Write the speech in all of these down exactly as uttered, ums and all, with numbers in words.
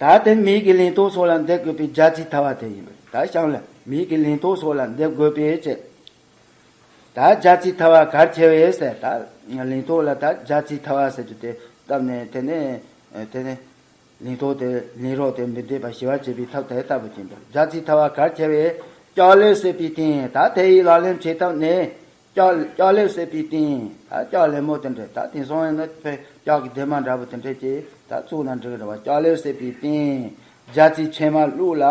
ད་དེ་མིག་གི་ལིང་ཏོག་སོགས་ལ་འདེབས་དགོས་པའི་རྒྱ་རྩིས་ཐལ་བ་དེ་ཡིན་པ། ད་ཤངས་ལ་མིག་གི་ལིང་ཏོག་སོགས་ལ་འདེབས་དགོས་པའི་ཕྱིར། ད་རྒྱ་རྩིས་ཐལ་བ་གར་ཁྱེར་བས་ཟེར། ད་ལིང་ཏོག་ལ་ད་རྒྱ་རྩིས་ཐལ་བ་ཟེར་རྒྱུ་དེ་བཏབ་ནས། དེ་ནས་དེ་ནས་ལིང་ཏོག་དེ་ལིང་རོ་དེ་མི་འདེབས་པ་ཞི་བར་བྱེད་པའི་ཐབས་དེ་ལྟ་བུ་ཅིག་འདུག་རྒྱ་རྩིས་ཐལ་བ་གར་ཁྱེར་བས། ལྕགས་ལེབ་བསྲེགས་པའི་སྟེང་། ད་དེ་ཡི་ལག་ལེན་བྱེད་ཐབས་ནི། ལྕགས་ལྕགས་ལེབ་བསྲེགས་པའི་སྟེང་། ད་ལྕགས་ལེབ་མོ་དེ་འདྲ། ད་དེང་སང་ཡིན་ན་ཕར་ལྕགས་ཀྱི་སྡེར་མ་འདྲ་པོ་དེ་འདྲ་ཅིག་ད་བཙུགས་ན་འགྲིག་གི་རེད་བ། ལྕགས་ལེབ་བསྲེགས་པའི་སྟེང་། རྒྱ་རྩིས་ཕྱེ་མ་བླུགས་ལ།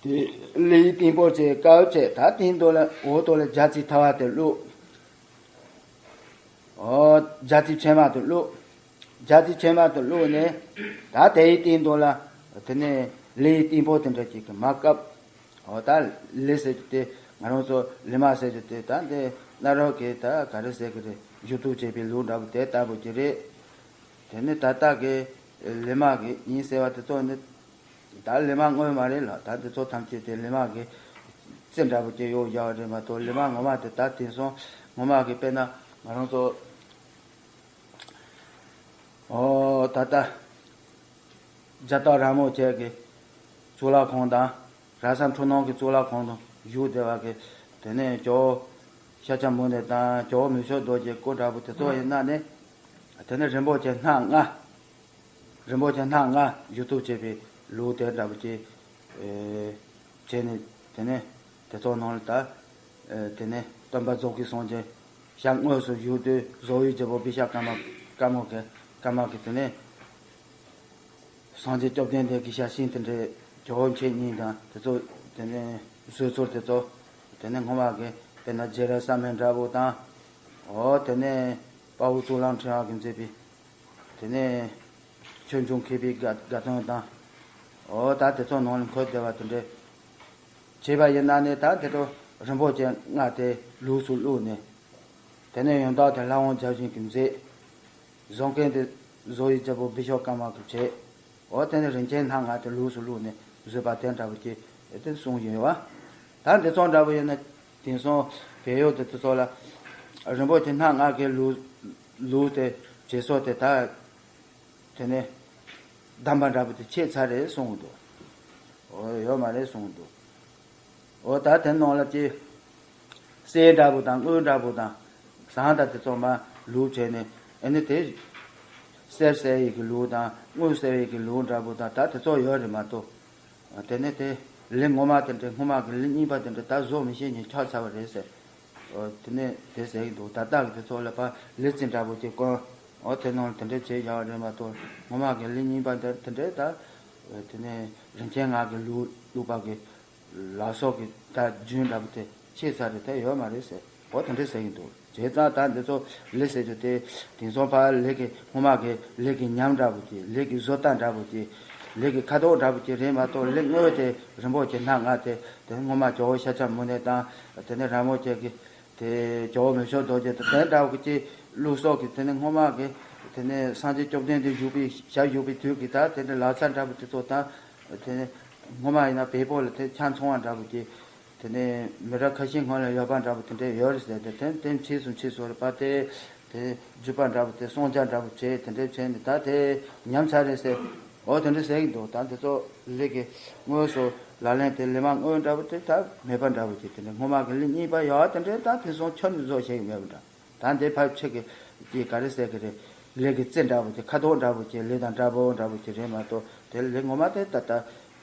དེ་ལས་ཡི་ཏིང་ཕོར་གྱི་ཀའུ་བྱས། ད་དེའི་མདོ་ལ་འོག་ཏོ་ལ་རྒྱ་རྩིས་ཐལ་བ་དེ་བླུགས། ཨོ། རྒྱ་རྩིས་ཕྱེ་མ་དེ་བླུགས། རྒྱ་རྩིས་ཕྱེ་མ་དེ་བླུགས་ནས། ད་དེའི་སྟེང་དུ་ལ་དེ་ནས་ལས་ཡི་ཏིང་ཕོར་དེ་འདྲ་ཅིག་གིས་མར་བཀབ། ཨོ། ད་ལས་ཟེར་རྒྱུ་དེ་ང་རང་ཚོ་ལི་མ་ཟེར་རྒྱུ་དེ། ད་འདི་གནའ་རབས་ཀྱི་ད་ག་རེ་ཟེར་གི་རེད། གཞུ་གཏུབ་བྱས་པའི་ལུགས་འདྲ་པོ་དེ་ལྟ་བུ་ཅིག་རེད། དེ་ནས་ད་ལྟ་གི་ལི་མ་གི་ཡིན་ཟེར་བ་དེ་ཚོ་ནི། ད་ལི་མ་དངོས་མ་རེད་ལ། ད་འདི་ཚོ་ཐམས་ཅད་དེ་ལི་མ་གི་རྩི་འདྲ་པོ་ཅིག་གཡོག་བཞག་པ་རེད་མ་གཏོགས། ལི་མ་ངོ་མ་དེ་ད་དེང་སང་ངོ་མ་གི་དཔེར་ན་ང་རང་ཚོ། ཨོ། ད་ལྟ་རྒྱ་སྟག་ར་མོ་བཅས་ཀྱི་གཙུག་ལག་ཁང་དང་། ར་ས་འཕྲུལ་སྣང་གི་གཙུག་ལག་ཁང་དང་བཞུགས་བསྡད་པ་གི། དེ་ནས་ཇོ་བོ་ཤཱཀྱ་མུ་ནེ་དང་ཇོ་བོ་མི་ཕྱུགས་རྡོ་རྗེའི་སྐུ་འདྲ་པོ་དེ་ཚོ་ཡིན་ན་ནི། དེ་ནས་རིན་པོ་ཆེ་སྣ་ལྔ། རིན་པོ་ཆེ་སྣ་ལྔ་གཞུ་གཏུབ་བྱས་པའི་ལུགས་དེ་འདྲ་པོ་ཅིག་ཨེ་བྱས་ནས། དེ་ནས་དེ་ཚོ་ནང་ལ་ད་ཨེ་དེ་ནས་སྟོན་པ་རྫོགས་པའི་སངས་རྒྱས་ཞལ་དངོས་སུ་བཞུགས་དུས། རྫོགས་པའི་རྒྱལ་པོ་བི་ཤྭ་ཀརྨ་ཀརྨ་གི་ཀརྨ་གི་དེ་ནས་སངས་རྒྱས་བཅོམ་ལྡན་འདས་ཀྱི་ཞལ་ཤིང་དེ་འདྲའི་ཇོ་བོ་མཆེད་གཉིས་དང་དེ་ཚོ། དེ་ནས་བཟོས་ཚུལ་དེ་ཚོ། དེ་ནས་སྔོན་མ་གི་དཔེར་ན་རྗེ་རབ་གསལ་མའི་འདྲ་པོ་དང་། ཨོ། དེ་ནས་དཔའ་བོ་གཙུག་ལག་ཕྲེང་བ་གིས་མཛད་པའི། དེ་ནས་ཆོས་འབྱུང་མཁས་པའི་དགའ་དགའ་སྟོན་དང་། ཨོ། ད་དེ་ཚོ་ནང་ལ་འཁོད་བསྡད་པ་དེ་འདྲ་བྱས་པ་ཡིན་ན་ནི། ད་དེ་ཚོ་རིན་པོ་ཆེ་ལྔ་དེ་ལུགས་སུ་བླུགས་ནས། དེ་ནས་ཡང་དག་དེ་ལྷ་དབང་བརྒྱ་བྱིན་གྱིས་མཛད། བཟོ་མཁན་དེ་རྫོགས་པའི་རྒྱལ་པོ་བི་ཤྭ་ཀརྨ་གིས་བྱས། འོ། དེ་ནས་རིན་ཆེན་སྣ་ལྔ་དེ་ལུགས་སུ་བླུགས་ནས་བཟོས་པ་དེ་འདྲ་བོ་ཅིག་དེ་གསུངས་བཞིན་ཡོད་པ། ད་འདི་ཚོ་འདྲ་བོ་ཡིན་ན། དེང་སང་བལ་ཡུལ་དེ་ཚོ་ལ་རིན་པོ་ཆེ་སྣ་ལྔ་གི་ལུགས་ལུགས་དེ་བྱེད་སྲོལ་དེ་ད། དེ་ནས་བསྡམས་པ་འདྲ་པོ་དེ་ཆད་ཚར་རེད་གསུངས་འདུག་འོ། ཡོད་མ་རེད་གསུངས་འདུག་འོ། ད་དེ་ནང་ལ་ཅིག་གསེར་འདྲ་པོ་དང་དངུལ་འདྲ་པོ་དང་ཟངས་དང་དེ་ཚོ་མར་ལུགས་བྱས་ནས། ཨ་ནི་དེ་གསེར་ཟེར་ཡས་ཀྱི་ལུགས་དང་དངུལ་ཟེར་ཡས་ཀྱི་ལུགས་འདྲ་པོ་དང་ད་དེ་ཚོ་ཡོད་རེད་མ་གཏོགས། དེ་ནས་དེ་ལས་ངོ་མ་དེ་འདྲ། སྔོན་མ་གི་ལས་རྙིང་པ་དེ་འདྲ་ད་བཟོ་མི་ཤེས་མཁན་ཆགས་ཚར་བ་རེད་ཟེར། འོ། དེ་ནས་དེ་ཟེར་གྱི་འདུག་ད་ལྟ་གི་དེ་ཚོ་ལ་ཕར་ལི་རྩི་འདྲ་པོ་ཅིག་བསྐོན། འོ། དེ་ནང་ལ་དེ་འདྲ་བྱས་བཞག་པ་རེད་མ་གཏོགས། སྔོན་མ་གི་ལས་རྙིང་པ་འདི་དེ་འདྲའི་ད། དེ་ནས་རིན་ཆེན་ལྔ་གི་ལུགས་བླུགས་པ་གི་ལག་སོགས་ཀྱི་ད་རྒྱུན་འདྲ་པོ་དེ་ཆད་ཚར་རེད། དེ་ཡོད་མ་རེད་ཟེར། འོ། དེ་འདྲ་ཟེར་གྱི་འདུག་བྱས་ཙང་ད་འདི་ཚོ་ལས་ཟེར་རྒྱུ་དེ་དེང་སང་ཕར་ལས་ཀྱི། སྔོན་མ་གི་ལས་ཀྱི་ཉམས་འདྲ་པོ་ཅིག་ལས་ཀྱི་བཟོ་ལྟ་འདྲ་པོ་ཅིག་ལས་ཀྱི་ཁ་དོག་འདྲ་པོ་ཅིག་རེད་མ་གཏོགས། ལས་དངོས་དེ་རིན་པོ་ཆེ་སྣ་ལྔ་དེ་དེ་སྔོན་མ་ཇོ་བོ་ཤཱཀྱ་མུ་ནེ་དང་། དེ་ནས་ར་མོ་ཆེ་གི་དེ་ཇོ་བོ་མི་ཕྱུགས་རྡོ་རྗེ་དང་དེ་འདྲ་བོ་ཅིག་བླུགས་སོགས་ཀྱི། དེ་ནས་སྔོན་མ་གི་དེ་ནས་སངས་རྒྱས་བཅོམ་ལྡན་འདས་བཞུགས་པའི་ཞལ་བཞུགས་པའི་དུས་ཀྱི་ད་དེ་འདྲ་ལག་ཆ་འདྲ་པོ་དེ་ཚོ་དང་། དེ་ནས་སྔོན་མ་ཡིན་ན་བལ་པོ་ལ་དེ་ཆ་ཚང་བ་འདྲ་པོ་ཅིག་དེ་ནས་མི་རབས་ཁ་ཤས་སྔོན་ལ་ཡོད་པ་འདྲ་པོ་དེ་འདྲ་ཡོད་རེད་ཟེར་ཏེ། དེ་དེ་ཕྱིས་སུ་ཕྱིས་སུ་རེད་པ། དེ་དེ་བརྒྱུད་པ་འདྲ་པོ་དེ་གསང་རྒྱ་འདྲ་པོ་བྱས། དེ་འདྲ་བྱས་ནས་ད་དེ་ཉམས་ཚར་རེད་ཟེར། འོ། དེ་འདྲ་ཟེར་གྱི་འདུག་ད་འདི་ཚོ་ལས་ཀྱི་དངོས་སུ་ལག་ལེན་དེ་ལས་མ་དངོས་འདྲ་པོ་དེ་ད་མེད་པ་འདྲ་པོ་ཅིག་དེ་འདྲ། སྔོན་མ་གི་ལས་རྙིང་པ་ཡོད་དེ་འདྲ་ད་དེང་སང་ཁྱོན་ནས་བཟོ་ཤེས་ཀྱི་མེད་པ་འདྲ། ད་འདི་ཕལ་ཆེར་གྱི་ཀྱི་ག་རེ་ཟེར་གྱི་རེད། ལས་ཀྱི་རྩི་འདྲ་པོ་ཅིག་ཁ་དོག་འདྲ་པོ་ཅིག་ལས་དང་འདྲ་པོ་འདྲ་པོ་ཅིག་རེད་མ་གཏོགས། དེ་ལས་ངོ་མ་དེ་ད་ལྟ་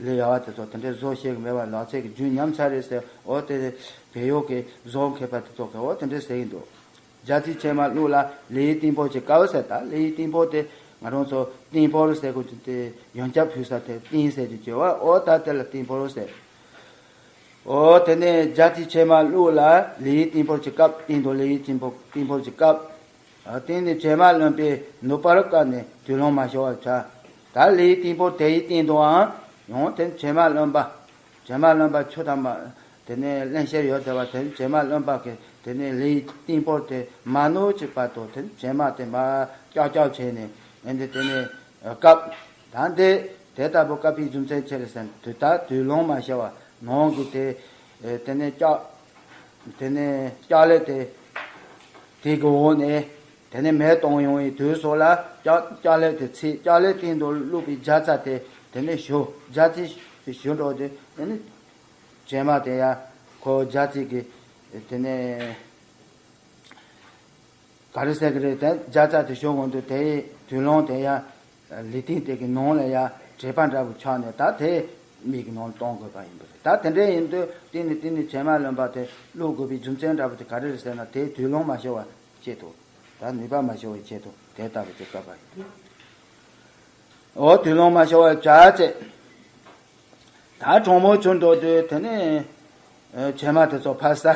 ལས་ཡག་པ་དེ་ཚོ་དེ་འདྲའི་བཟོ་ཤེས་ཀྱི་མེད་པ། ལག་རྩལ་གྱི་རྒྱུན་ཉམས་ཚར་རེད་ཟེར། འོ། དེ་བལ་ཡུལ་གྱི་བཟོ་མཁས་པ་དེ་ཚོ་གིས་འོ་དེ་འདྲ་ཟེར་གྱི་འདུག་རྒྱ་རྩིས་ཕྱེ་མ་བླུགས་ལ་ལས་ཡི་ཏིང་ཕོར་གྱི་ཀའུ་ཟེར། ད་ལས་ཡི་ཏིང་ཕོར་དེ་ང་རང་ཚོ་ཏིང་ཕོར་ཟེར་དགོས་ཀྱི་དེ་ཡོན་ཆབ་ཕུལ་ས་དེ་ཏིང་ཟེར་གྱི་བྱེད་པ། འོ། ད་དེ་ལ་ཏིང་ཕོར་ཟེར། འོ། དེ་ནས་རྒྱ་རྩིས་ཕྱེ་མ་བླུགས་ལ་ལས་ཡི་ཏིང་ཕོར་གྱི་ཀབ། སྟེང་དུ་ལས་ཡི་ཏིང་ཕོར་ཏིང་ཕོར་གྱི་ཀབ། ཨ། སྟེང་ནས་བྱེ་མ་རློན་པས་ནུབ་པར་བཀབ་ནས་དུས་ལོང་མ་ཤོར་བར་བྱ། ད་ལས་ཡི་ཏིང་ཕོར་དེ་ཡི་སྟེང་དུའང་ཡང་དེ་བྱེ་མ་རློན་པ། བྱེ་མ་རློན་པ་ཆུ་དང་མ། དེ་ནས་རླན་གཤེར་ཡོད་བསྡད་པ་དེ་བྱེ་མ་རློན་པ་གིས་དེ་ནས་ལས་ཡི་ཏིང་ཕོར་དེ་མ་ནུབ་ཀྱི་བར་དུ་དེ་བྱེ་མ་དེ་མར་ཀྱག་ཀྱག་བྱས་ནས། ཨེ། འདི་དེ་ནས་བཀབ། ད་འདི་དེ་ལྟ་བུ་བཀབ་པའི་རྒྱུ་མཚན་ཅི་རེད་ཟེར་ན། དུས་ད་དུས་ལོང་མ་ཤོར་བ། ནང་གི་དེ། ཨེ། དེ་ནས་ལྕགས། དེ་ནས་ལྕགས་ལེབ་དེ། དེ་གི་འོག་ནས། དེ་ནས་མེ་གཏོང་ཡོང་བའི་དུས་སོགས་ལ་ལྕགས་ལྕགས་ལེབ་དེ་ཚིག་ལྕགས་ལེབ་སྟེང་དུ་བླུགས་པའི་རྒྱ་ཚ་དེ་དེ་ནས་ཞུ་རྒྱ་ཚིག་ཞུ་འགྲོ་དུས་དེ་ནས་བྱེ་མ་དེ་ཡ་ཁོ་རྒྱ་ཚིག་གི་དེ་ནས་ག་རེ་ཟེར་གི་རེད། དེ་རྒྱ་ཚ་དེ་ཞུ་འོང་དུས་དེའི་དུག་རླངས་དེ་ཡ་ལུས་རྟེན་དེ་གི་ནང་ལ་ཡ་དྲེག་པ་འདྲ་བོ་ཆགས་ནས་ད་དེ་མིག་གི་ནང་ལ་གཏོང་དགོས་པ་ཡིན་པ་རེད། ད་དེ་འདྲ་ཡིན་དུས་དེ་ནས་དེ་ནས་བྱེ་མ་རློན་པ་དེ་བླུགས་དགོས་པའི་རྒྱུ་མཚན་འདྲ་བོ་དེ་ག་རེ་རེད་ཟེར་ན། དེའི་དུག་རླངས་མ་ཤོར་བ་ཆེད་དུ། ད་ནུས་པ་མ་ཤོར་བའི་ཆེད་དུ་དེ་ལྟ་བུ་ཅིག་བཀབ་པ་ཡིན། འོ་དུག་རླངས་མ་ཤོར་བ་བྱ་ཚེ། ད་གྲང་མོ་ཆུ་འགྲོ་དུས་དེ་ནས་བྱེ་མ་དེ་ཚོ་ཕར་ཟ།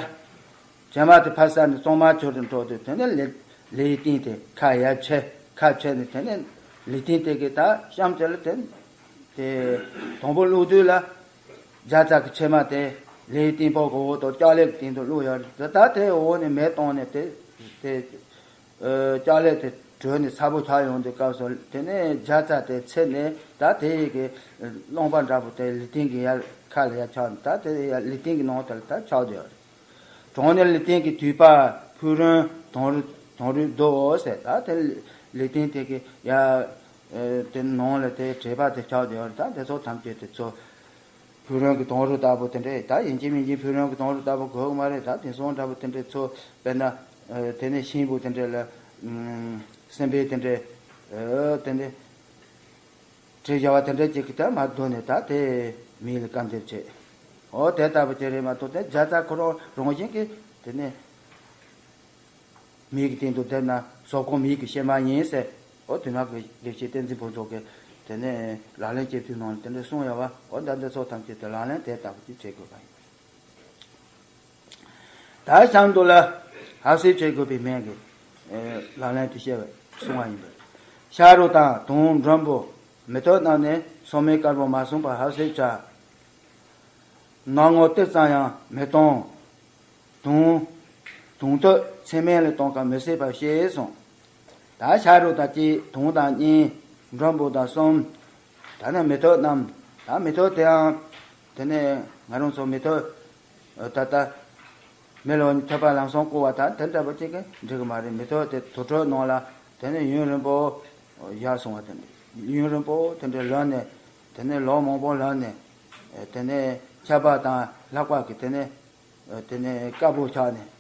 བྱེ་མ་དེ་ཕར་ཟ་ནས་གཙང་མ་ཆུ་རུ་འགྲོ་དུས་དེ་ནས་ལུས་ལུས་རྟེན་དེ་ཁ་ཡར་ཕྱེ། ཁ་ཕྱེ་ནས་དེ་ནས་ལུས་རྟེན་དེ་གི་ད་གཤམ་དེ་ལ་དེ་དེ་དང་པོ་བླུགས་དུས་ལ་རྒྱ་ཚ་གི་བྱེ་མ་དེ་ལུས་རྟེན་པོ་གི་འོག་ཏུ་ལྕགས་ལེབ་སྟེང་དུ་བླུགས་ཡོད་རེད། ད་དེ་འོག་ནས་མེ་བཏང་ནས་དེ་དེ་ལྕགས་ལེབ་དེ་དྲོས་ནས་ཚ་པོ་ཆགས་ཡོང་དུས་སྐབས་སུ་དེ་ནས་རྒྱ་ཚ་དེ་ཚིག་ནས་ད་དེ་ཡི་གི་རློན་པ་འདྲ་པོ་དེ་ལུས་རྟེན་གི་ཡར་ཁ་ལ་ཡར་ཆགས་ནས་ད་དེ་ཡར་ལུས་རྟེན་གི་ནང་དེ་ལ་ད་ཆགས་བསྡད་ཡོད་རེད། གྲང་ནས་ལུས་རྟེན་གྱི་དུད་པ་ཕུག་རོན་དང་རུས་དང་རུས་རྡོ་ཟེར། ད་དེ་ལུས་རྟེན་དེ་གི་ཡ་དེ་ནང་ལ་དེ་དྲེག་པ་དེ་ཆགས་བསྡད་ཡོད་རེད། ད་དེ་ཚོ་ཐམས་ཅད་དེ་ཚོ་ཕུག་རོན་གྱི་དང་རུས་ལྟ་བུ་དེ་འདྲས། ད་ཡིན་གཅིག་མིན་གཅིག་ཕུག་རོན་གྱི་དང་རུས་ལྟ་བུ་དགོས་ཀྱི་མ་རེད། ད་དེང་སང་འདྲ་བོ་དེ་འདྲས་ཚོ་དཔེར་ན་དེ་ནས་ཤིང་བུ་དེ་འདྲས་ལ་སྲིན་བལ་དེ་འདྲས་དེ་འདྲས། དྲི་བཞག་པ་དེ་འདྲ་ཅིག་གིས་ད་མར་བརྡུངས་ནས་ད་དེ་མི་ལ་བཀའ་འདེབས་བྱེད། འོ་དེ་ལྟ་བུ་ཅིག་རེད་མ་གཏོགས་དེ་རྒྱ་ཚ་ཁོ་རང་རང་བཞིན་གྱིས་དེ་ནས་མིག་གི་སྟེང་དུ་བསྡད་ན་སོག་པོ་མིག་གི་གཤེད་མ་ཡིན་ཟེར། འོ་དེ་ནང་གི་དགེ་བཤེས་བསྟན་འཛིན་ཕུན་ཚོགས་ཀྱིས་དེ་ནས་ལག་ལེན་བྱེད་དུས་ནང་ལ་དེ་འདྲ་གསུངས་ཡོད་པ། འོ་ད་འདི་ཚོ་ཐམས་ཅད་དེ་ལག་ལེན་དེ་ལྟ་བུ་ཅིག་བྱེད་དགོས་པ་ཡིན། ད་གཤམ་དུ་ལ་ཧབ་སེ་བྱེད་དགོས་པའི་སྨན་གྱི་ལག་ལེན་དུ་བཤད་པའི་གསུང་བ་ཡིན་པས། ཤ་རུས་དང་དུང་མགྲོན་པོ་མེ་ཏོག་རྣམས་ནི་སོག་མའི་དཀར་པོ་མ་བསྲུངས་པར་ཧབ་སེ་བྱ། སྣང་ངོ་ཏིལ་ཙམ་ཡང་མི་གཏོང་། དུང་དུང་ཐོད་ཚེ་སྨན་ལས་གཏོང་ཁ་མི་སྲིད་པར་ཤེས་གསུངས། ད་ཤ་རུས་དང་གཅིག་དུང་དང་གཉིས། མགྲོན་པོ་དང་གསུམ། ད་ནི་མེ་ཏོག་རྣམས། ད་མེ་ཏོག་དེའང་དེ་ནས་ང་རང་ཚོ་མེ་ཏོག་ད་ལྟ་མི་ལ་ཐོད་པ་ལམ་སང་བསྐོལ་བ་དང་དེ་འདྲ་པོ་གཅིག་གིས་འགྲིག་གི་མ་རེད། མེ་ཏོག་དེ་དུར་ཁྲོད་ནང་ལ་དེ་ནས་ཡུན་རིང་པོ་བཞག་སོང་བ་དེ་འདྲ། ཡུན་རིང་པོ་དེ་འདྲ་ལོན་ནས་དེ་ནས་ལོ་མང་པོ་ལོན་ནས་དེ་ནས་ཆར་པ་དང་ལྷགས་པ་གིས་དེ་ནས་དེ་ནས་དཀར་པོ་ཆགས་ནས་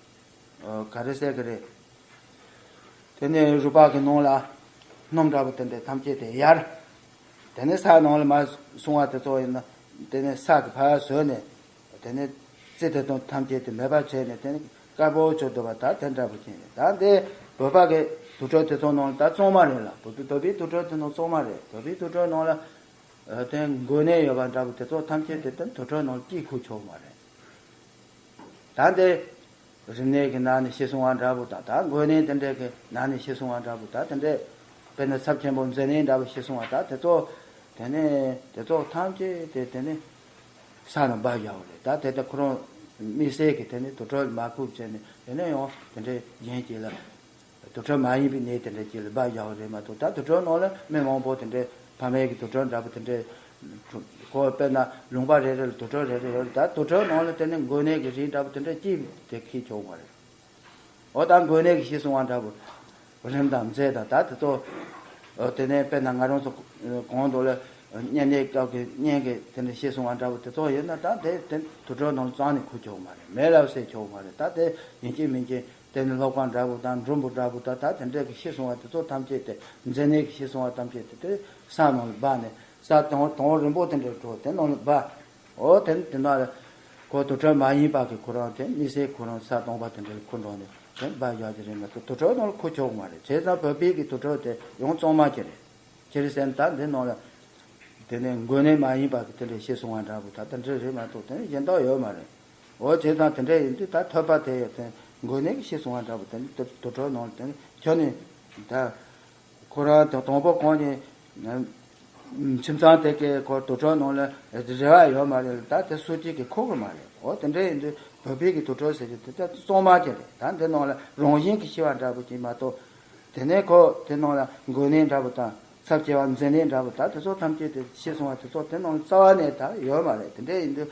ག་རེ་ཟེར་གི་རེད། དེ་ནས་རུས་པ་གི་ནང་ལ་སྣུམ་འདྲ་པོ་དེ་འདྲ་ཐམས་ཅད་དེ་ཡལ། དེ་ནས་ས་ནང་ལ་མར་སོང་བ་དེ་ཚོ་ཡིན་ན་དེ་ནས་ས་གི་ཕར་བཟོས་ནས་དེ་ནས་རྩི་དེ་དང་ཐམས་ཅད་དེ་མེད་པ་བྱས་ནས་དེ་ནས་དཀར་པོ་བྱུང་འདུག་པ། ད་དེ་འདྲ་པོ་ཅིག་རེད། ད་འདི་བོད་པ་གི་དུར་ཁྲོད་དེ་ཚོ་ནང་ལ་ད་གཙང་མ་རེད་ལ། བོད་པའི་བོད་པའི་དུར་ཁྲོད་དེ་ནང་གཙང་མ་རེད། བོད་པའི་དུར་ཁྲོད་ནང་ལ་དེ་འགོས་ནད་ཡོད་པ་འདྲ་པོ་དེ་ཚོ་ཐམས་ཅད་དེ་དེ་དུར་ཁྲོད་ནང་ལ་སྐྱེལ་ཁུལ་ཆོག་མ་རེད། ད་འདི་རིམས་ནད་ཀྱི་ནང་ནས་ཤི་སོང་བ་འདྲ་པོ་དང་ད་འགོས་ནད་དེ་འདྲ་གི་ནང་ནས་ཤི་སོང་བ་འདྲ་པོ་ད་དེ་འདྲ་དཔེར་ན་ཚབས་ཆེན་པོ་མཛེ་ནད་འདྲ་པོ་ཤི་སོང་བ་ད་དེ་ཚོ་དེ་ནས་དེ་ཚོ་ཐམས་ཅད་དེ་དེ་ནས་ས་ནང་སྦ་བཞག་པ་རེད། ད་དེ་ལྟར་ཁོ་རང་དམིགས་བསལ་གྱི་དེ་ནས་དུར་ཁྲོད་མ་ཁུག་བྱས་ནས་དེ་ནས་ཡང་དེ་འདྲ་གཞན་གྱིས་ལ་དུར་ཁྲོད་མ་ཡིན་པའི་གནས་དེ་འདྲ་ཅིག་ལ་སྦ་བཞག་པ་རེད་མ་གཏོགས། ད་དུར་ཁྲོད་ནང་ལ་མི་མང་པོ་དེ་འདྲ་ཕ་མེས་ཀྱི་དུར་ཁྲོད་འདྲ་པོ་དེ་འདྲ་ཁོ་དཔེར་ན་ལུང་པ་རེ་རེ་ལ་དུར་ཁྲོད་རེ་རེ་ཡོད་རེད། ད་དུར་ཁྲོད་ནང་ལ་དེ་ནས་འགོས་ནད་ཀྱི་རིགས་འདྲ་པོ་དེ་འདྲ་ཅིག་དེ་འཁྱེར་ཆོག་མ་རེད། འོ་ད་འགོས་ནད་ཀྱི་ཤི་སོང་བ་འདྲ་པོ་རིམས་དང་མཛེ་དང་ད་དེ་ཚོ་དེ་ནས་དཔེར་ན་ང་རང་ཚོ་གང་དུ་ལ་གཉན་ནད་སྐབས་ཀྱི་གཉན་གྱི་དེ་འདྲ་ཤི་སོང་བ་འདྲ་པོ་དེ་ཚོ་ཡོད་ན་ད་དེ་དེ་དུར་ཁྲོད་ནང་ལ་གཙང་ནས་ཁུར་ཆོག་མ་རེད། མེ་ལ་བསྲེག་ཆོག་མ་རེད། ད་དེ་ཡིན་གཅིག་མིན་གཅིག་དེ་ནི་ལྷོ་ཁང་འདྲ་པོ་དང་འབྲུམ་བུ་འདྲ་པོ་དང་ད་དེ་འདྲ་གི་ཤི་སོང་བ་དེ་ཚོ་ཐམས་ཅད་དེ་མཛེ་ནད་ཀྱི་ཤི་སོང་བ་ཐམས་ཅད་དེ་དེ་ས་ནང་ལ་སྦ་ནས་ས་དོང་དོང་རིང་པོ་དེ་འདྲ་འགྲོ་དེ་ནང་ལ་སྦ། འོ་དེ་ནི་དེ་ནང་ལ་ཁོ་དུར་ཁྲོད་མ་ཡིན་པ་གི་ཁོ་རང་དེ་དམིགས་བསལ་ཁོ་རང་ས་སྟོང་པ་དེ་འདྲ་ལ་ཁུར་འགྲོ་ནས་དེ་སྦ་བཞག་གི་རེད་མ་གཏོགས་དུར་ཁྲོད་ནང་ལ་ཁུར་ཆོག་གི་མ་རེད། བྱས་ཙང་བོད་པའི་གི་དུར་ཁྲོད་དེ་ཡང་གཙང་མ་ཅིག་རེད། ཅི་རེད་ཟེར་ན་ད་འདི་ནང་ལ་དེ་ནས་འགོས་ནད་མ་ཡིན་པ་གི་དེ་འདྲ་ཤི་སོང་བ་འདྲ་པོ་ད་དེ་འདྲ་རེད་མ་གཏོགས་དེ་ནས་གཞན་དག་ཡོད་མ་རེད། འོ་བྱས་ཙང་དེ་འདྲ་ཡིན་དུས་ད་ཐོད་པ་དེ་ཡོད་དེ་འགོས་ནད་ཀྱི་ཤི་སོང་བ་འདྲ་པོ་དེ་ནི་དུར་ཁྲོད་ནང་ལ་དེ་ནི་ཁྱོད་ནི་ད་ཁོ་རང་དང་དང་པོ་གང་ནས་ཁྱིམ་ཚང་དེ་གའི་ཁོ་དུར་ཁྲོད་ནང་ལ་རེ་བ་ཡོད་མ་རེད་ལ། ད་དེ་སུ་གཅིག་གིས་ཁུར་གི་མ་རེད། འོ་དེ་འདྲ་ཡིན་དུས་བོད་པའི་གི་དུར་ཁྲོད་ཟེར་གྱི་དེ་ད་གཙང་མ་ཅིག་རེད། ད་འདི་ནང་ལ་རང་བཞིན་གྱིས་ཤི་བ་འདྲ་པོ་ཅིག་མ་གཏོགས་དེ་ནས་ཁོ་དེ་ནང་ལ་འགོས་ནད་འདྲ་པོ་དང་ཚབས་ཆེ་བ་མཛེ་ནད་འདྲ་པོ་ད་དེ་ཚོ་ཐམས་ཅད་དེ་ཤི་སོང་བ་དེ་ཚོ་དེ་ནང་ལ་རྩ་བ་ནས་ད་ཡོད་མ་རེད། དེ་འདྲ་ཡིན་དུས་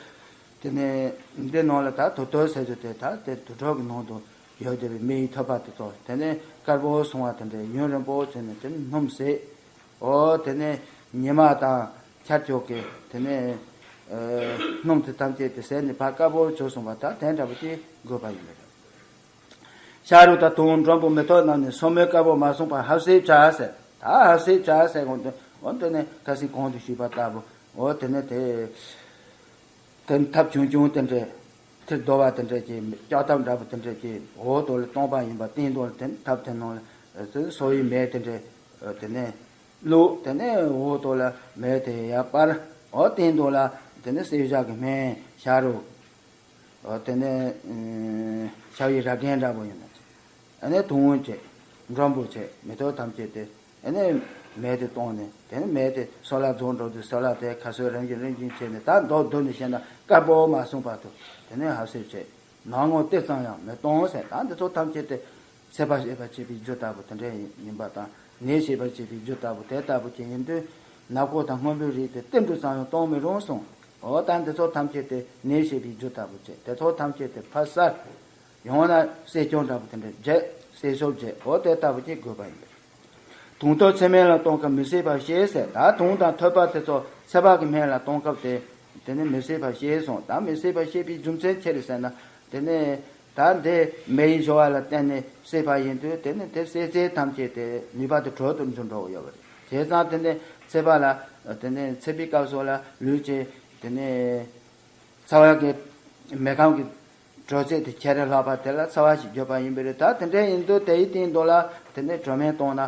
དེ་ནས་འདི་ནང་ལ་ད་དུར་ཁྲོད་ཟེར་རྒྱུ་དེ་ད་དེ་དུར་ཁྲོད་ཀྱི་ནང་དུ་ ཡོད་བསྡད་པའི་མེ་ཡི་ཐོད་པ་དེ་ཚོ་དེ་ནས་དཀར་པོ་སོང་བ་དེ་འདྲས་ཡུན་རིང་པོ་བྱས་ནས་དེ་ནས་སྣུམ་བསྲེས། འོ་དེ་ནས་ཉི་མ་དང་ཆར་ཆུ་གིས་དེ་ནས་སྣུམ་དེ་ཐམས་ཅད་དེ་བསྲེས་ནས་ཕར་དཀར་པོ་བྱུང་སོང་བ་ད་དེ་འདྲ་པོ་ཅིག་དགོས་པ་ཡིན་པ་རེད། ཤ་རུ་དང་དུང་མགྲོན་པོ་མེ་ཏོག་རྣམས་ནི་སོར་མོས་དཀར་པོ་མ་སོང་བར་ཧབ་སེབ་བྱ་ཟེར། ད་ཧབ་སེབ་བྱ་ཟེར་གོང་དུ་འོ་དེ་ནས་ཁ་སང་གོང་དུ་ཞུས་པ་ལྟ་བུ་འོ་དེ་ནས་དེ། དེ་ཐབ་ཆུང་ཆུང་དེ་འདྲས། ཐེར་རྡོ་བ་དེ་འདྲས་ཀྱི་ལྕགས་ཐབ་འདྲ་པོ་དེ་འདྲས་ཀྱི་འོག་ཏུ་ལ་སྟོང་པ་ཡིན་པ་སྟེང་དུ་ལ་དེ་ཐབ་དེ་ནང་ལ་སོ་ཡི་མེ་དེ་འདྲས་དེ་ནས་བླུགས། དེ་ནས་འོག་ཏུ་ལ་མེ་དེ་ཡར་སྤར། འོ་སྟེང་དུ་ལ་དེ་ནས་བསྲེག་བཞག་གི་སྨན་ཤ་རུ། འོ་དེ་ནས་ཤ་ཡི་ར་རྒན་འདྲ་པོ་ཡིན་ན། ཨ་ནི་དུང་བྱས། མགྲོན་པོ་བྱས། མེ་ཏོག་ཐམས་ཅད་དེ། ཨ་ནི་མེ་དེ་གཏོང་ནས་དེ་ནི་མེ་དེ་སོལ་བ་རྫོགས་འགྲོ་དུས་སོལ་བ་དེ་ཁ་སོས་རིམ་བཞིན་རིམ་བཞིན་བྱས་ནས་ད་མདོར་བསྡུས་ནས་བཤད་ན་དཀར་པོ་མ་སོང་བར་དུ་དེ་ནི་ཧབ་སེབ་བྱས། ནང་ངོ་ཏིལ་ཙམ་ཡང་མི་གཏོང་ཟེར། ད་འདི་ཚོ་ཐམས་ཅད་དེ་ཚད་པ་བཤད་པར་བྱེད་པའི་རྒྱུ་ལྟ་བུ་དེ་འདྲ་ཡིན་པ་དང་ནད་བྱེད་པར་བྱེད་པའི་རྒྱུ་ལྟ་བུ་དེ་ལྟ་བུ་ཅིག་ཡིན་དུས་ནག་པོ་དང་སྔོན་པོའི་རིགས་དེ་ཏིལ་འབྲུ་ཙམ་ཡང་གཏོང་མི་རུང་གསུངས། འོ་ད་འདི་ཚོ་ཐམས་ཅད་དེ་ནད་བྱེད་པའི་རྒྱུ་ལྟ་བུ་བྱས། དེ་ཚོ་ཐམས་ཅད་དེ་ཕར་བསལ། ཡང་ན་བསྲེ་སྐྱོང་འདྲ་པོ་དེ་འདྲ་བྱས། བསྲེ་སྐྱོང་བྱས། འོ་དེ་ལྟ་བུ་ཅིག་དགོས་པ་ཡིན་པས། དུང་གཏོར་ཚེར་སྨན་ལ་གཏོང་སྐབས་མི་བསྲེག་པར་བཤད་ཟེར། ད་དུང་དང་ཐོད་པ་དེ་ཚོ་ཚེར་པ་གི་སྨན་ལ་གཏོང་སྐབས་དེ་དེ་ནི་མི་བསྲེག་པར་བཤད་གསུངས། ད་མི་བསྲེག་པར་བཤད་པའི་རྒྱུ་མཚན་ཅི་རེད་ཟེར་ན། དེ་ནི་ད་འདི་མེ་ཡི་སྦྱོར་བ་ལ་བརྟེན་ནས་བསྲེགས་པ་ཡིན་དུས་དེ་ནི་དེ་བསྲེག་རྫས་ཐམས་ཅད་དེ་ནུས་པ་དེ་དྲོད་དུ་འགྱུར་འགྲོ་གི་ཡོད་པ་རེད། བྱས་ཙང་དེ་ནི་ཚེར་པ་ལ་དེ་ནི་ཚེར་པའི་སྐབས་སུ་ལ་ལུས་ཀྱི་དེ་ནི་ཚ་བ་གི་མེ་ཁམས་ཀྱི་དྲོད་ཚད་དེ་ཁྱེར་རེ་ལྷག་པ་དེ་ལ་ཚ་བ་ཞིག་བརྗོད་པ་ཡིན་པ་རེད། ད་དེ་འདྲ་ཡིན་དུས་དེའི་སྟེང་དུ་ལ་དེ་ནས་དྲོད་སྨན་གཏོང་ན།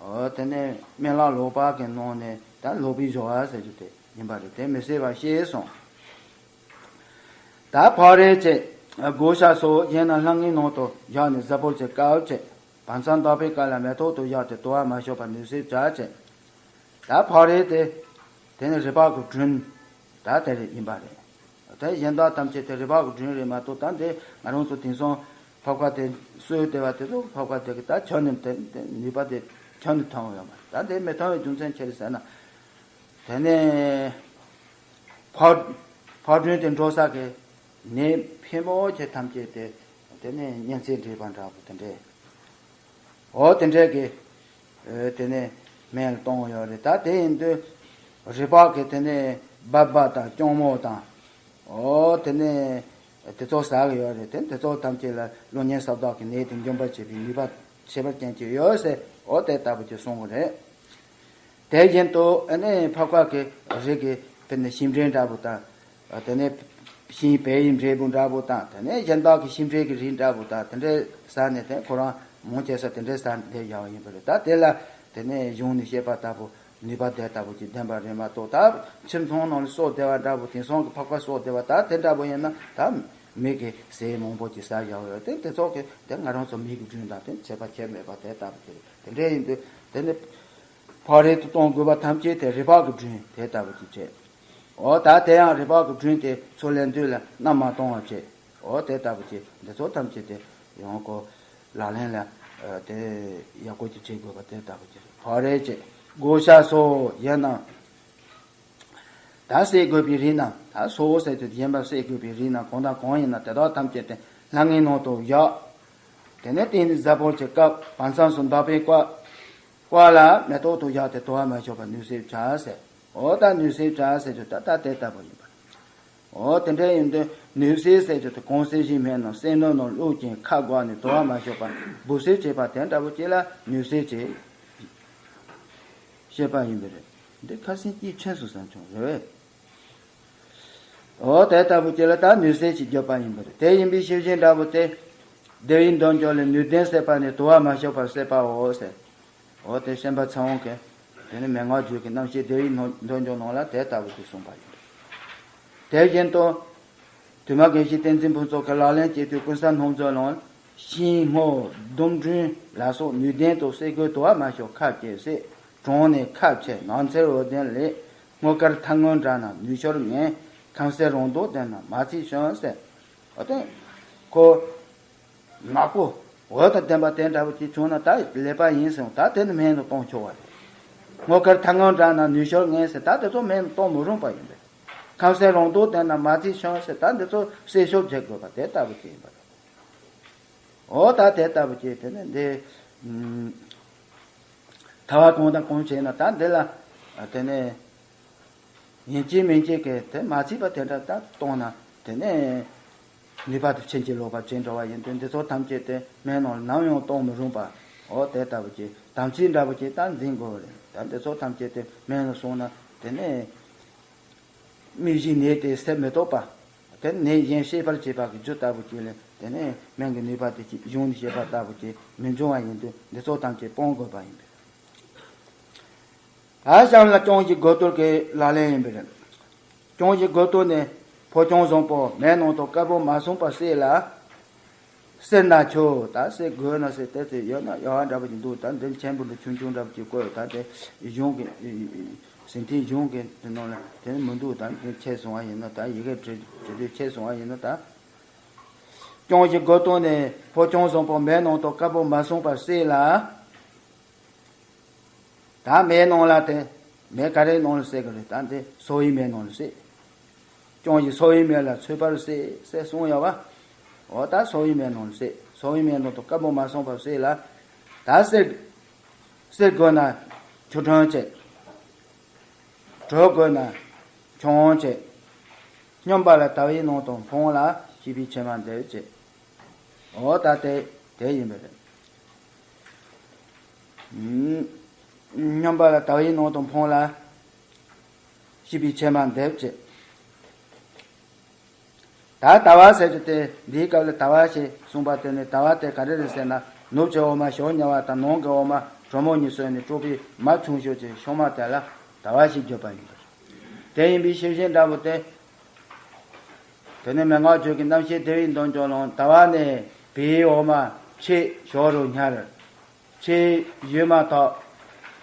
འོ་དེ་ནས་སྨན་བླ་ལོག་པ་གི་ནང་ནས་ད་ལོག་པའི་སྦྱོར་བ་ཟེར་རྒྱུ་དེ་ཡིན་པ་རེད། དེ་མི་བསྲེག་པར་བཤད་གསུངས། ད་ཕག་རས་བཅས་བགོ་བཤའ་སོགས་གཞན་རྣམས་ལྷང་ངེའི་ནང་དུ་བཞག་ནས་གཟའ་ཕུར་གྱི་སྐབས་བཅས་བར་མཚམས་འདག་པའི་སྐབས་ལ་མེ་ཏོག་ཏུ་བཞག་སྟེ་དུ་བ་མ་ཞོག་པར་ནུས་བསྲེག་བྱ་བྱེད། ད་ཕག་རས་དེ་དེ་ནི་རི་ཕག་གི་བྲུན་ད་དེ་རེད་ཡིན་པ་རེད། ད་གཞན་དག་ཐམས་ཅད་དེ་རི་ཕག་གི་བྲུན་རེད་མ་གཏོགས། ད་འདི་ང་རང་ཚོ་དེང་སང་ཕག་པ་དེ་གསོས་བསྡད་པ་དེ་ཚོ་ཕག་པ་དེ་གི་ད་ཁྱོན་ནས་དེ་དེ་ནུས་པ་དེ་ཁྱོན་ནས་ཐོན་ཡོད་མ་རེད། ད་འདི་མི་ཐོན་པའི་རྒྱུ་མཚན་ཅི་རེད་ཟེར་ན། དེ་ནས་ཕག་ཕག་བྲུན་དེ་འགྲོ་ས་གི་ནད་ཕལ་མོ་ཆེ་ཐམས་ཅད་དེ་དེ་ནས་གཉན་ཚད་འདྲེས་པ་འདྲ་པོ་དེ་འདྲས། འོ་དེ་འདྲས་ཀྱི་དེ་ནས་སྨན་གཏོང་ཡོད་རེད། ད་དེ་ཡིན་དུས་རི་ཕག་གི་དེ་ནས་སྦལ་པ་དང་སྐྱོང་མོ་དང་། འོ་དེ་ནས་དེ་ཚོ་ཟ་གི་ཡོད་རེད། དེ་དེ་ཚོ་ཐམས་ཅད་ལ་གློ་རྙིང་ས་བདག་གི་ནད་དེ་འཇོམས་པར་བྱེད་པའི་ནུས་པ་ཁྱད་པར་ཅན་ཅིག་ཡོད་ཟེར། འོ་དེ་ལྟ་བུ་ཅིག་གསུང་གི་རེད། དེ་བཞིན་དུ་ཨ་ནི་ཕག་པ་གི་རིགས་ཀྱི་དེ་ནི་ཤིང་འབྲས་འདྲ་པོ་དང་། དེ་ནས་ཤིང་བལ་ཡི་འབྲས་བུ་འདྲ་པོ་དང་། དེ་ནས་གཞན་དག་གི་ཤིང་འབྲས་ཀྱི་རིགས་འདྲ་པོ་དང་དེ་འདྲས་ཟ་ནས་དེ་ཁོ་རང་མང་ཆེ་ས་དེ་འདྲས་ཟ་བསྡད་བཞག་པ་ཡིན་པ་རེད། ད་དེ་ལ་དེ་ནས་གཞུང་ནས་བཤད་པ་ལྟ་བུ་ནུས་པ་དེ་ལྟ་བུ་ཅིག་ལྡན་པ་རེད་མ་གཏོགས། ད་ཁྱིམ་ཚང་ནང་ལ་གསོ་བདེ་བ་འདྲ་པོ་དེང་སང་གི་ཕག་པ་གསོ་བདེ་བ་ད་དེ་འདྲ་པོ་ཡིན་ན་ད་མི་གི་ཟས་མང་པོ་ཅིག་ཟ་བཞག་ཡོད་དེ་དེ་ཚོ་གི་དེ་ང་རང་ཚོ་མི་གི་རྒྱུན་དང་དེ་ཁྱད་པར་ཁྱད་མེད་པ་དེ་ལྟ་བུ་ཅིག་རེད། དེ་འདྲས་ཡིན་དུས་དེ་ནི། ཕག་རས་དུ་གཏོང་དགོས་པ་ཐམས་ཅད་དེ་རི་ཕག་གི་བྲུན་དེ་ལྟ་བུ་ཅིག་བྱེད། འོ་ད་དེ་ཡང་རི་ཕག་གི་བྲུན་དེ་ཚུར་ལེན་དུས་ལ་མནའ་མ་གཏོང་བ་བྱེད། འོ་དེ་ལྟ་བུ་ཅིག་འདི་ཚོ་ཐམས་ཅད་དེ་ཡང་ཁོ་ལག་ལེན་ལ་དེ་ཡག་པོ་ཅིག་བྱེད་དགོས་པ་དེ་ལྟ་བུ་ཅིག་རེད། ཕག་རས་བཅས་བགོ་བཤའ་སོགས་གཞན་རྣམས། ད་བསྲེག་དགོས་པའི་རིགས་རྣམས། ད་སོགས་ཟེར་དུས་གཞན་པ་བསྲེག་དགོས་པའི་རིགས་རྣམས་གང་དང་གང་ཡིན་ན་དེ་དག་ཐམས་ཅད་དེ་ལྷང་ངེའི་ནང་དུ་བཞག་དེ་ནས་སྟེང་ནས་གཟའ་ཕུར་གྱི་སྐབས་བར་མཚམས་སུ་འདག་པའི་སྐབས་སྐབས་ལ་མེ་ཏོག་ཏུ་བཞག་སྟེ་དུ་བ་མ་ཞོག་པར་ནུས་བསྲེག་བྱ་ཟེར། འོ་ད་ནུས་བསྲེག་བྱ་ཟེར་དུས་ད་ལྟ་དེ་ལྟ་བུ་ཡིན་པ། འོ་དེ་འདྲ་ཡིན་དུས་ནུས་བསྲེག་ཟེར་དུས་དེ་གང་བསྲེགས་ཤིང་སྨན་རྣམས་བསྲེགས་ནོར་རྣམས་བླུགས་ཀྱིན་ཁ་བསྒོར་ནས་དུ་བ་མ་ཞོག་པར་འབུ་བསྲེག་བྱེད་པ་དེ་འདྲ་བོ་ཅིག་ལ་ནུས་བསྲེག་ཅེས་བཤད་པ་ཡིན་པ་རེད། འདི་ཁ་སང་སྐྱེས་ཆེན་སུ་བསམ་བྱུང་རེད་བས། འོ་དེ་ལྟ་བུ་ཅིག་ལ་ད་ནུས་བསྲེག་ཅེས་བརྗོད་པ་ཡིན་པ་རེད། དེ་ཡིན་པའི་ཕྱིར་གཞན་འདྲ་བོ་སྟེ། བདེ་བའི་འདོད་འཇོ་ལས་ནུས་ལྡན་བསྲེགས་པ་ནི་དུ་བ་མ་ཞོག་པར་བསྲེགས་པའོ་ཟེར། འོ་དེ་ཤན་པ་ཚེ་དབང་གིས་དེ་ནི་མན་ངག་བརྗོད་ཀྱི་རྣམ་བཤད་བདེ་བའི་འདོད་འཇོ་ནང་ལ་དེ་ལྟ་བུ་ཅིག་གསུངས་པ་ཡིན། དེ་བཞིན་དུ། དུ་མ་དགེ་བཤེས་བསྟན་འཛིན་ཕུན་ཚོགས་ཀྱིས་ལག་ལེན་བྱེད་དུས་ཀུན་གསལ་སྣུམ་མཛོད་ནང་ཤིང་སྔོ་ལྡུམ་བྲུན་ལ་སོགས་ནུས་ལྡན་དུ་བསྲེག་དགོས། དུ་བ་མ་ཞོག་ཁ་བཅད་བསྲེག། གྲང་ནས་ཁ་བཅད་ནགས་ཚལ་འོད་ལྡན་ལས། སྔོ་དཀར་ཐལ་སྔོན་འདྲ་རྣམས་ནུས་ཤོར་ངན། ཁམ་སེར་རོང་རྡོག་ལྡན་རྣམས་མ་བསྲེགས་ཤིང་ཟེར། འོ་དེ། ཁོ། ནག་པོ། འོད་དང་ལྡན་པ་དེ་འདྲ་བོ་ཅིག་བྱུང་ན་ད་ལེགས་པ་ཡིན་ཟེར། ད་དེ་ནི་སྨན་དུ་གཏོང་ཆོག་པ་རེད། སྔོ་དཀར་ཐལ་སྔོན་འདྲ་རྣམས་ནུས་ཤོར་ངན་ཟེར། ད་དེ་ཚོ་སྨན་དུ་གཏོང་མི་རུང་པ་ཡིན་པས། ཁམ་སེར་རོང་རྡོག་ལྡན་རྣམས་མ་བསྲེགས་ཤིང་ཟེར། ད་འདི་ཚོ་བསྲེག་ཤོག་བྱེད་དགོས་པ་དེ་ལྟ་བུ་ཅིག་ཡིན་པ་རེད། འོ་ད་དེ་ལྟ་བུ་ཅིག་དེ་ནས་འདི། ཐལ་བ་གང་དང་གང་བྱས་ན་ད་འདི་ལ། དེ་ནས། ཡིན་གཅིག་མིན་གཅིག་གིས་དེ་མ་ཚིག་པ་དེ་འདྲ་ད་གཏོང་ན་དེ་ནས། ནུས་པ་དེ་ཕྱིན་ཅི་ལོག་པ་བྱེད་འགྲོ་བ་ཡིན་དུས་འདི་ཚོ་ཐམས་ཅད་དེ་སྨན་ནང་ལ་ནམ་ཡང་གཏོང་མི་རུང་བ། འོ་དེ་ལྟ་བུ་ཅིག་དམ་ཚིག་འདྲ་བུ་ཅིག་ད་འཛིན་དགོས་རེད། ད་འདི་ཚོ་ཐམས་ཅད་དེ་སྨན་ལ་སོང་ན་དེ་ནས། མིག་བཞིན་ནད་དེ་སེལ་མི་ཐུབ་པ། དེ་ནད་གཞན་ཤེས་པར་བྱེད་པ་གི་རྒྱུ་ལྟ་བུ་ཅིག་ལས་དེ་ནས་སྨན་གྱི་ནུས་པ་དེ་ཅིག་གཞུང་ནས་བཤད་པ་ལྟ་བུ་ཅིག་མི་འབྱུང་བ་ཡིན་དུས་འདི་ཚོ་ཐམས་ཅད་སྤོང་དགོས་པ་ཡིན་པས། ད་གཤམ་ལ་སྐྱོང་གཞི་དགུ་གཏོར་གྱི་ལག་ལེན་ཡིན་པས། སྐྱོང་གཞི་དགུ་གཏོར་ནི་ཕོ་སྐྱོང་བཟང་པོ་མའི་ནང་དུ་དཀར་པོ་མ་སོང་བར་བསྲེས་ལ། བསྲེས་ན་ཆོག་ད་བསྲེས་དགོས་ན་བསྲེས་ཏེ་ཚེ་ཡོད་ན་ཡག་པ་འདྲ་པོ་ཅིག་འདུག་ད་འདི་མཆན་བུ་འདི་ཆུང་ཆུང་འདྲ་པོ་ཅིག་བཀོད་ད་དེ་གཞུང་གི་ཟིན་ཐིག་གཞུང་གི་དེ་ནང་ལ་དེ་མི་འདུག་ད་འདི་ཆད་སོང་བ་ཡིན་ན་ད་ཡི་གེ་བྲི་བྲི་དུས་ཆད་སོང་བ་ཡིན་ན་ད། སྐྱོང་གཞི་དགུ་གཏོར་ནི་ཕོ་སྐྱོང་བཟང་པོ་མའི་ནང་དུ་དཀར་པོ་མ་སོང་བར་བསྲེས་ལ། ད་མའི་ནང་ལ་དེ། མེ་ག་རེའི་ནང་ལ་བསྲེས་གི་རེད། ད་འདི་སོ་ཡི་མའི་ནང་ལ་བསྲེས། སྐྱོང་གཞི་སོ་ཡི་མེ་ལ་ཚོས་པར་བསྲེས་བསྲེས་གསུངས་ཡོད་པ། འོ་ད་སོ་ཡི་མའི་ནང་ལ་བསྲེས། སོ་ཡི་མའི་ནང་དུ་དཀར་པོ་མ་སོང་བར་བསྲེས་ལ། ད་བསྲེས། བསྲེས་དགོས་ན་ཆུ་དྲོན་བྱེད། དྲོ་དགོས་ན་ཆུ་འོང་བྱེད། སྙོམས་པ་ལ་དལ་བའི་ནང་དུ་འཕངས་ལ་ཤིས་པའི་ཕྱེ་མ་འདེབས་བྱེད། འོ་ད་དེ་དེ་ཡིན་པ་རེད། སྙོམས་པ་ལ་དལ་བའི་ནང་དུ་འཕངས་ལ། ཤིས་པའི་ཕྱེ་མ་འདེབས་བྱེད། ད་དལ་བ་ཟེར་རྒྱུ་དེ་འདིའི་སྐབས་ལ་དལ་བ་ཞེས་གསུངས་པ་དེ་ནི་དལ་བ་དེ་ག་རེ་རེད་ཟེར་ན་ནུབ་ཀྱི་འོ་མ་ཞོ་ཉ་བ་དང་ནང་གི་འོ་མ་གྲོ་མོ་གཉིས་སོགས་ནས་དཀྲུགས་པའི་མ་ཆུང་ཤོས་ཀྱི་ཤོག་མ་དེ་ལ་དལ་བ་ཞེས་བརྗོད་པ་ཡིན་པ་རེད། དེ་ཡིན་པའི་ཤེས་བཞིན་འདྲ་པོ་དེ། དེ་ནས་མན་ངག་བརྗོད་ཀྱི་རྣམ་བཤད་བདེ་བའི་འདུན་ཀྱང་ལོང་དལ་བ་ནི་བེའུའི་འོ་མ་ཕྱེད་ཞོ་རུ་ཉར། ཕྱེད་ཡོད་མ་ཐག་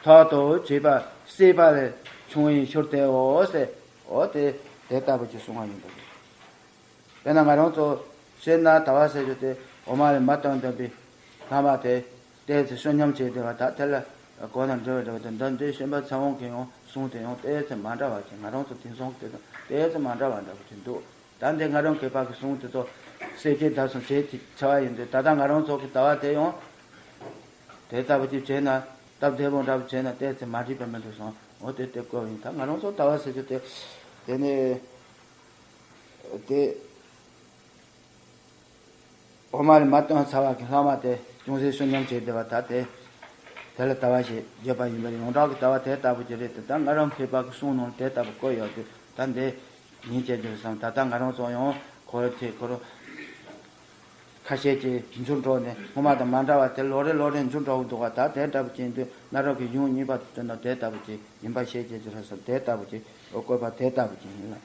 ཐག་ཏུ་བྱས་པ་བསྲེས་པ་ལས་བྱུང་བའི་ཤུར་དེའོ་ཟེར། འོ་དེ་དེ་ལྟ་བུ་ཅིག་གསུང་བ་ཡིན་པ་རེད། དཔེར་ན་ང་རང་ཚོ་སྤྱིར་ན་དལ་བ་ཟེར་རྒྱུ་དེ་འོ་མ་ལས་མ་བཏོན་བཏོན་པའི་ལྷག་མ་དེ་ཏོག་ཙམ་བསོད་སྙོམས་བྱས་བསྡད་པ་ད་དེ་ལ་གོ་ན་འདྲི་བ་འདྲི་བ་དེ་འདི་འདི་བཤད་པ་ཚེ་དབང་གིས་ཡང་གསུང་དེ་ཡང་ཏོག་ཙམ་མ་འདྲ་བ་ཅིག་ང་རང་ཚོ་དེང་སང་དེ་དང་ཏོག་ཙམ་མ་འདྲ་བ་འདྲ་བོ་ཅིག་འདུག་ད་འདི་ང་རང་མཁས་པ་གི་གསུང་དེ་ཚོ་གསལ་བཤད་བརྡར་གསུམ་བྱས་ཏེ་ཆ་བ་ཡིན་དུས་ད་ལྟ་ང་རང་ཚོ་གི་དལ་བ་དེ་ཡང་དེ་ལྟ་བུ་ཅིག་བྱས་ན་སྟབས་བདེ་པོ་འདྲ་བོ་བྱས་ན་ཏོག་ཙམ་མ་འགྲིག་པ་མི་འདུག་སོང་། འོ་དེ་དེ་བཀོད་ཡིན། ད་ང་རང་ཚོ་དལ་བ་ཟེར་རྒྱུ་དེ་དེ་ནས་དེ་འོ་མ་ལས་མ་བཏོན་ཚར་བ་གི་ལྷག་མ་དེ་ཅུང་ཟད་བསོད་སྙོམས་བྱས་བསྡད་པ་ད་དེ་དེ་ལ་དལ་བ་ཞེས་བརྗོད་པ་ཡིན་པ་རེད། ཡོངས་གྲགས་ཀྱི་དལ་བ་དེ་ལྟ་བུ་ཅིག་རེད་དེ། ད་ང་རང་མཁས་པ་གི་གསུང་ནང་དེ་ལྟ་བུ་བཀོད་ཡོད་དུས་ད་འདི་ཡིན་བྱས་རྒྱུ་བསམ། ད་ལྟ་ང་རང་ཚོ་ཡང་ཁོ་ར་དེ་ཁོ་ར་ཁ་ཤས་ཀྱིས་འཇུ་འགྲོ་ནས་སྔོན་མ་དང་མ་འདྲ་བ་དེ་ལོ་རེ་ལོ་རེ་འཇུ་འགྲོ་གི་འདུག་བ། ད་དེ་འདྲ་བུ་ཅིག་ཡིན་དུས་གནའ་རབས་ཀྱི་གཞུང་རྙིང་པ་དེ་ཚོ་ནང་དེ་ལྟ་བུ་ཅིག་ཡིན་པ་ཤེས་བྱས་རྒྱུ་རེད་བསམ། དེ་ལྟ་བུ་ཅིག་འོ་བཀོད་པ་དེ་ལྟ་བུ་ཅིག་ཡིན་ལ།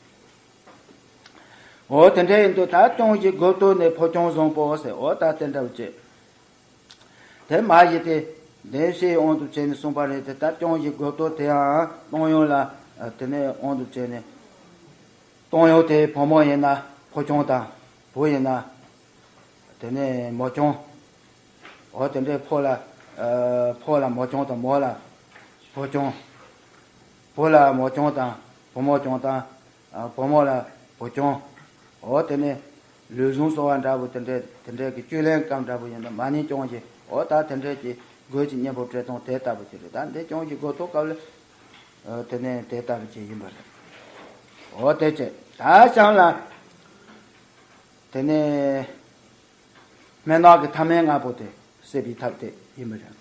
འོ་དེ་འདྲ་ཡིན་དུས་ད་སྐྱོང་གཞི་དགུ་གཏོར་ནས་ཕོ་སྐྱོང་བཟང་པོ་ཟེར། འོ་ད་དེ་འདྲ་བུ་ཅིག་དེ་མ་གཞི་དེ་བདེན་བཞིའི་དབང་དུ་བྱས་ནས་གསུངས་པ་རེད་དེ། ད་སྐྱོང་གཞི་དགུ་གཏོར་དེའང་གཏོང་ཡོང་ལ་དེ་ནས་དབང་དུ་བྱས་ནས་གཏོང་ཡོང་དེ་བུ་མོ་ཡིན་ན་ཕོ་སྐྱོང་དང་བུ་ཡིན་ན་དེ་ནས་མོ་སྐྱོང་། འོ་དེ་འདྲའི་ཕོ་ལ་ཕོ་ལ་མོ་སྐྱོང་དང་མོ་ལ་བུ་སྐྱོང་། བུ་ལ་མོ་སྐྱོང་དང་བུ་མོ་སྐྱོང་དང་བུ་མོ་ལ་བུ་སྐྱོང་། འོ་དེ་ནས་ལུས་ཟུངས་གསོ་བ་འདྲ་བོ་དེ་འདྲའི་དེ་འདྲའི་གི་བཅུད་ལེན་སྐབས་འདྲ་བོ་ཡིན་ན་མ་ཎི་སྐྱོང་ཞིང་། འོ་ད་དེ་འདྲའི་གི་དགོས་ཀྱི་གཉེན་པོ་བྲེལ་གཏོང་དེ་ལྟ་བུ་ཅིག་རེད། ད་འདི་སྐྱོང་ཞིང་དགུ་གཏོར་སྐབས་ལ་དེ་ནས་དེ་ལྟ་བུ་ཅིག་ཡིན་པ་རེད། འོ་དེ་བྱས་ད་གཤམ་ལ་དེ་ནས་སྨན་སྣ་གི་ཐ་མལ་ལྔ་པོ་དེ་སེལ་བའི་ཐབས་དེ་ཡིན་པ་རེད།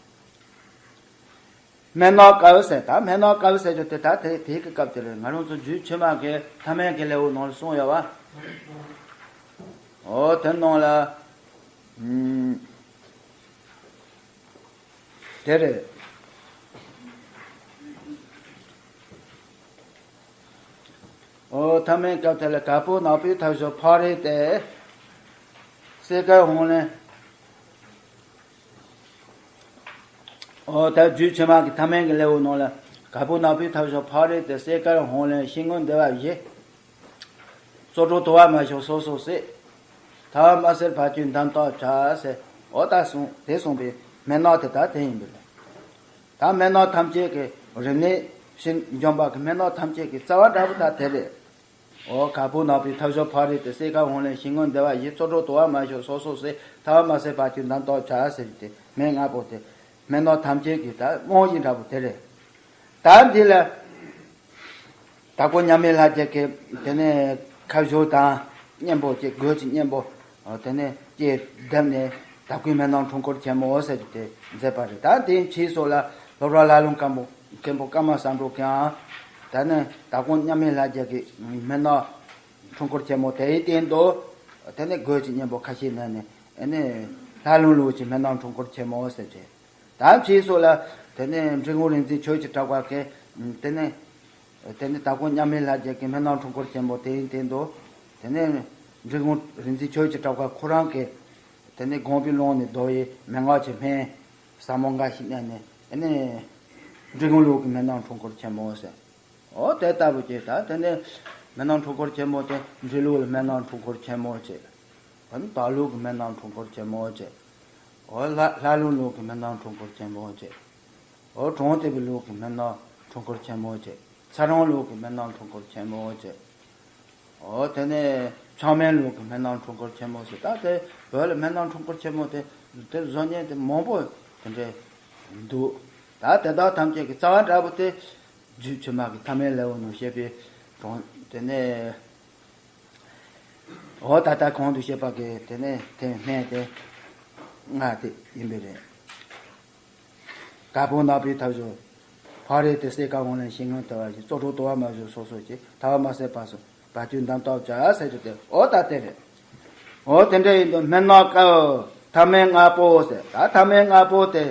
སྨན་སྣ་དཀར་ཟེར། ད་སྨན་སྣ་དཀར་ཟེར་རྒྱུ་དེ་ད་དེ་དེའི་གི་སྐབས་དེ་རེད། ང་རང་ཚོ་རྒྱུད་ཕྱི་མ་གི་ཐ་མལ་གྱི་ལེའུ་ནང་ལ་གསུངས་ཡོད་བ། འོ་དེ་ནང་ལ་ཨུམ་དེ་རེད། འོ་ཐ་མལ་སྐབས་དེ་ལ་ག་པུ་ནག་པོའི་ཐབ་ཤོར་ཕག་རིལ་ཏེ། གསེར་དཀར་ཧོང་ལེན། འོ་ད་རྒྱུད་ཕྱི་མ་གི་ཐ་མལ་གྱི་ལེའུ་ནང་ལ་ག་པུ་ནག་པོའི་ཐབ་ཤོར་ཕག་རིལ་ཏེ། གསེར་དཀར་ཧོང་ལེན་ཤིང་སྔོན་འདི་བ་བཞི། བཙོག་གྲོག་དུ་བ་མ་ཞོག་སོ་སོ་སྲེག་ཐ་མ་སེར་ཕ་ཆུའི་འདམ་བཏགས་བྱ་ཟེར། འོ་ད་གསུངས་དེ་གསུངས་པའི་སྨན་སྣ་དེ་ད་དེ་ཡིན་པས། ད་སྨན་སྣ་ཐམས་ཅད་ཀྱི་རིམས་ནད་ཕྱིར་འཇོམས་པ་གི་སྨན་སྣ་ཐམས་ཅད་ཀྱི་རྩ་བ་འདྲ་པོ་ད་དེ་རེད། འོ་གར་པོ་ནག་པོའི་ཐབས་ཤོར་ཕ་རོལ་ཏུ། སྲས་དཀར་ཧཱུྃ་ལས་ཞིང་སྔོན་འདུལ་བ་ཡི། ཚོགས་དྲུག་དུ་བ་མ་ཞིག་སོ་སོར་བསྲེགས། ཐལ་བ་མ་བསྲེགས་བར་དུ་འདམ་བཏོག་བྱ་ཟེར་ཏེ་སྨན་ལྔ་པོ་དེ་སྨན་ནག་ཐམས་ཅད་ཀྱི་ད་རྨང་གཞི་འདྲ་པོ་དེ་རེད། ད་འདི་ལ་དྭགས་པོ་མཉམ་མེད་ལྷ་རྒྱལ་གྱི་དེ་ནས་ཁ་བཞུར་དང་གཉེན་པོ་ཅིག་གོས་ཀྱི་གཉེན་པོ་དེ་ནས་ཀྱེ་བསྡེབས་ནས་དྭགས་པོའི་སྨན་ནག་འཁྲུལ་འཁོར་ཆེན་མོ་ཟེར་ཏེ་མཛད་པ་རེད། ད་དེའི་ཕྱིས་སུ་ལ་སློབ་དཔོན་ལྷ་ལུང་མཁན་པོ་མཁན་པོ་ཀརྨ་བསམ་འགྲུབ་ཀྱང་ད་ནི་དྭགས་པོ་མཉམ་མེད་ལྷ་རྒྱལ་གྱི་སྨན་ནག་འཁྲུལ་འཁོར་ཆེན་མོ་དེའི་སྟེང་དུ་དེ་ནས་གོས་ཀྱི་གཉེན་པོ་ཁ་ཤས་བསྣན་ནས་ཨ་ནི་ལྷ་ལུང་ལུགས་ཀྱི་སྨན་ནག་འཁྲུལ་འཁོར་ཆེན་མོ་ཟེར་ཏེ། ད་ཕྱིས་སུ་ལ་དེ་ནས་འབྲི་གུང་རིག་འཛིན་ཆོས་ཀྱི་གྲགས་པ་གིས་དེ་ནས་དེ་ནས་དྭགས་པོ་མཉམ་མེད་ལྷ་རྒྱལ་གྱི་སྨན་ནག་འཁྲུལ་འཁོར་ཆེན་མོ་དེའི་སྟེང་དུ་དེ་ནས་འབྲི་གུང་རིག་འཛིན་ཆོས་ཀྱི་གྲགས་པ་ཁོ་རང་གིས་དེ་ནས་དགོངས་པའི་ཀློང་ནས་བརྡོལ་བའི་མན་ངག་གི་སྨན་ཟབ་མོ་འགའ་ཞིག་བསྣན་ནས་དེ་ནས་འབྲི་གུང་ལུགས་ཀྱི་སྨན་ནག་འཁྲུལ་འཁོར་ཆེན་མོ་ཟེར། འོ་དེ་ལྟ་བུ་ཅིག་ད་དེ་ནས་སྨན་ནག་འཁྲུལ་འཁོར་ཆེན་མོ་དེ་འབྲི་ལུགས་ལ་སྨན་ནག་འཁྲུལ་འཁོར་ཆེན་མོ་ཅིག་ཨ་ནི་དྭགས་ལུགས་ཀྱི་སྨན་ནག་འཁྲུལ་འཁོར་ཆེན་མོ་ཅིག་འོ་ལྷ་ལྷ་ལུང་ལུགས་ཀྱི་སྨན་ནག་འཁྲུལ་འཁོར་ཆེན་མོ་ཅིག་འོ་གྲོང་སྡེ་པའི་ལུགས་ཀྱི་སྨན་ནག་འཁྲུལ་འཁོར་ཆེན་མོ་ཅིག་ཚ་རོང་ལུགས་ཀྱི་སྨན་ནག་འཁྲུལ་འཁོར་ཆེན་མོ་ཅིག་འོ་དེ་ནས་ཕྱག་སྨན་ལུགས་ཀྱི་སྨན་ནག་འཁྲུལ་འཁོར་ཆེན་མོ་ཟེར། ད་དེ་བོད་ལ་སྨན་ནག་འཁྲུལ་འཁོར་ཆེན་མོ་དེ་དེ་བཟོ་མཁན་དེ་མང་པོ་དེ་འདྲས་འདུག་ད་དེ་དག་ཐམས་ཅད་ཀྱི་རྩ་བ་འདྲ་པོ་དེ་རྒྱུད་ཕྱི་མ་གི་ཐ་མལ་ལེའུ་ནང་བཤད་པའི་གྲོང་དེ་ནས་འོ་ད་ལྟ་གོང་དུ་བཤད་པ་གི་དེ་ནས་དེ་སྨན་དེ་ལྔ་དེ་ཡིན་པས་རེད། གར་པོ་ནག་པོའི་ཐབས་ཤོར་ཕ་རོལ་ཏུ། སྲས་དཀར་ཧཱུྃ་ལས་ཞིང་སྔོན་འདུལ་བ་ཡི། ཚོགས་དྲུག་དུ་བ་མ་ཞིག་སོ་སོར་བསྲེགས། ཐལ་བ་མ་བསྲེགས་བར་དུ་བར་དུ་འདམ་བཏོག་བྱ་ཟེར་རྒྱུ་དེ་འོ་ད་དེ་རེད། འོ་དེ་འདྲ་ཡིན་དུས་སྨན་ནག་དཀར་ཐ་མལ་ལྔ་པོ་ཟེར། ད་ཐ་མལ་ལྔ་པོ་དེ་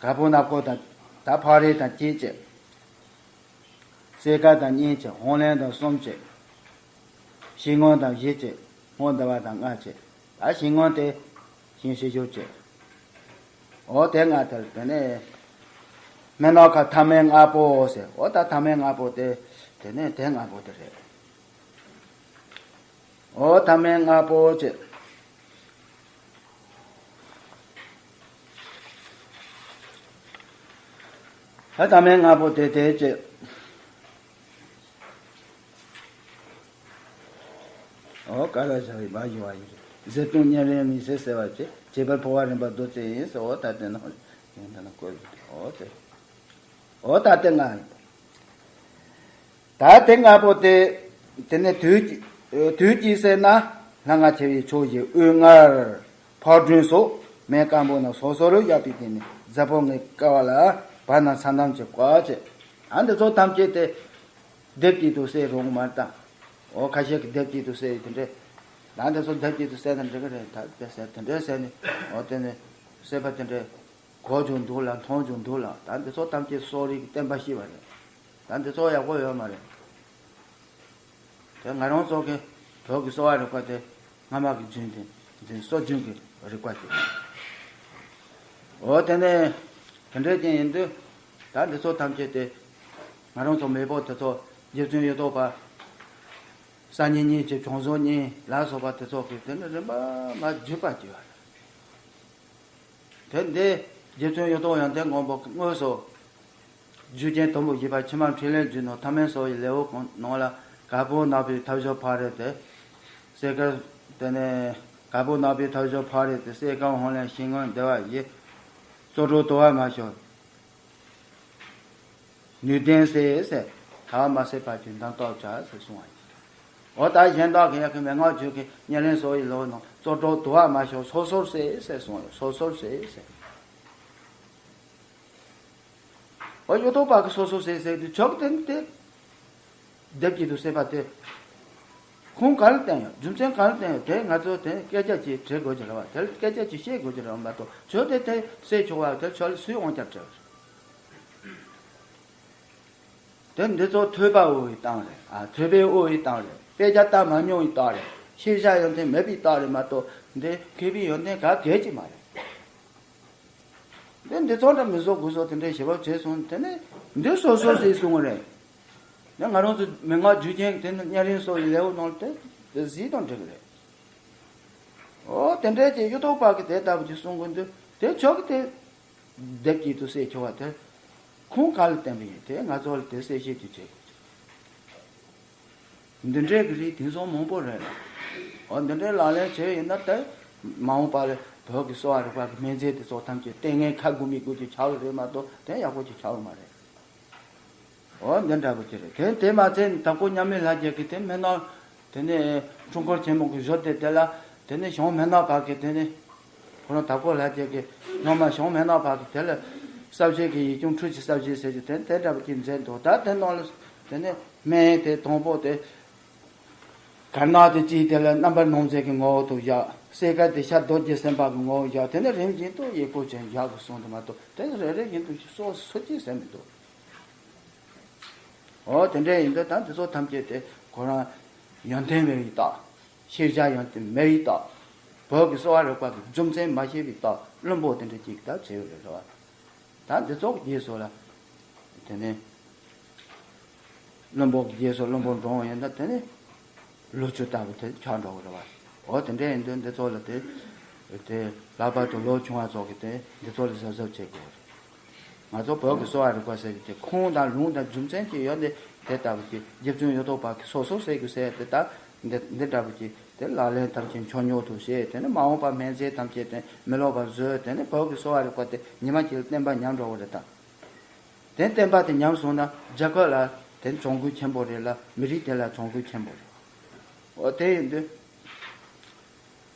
གར་པོ་ནག་པོ་དང་ད་ཕ་རོལ་དང་གཅིག་བྱས། སྲས་དཀར་དང་གཉིས་བྱས། ཧཱུྃ་ལས་དང་གསུམ་བྱས། ཞིང་སྔོན་དང་བཞི་བྱས། སྔོན་འདུལ་བ་དང་ལྔ་བྱས། ད་ཞིང་སྔོན་དེ་ཞིང་ཤེས་ཞུ་བྱས། འོ་དེ་ལྔ་དེར་དེ་ནས་སྨན་ནག་དཀར་ཐ་མལ་ལྔ་པོ་ཟེར། འོ་ད་ཐ་མལ་ལྔ་པོ་དེ་དེ་ནས་དེ་ལྔ་པོ་དེ་རེད། འོ་ཐ་མལ་ལྔ་པོ་བྱས། ད་ཐ་མལ་ལྔ་པོ་དེ་དེ་བྱས། འོ་ཀ་ལ་བྱ་བའི་མ་ཡིན་པ་ཡིན། གཟེར་གདུང་གཉན་རིམས་མི་བཟད་སེལ་བར་བྱེད། བྱེད་པར་འཕོ་བ་རིམ་པ་བདུད་རྩི་ཡིན་ཟེར། འོ་ད་དེ་ནང་ཡིན་ད་ན་བཀོད་འོ་དེ། འོ་ད་དེ་ལྔ་ཡིན། ད་དེ་ལྔ་པོ་དེ་དེ་ནས་དུས་ཀྱི་དུས་ཀྱིས་བསྲེགས་ན་ལྷ་ལྔ་ཆེ་བའི་ཕྱོགས་བཞིར་དབུས་ལྔར་ཕག་སྦྲུལ་སོགས་སྨན་དཀར་པོ་རྣམས་སོ་སོར་བཞག་པའི་སྟེང་ནས་གཟར་པོ་ལྔའི་ཀ་བ་ལ་བར་ན་ཚ་འདམ་གྱིས་བཀབ་བྱས། ཨ་འདི་ཚོ་ཐམས་ཅད་དེ་ལྡེབས་ཀྱིས་དུ་བསྲེགས་རུང་མ་བཏང་། འོ་ཁ་ཤས་ཀྱིས་ལྡེབས་ཀྱིས་དུ་བསྲེགས་དེ་འདྲས། ད་འདི་ཚོ་ལྡེབས་ཀྱིས་དུ་བསྲེགས་ན་འགྲིག་གི་རེད། ད་དེ་བསྲེགས་དེ་འདྲས་བསྲེགས་ནས་འོ་དེ་ནས་བསྲེགས་པ་དེ་འདྲས་གོག་ཀྱང་འདུག་ལ་མཐོང་ཀྱང་འདུག་ལ། ད་འདི་ཚོ་ཐམས་ཅད་གསོ་རིག་གི་བསྟན་པ་ཤེས་པ་རེད། ད་འདི་ཚོ་ཡག་པོ་ཡོད་མ་རེད། དེ་ང་རང་ཚོ་གི་བོད་ཀྱི་གསོ་བ་རིག་པ་དེ་སྔ་མ་གི་རྒྱུན་དེ་འཛིན་སྲོལ་རྒྱུན་གྱི་རིག་པ་དེ། འོ་དེ་ནས་དེ་འདྲས་ཅན་ཡིན་དུས་ད་འདི་ཚོ་ཐམས་ཅད་དེ་ང་རང་ཚོ་མེས་པོ་དེ་ཚོ་རྗེ་བཙུན་གཡུ་ཐོག་པ་སངས་རྒྱས་གཉིས་ཀྱི་བྱང་སེམས་གཉིས་ལ་སོགས་པ་དེ་ཚོ་གི་དེ་ནི་རིམ་པ་མ་བརྒྱུད་པ་བརྒྱུད་པ་རེད། དེ་འདི་རྗེ་བཙུན་གཡུ་ཐོག་ཡོན་ཏན་མགོན་པོ་གི་དངོས་སུ་རྒྱུ་རྐྱེན་དུམ་བུ་བཞི་པ་ཕྱི་མ་འཕྲིན་ལས་རྒྱུད་ནང་ཐ་མལ་གསོ་བའི་ལེའུ་གང་ནང་ལ་གར་པོ་ནག་པོའི་ཐབས་ཤོར་ཕ་རོལ་ཏུ། སྲས་དཀར་དེ་ནས་གར་པོ་ནག་པོའི་ཐབས་ཤོར་ཕ་རོལ་ཏུ། སྲས་དཀར་ཧཱུྃ་ལས་ཞིང་སྔོན་འདུལ་བ་ཡི། ཚོགས་དྲུག་དུ་བ་མ་ཞིག་ནུས་ལྡན་བསྲེགས་ཟེར། ཐལ་བ་མ་བསྲེགས་བར་དུ་འདམ་བཏོག་བྱ་ཟེར་གསུངས་པ་ཡིན། འོ་ད་གཞན་དག་གི་ཡ་གི་མན་ངག་རྒྱུད་ཀྱི་གཉན་རིམས་གསོ་བའི་ལེའུ་ནང་ཚོགས་དྲུག་དུ་བ་མ་ཞིག་སོ་སོར་བསྲེགས་ཟེར་གསུངས་ཡོད། སོ་སོར་བསྲེགས་ཟེར། འོ་གཡུ་ཐོག་པ་གི་སོ་སོར་བསྲེགས་ཟེར་དུས་ཆོག་དེ་ནི་དེ། ལྡེབས་ཀྱིས་དུ་བསྲེགས་པ་དེ། ཁུངས་ག་ལ་བསྟན་ཡོད། རྒྱུ་མཚན་ག་ལ་བསྟན་ཡོད། དེ་ང་ཚོ་དེ་སྐད་ཆ་ཅིག་དྲི་དགོས་ཀྱི་རེད་བ། དེ་སྐད་ཆ་ཅིག་བཤད་དགོས་ཀྱི་རེད་བ་མ་གཏོགས་ཆོས་དེ་དེ་བསྲེགས་ཆོག་པ་དེ་ཆོས་ལ་སུས་དབང་ཆ་སྤྲད་པ་རེད། དེ་འདི་ཚོ་ཐོས་པ་དབུལ་བའི་གཏམ་རེད། ཨ་ཐོས་པས་དབུལ་བའི་གཏམ་རེད། དཔེ་ཆ་ལྟ་མ་མྱོང་བའི་གཏམ་རེད། ཤེས་བྱ་ཡོན་ཏན་མེད་པའི་གཏམ་རེད་མ་གཏོགས་འདི་མཁས་པའི་ཡོན་ཏན་ག་གེ་ཅིག་མ་རེད། འདི་འདི་ཚོ་འདྲ་མི་བཟོ་དགོས་བཟོ་དེ་འདྲའི་ཞེ་པོ་བྱས་སོང་། དེ་ནས་འདི་སོ་སོ་ཟེར་གསུང་གི་རེད། ནས་ང་རང་ཚོ་མན་ངག་རྒྱུད་ཆེན་དེ་ནི་གཉན་རིམས་གསོ་བའི་ལེའུ་ནང་དེ་དེ་གཟིགས་དང་འགྲིག་གི་རེད། ཨོ་དེ་འདྲའི་ཅིག་གཡུ་ཐོག་པ་གི་དེ་ལྟ་བུ་ཅིག་གསུང་གི་འདུག་དེ་ཆོག་གི་དེ་ལྡེབས་ཀྱིས་དུ་བསྲེགས་ཆོག་པ་དེ་ཁུངས་ག་ལ་བསྟན་པ་ཡིན། དེ་ང་ཚོ་ལ་དེ་གསལ་བཤད་ཅིག་བྱེད་དགོས། འདི་འདྲའི་གི་རིགས་དེང་སང་མང་པོ་རེད་ལ། འོ་འདི་འདྲའི་ལག་ལེན་བྱས་ཡིན་ན་ད་མ་འོངས་པ་ལ་བོད་ཀྱི་གསོ་བ་རིག་པ་གི་སྨན་རྫས་དེ་ཚོ་ཐམས་ཅད་ལྟས་ངན་ཁ་དགུ་མིག་དགུ་ཅིག་ཆགས་ཀྱི་རེད་མ་གཏོགས་དེ་ཡག་པོ་ཅིག་ཆགས་ཀྱི་མ་རེད། འོ་འདི་འདྲ་པོ་ཅིག་རེད། དེ་དེ་མ་ཚད་དྭགས་པོ་མཉམ་མེད་ལྷ་རྒྱལ་གྱི་དེ་སྨན་ནག་དེ་ནས་འཁྲུངས་སྐར་ཆེན་མོ་གི་ཞོར་དེ་དེ་ལ་དེ་ནས་ཞང་སྨན་ནག་བར་གྱི་དེ་ནས་ཁོ་རང་དྭགས་པོ་ལྷ་རྒྱལ་གྱི་སྔོན་མ་ཞང་སྨན་ནག་བར་གྱི་དེ་ལ་གསར་བརྗེ་གི་ཡིག་ཆུང་འཕྲུལ་གྱི་གསར་བརྗེ་ཟེར་གྱི་དེ་དེ་འདྲ་པོ་ཅིག་མཛད་འདུག་ད་དེ་ནང་ལ་དེ་ནས་སྨན་དེ་དང་པོ་དེ་དཀར་ནག་དེ་གཅིག་དེ་ལ་རྣམ་པར་སྣང་མཛད་ཀྱི་ངོ་བོ་དུ་བཞག་སེར་དཀར་དེ་ཤར་རྡོ་རྗེ་སེམས་དཔའ་གི་ངོ་བོ་བཞག་དེ་ནས་རིམ་བཞིན་དུ་ཡེ་ཀོ་ཅན་བཞག་གི་སོང་དུ་མ་གཏོགས་དེ་རེ་རེ་བཞིན་དུ་ཞིག་སོ་སོ་ཅིག་ཟེར་མི་འདུག་འོ་དེ་འདྲ་ཡིན་དུས་ད་འདི་ཚོ་ཐམས་ཅད་དེ་ཁོ་རང་ཡོན་ཏན་མེད་པའི་རྟགས། ཤེས་བྱ་ཡོན་ཏན་མེད་པའི་རྟགས། བོད་ཀྱི་གསོ་བ་རིག་པ་གི་རྒྱུ་མཚན་མ་ཤེས་པའི་རྟགས་བླུན་པོ་དེ་འདྲ་ཅིག་ད་བྱེད་ཡོད་རེད་རེད་བ། ད་འདི་ཚོ་གི་རྗེས་སུ་ལ་དེ་ནས་བླུན་པོ་གི་རྗེས་སུ་བླུན་པོ་འགྲོ་བ་ཡིན་ན་དེ་ནས་ལོ་བཅུ་ལྟ་བུ་དེ་ཆགས་འགྲོ་གི་རེད་བ། འོ་དེ་འདྲ་ཡིན་དུས་འདི་ཚོ་ལ་དེ་དེ་ལྷག་པར་དུ་ལོ་ཆུང་བ་ཚོ་གི་དེ་འདི་ཚོ་ལ་གཟབ་གཟབ་བྱེད་དགོས་རེད། ང་ཚོ་བོད་ཀྱི་གསོ་བ་རིག་པ་ཟེར་གྱི་དེ་ཁུངས་དང་ལུང་དང་རྒྱུ་མཚན་གྱི་ཡོད་དེ་དེ་ལྟ་བུ་གྱི་རྗེ་བཙུན་གཡུ་ཐོག་པ་གི་སོ་སོ་ཟེར་གྱི་ཟེར་དེ་ལྟ་འདི་འདི་འདྲ་བུ་གྱི་དེ་ལག་ལེན་ཐམས་ཅད་མཆོག་ཉོག་ཏུ་བྱས་དེ་ནི་མ་འོངས་པ་སྨན་རྫས་ཐམས་ཅད་དེ་མི་ལོག་པར་བཟོས་དེ་ནི་བོད་ཀྱི་གསོ་བ་རིག་པ་དེ་ཉི་མ་གཅིག་ལ་བསྟན་པ་ཉམས་འགྲོ་བ་རེད་ད། དེ་བསྟན་པ་དེ་ཉམས་སོང་ན་རྒྱལ་ཁབ་ལ་དེ་གྱོང་གུད་ཆེན་པོ་རེད་ལ་མི་རིགས་དེ་ལ་གྱོང་གུད་ཆེན་པོ་རེད། འོ་དེ་ཡིན་དུས།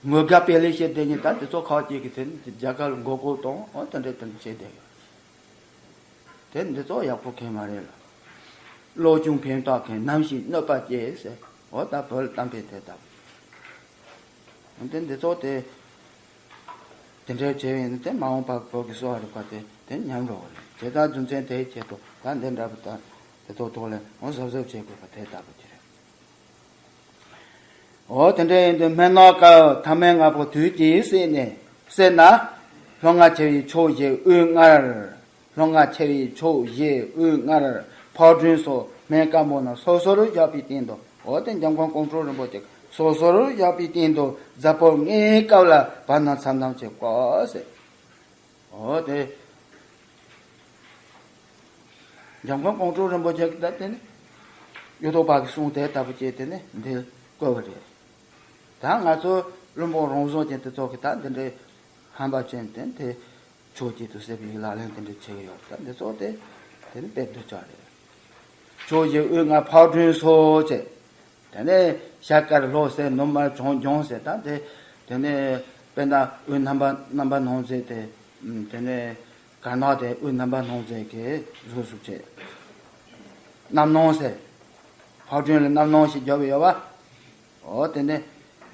ངོ་དགའ་དཔེ་ལེགས་བཤད་དེ་ཉིད་ད་དེ་ཚོ་ཁག་ཅིག་གིས་དེ་ནི་རྒྱལ་ཁབ་ལ་མགོ་སྐོར་གཏོང་འོ་དེ་འདྲ་དེ་འདྲ་བྱས་བསྡད་ཡོད། དེ་འདི་ཚོ་ཡག་པོ་མཁན་མ་རེད་ལ། བློ་ཆུང་ཕན་བཏགས་མཁན་ནམ་ཞིག་གནོད་པ་སྐྱེལ་ཟེར་འོ་ད་བོད་ལ་གཏམ་དཔེ་དེ་ལྟ་བུ། དེ་འདི་ཚོ་དེ་དེ་འདྲའི་བྱས་ཡིན་ན་དེ་མ་འོངས་པར་བོད་ཀྱི་གསོ་བ་རིག་པ་དེ་དེ་ཉམས་འགྲོ་བ་རེད། བྱས་ཙང་རྒྱུ་མཚན་དེའི་ཆེད་དུ་ད་འདི་འདྲ་བུ་ད་དེ་ཚོ་ཐོག་ལ་འོ་གཟབ་གཟབ་བྱེད་དགོས་པ་དེ་ལྟ་བུ་ཅིག་རེད། འོ་དེ་འདྲ་ཡིན་དུས་སྨན་ནག་དཀར་ཐ་མལ་ལྔ་པོ་དུས་ཀྱིས་བསྲེགས་ནས་བསྲེགས་ན། ལྷོ་ང་ཆེ་བའི་ཕྱོགས་བཞི་དབུས་ལྔར། ལྷོ་ང་ཆེ་བའི་ཕྱོགས་བཞི་དབུས་ལྔར་ཕག་སྦྲུལ་སོགས་སྨན་དཀར་མོ་རྣམས་སོ་སོར་བཞག་པའི་སྟེང་དུ། འོ་དེ་འཇམ་མགོན་ཀོང་སྤྲུལ་རིན་པོ་ཆེ་སོ་སོར་བཞག་པའི་སྟེང་དུ་གཟའ་ཕུར་ལྔའི་སྐབས་ལ་བར་སྣང་མཚན་དམ་གྱིས་བཀོད་ཟེར། འོ་དེ། འཇམ་མགོན་ཀོང་སྤྲུལ་རིན་པོ་ཆེ་གིས་ད་དེ་ནི། གཡུ་ཐོག་པ་གི་གསུང་དེ་ལྟ་བུ་བྱས་དེ་ནི་འདི་བཀོད་པ་རེད། ད་ང་ཚོ་བླུན་པོ་རང་བཟོ་ཅན་དེ་ཚོ་གིས་ད་འདི་འདྲའི་ཧམ་པ་ཅན་དེ་དེ་ཕྱོགས་གཅིག་ཏུ་བསྲེས་པའི་ལག་ལེན་དེ་འདྲ་བྱེད་ཀྱི་ཡོད། ད་འདི་ཚོ་དེ་དེ་ནི་དཔེ་སྡུག་ཅག་རེད། ཕྱོགས་བཞི་དབུས་ལྔ་ཕག་སྦྲུལ་སོགས་བྱས། དེ་ནས་ཤར་དཀར་ལྷོ་སེར་ནུབ་དམར་བྱང་ལྗང་ཟེར། ད་དེ་དེ་ནས་དཔེར་ན་དབུས་རྣམ་པ་རྣམ་པར་སྣང་མཛད་དེ། དེ་ནས་དཀར་ནག་དེ་དབུས་རྣམ་པར་སྣང་མཛད་ཀྱི་གཟུགས་སུ་བྱས། རྣམ་སྣང་ཟེར། ཕག་སྦྲུལ་ལ་རྣམ་སྣང་ཞེས་བརྗོད་པ་ཡོད་པ། འོ་དེ་ནས་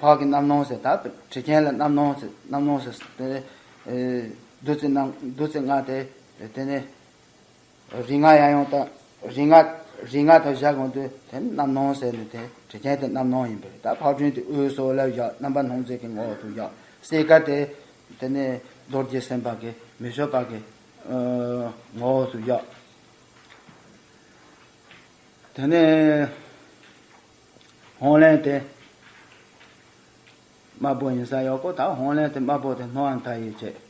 ཕག་གི་རྣམ་སྣང་ཟེར། ད་དྲི་ཆེན་ལ་རྣམ་སྣང་ཟེར། རྣམ་སྣང་ཟེར་དེ་ནས་བདུད་རྩི་རྣམ་བདུད་རྩི་ལྔ་དེ་དེ་ནས། རིགས་ལྔ་ཡང་ཡང་དང་། རིགས་ལྔ། རིགས་ལྔ་དང་བཞག་དགོས་དུས་དེ་ནི་རྣམ་སྣང་ཟེར་ནས་དེ་དྲི་ཆེན་དེ་རྣམ་སྣང་ཡིན་པ་རེད། ད་ཕག་སྦྲུལ་དེ་དབུས་སུ་ལ་བཞག་རྣམ་པར་སྣང་མཛད་ཀྱི་ངོ་བོ་དུ་བཞག་སེར་དཀར་དེ་དེ་ནི་རྡོ་རྗེ་སེམས་དཔའ་གི་མི་བསྐྱོད་པ་གི་ངོ་བོ་དུ་བཞག་དེ་ནས་ཧོང་ལེན་དེ། དམར་པོ་ཡིན་ས་ཡོད་གོ་ད་ཧོང་ལེན་དེ་དམར་པོ་དེ་སྣང་བ་མཐའ་ཡས་བྱས།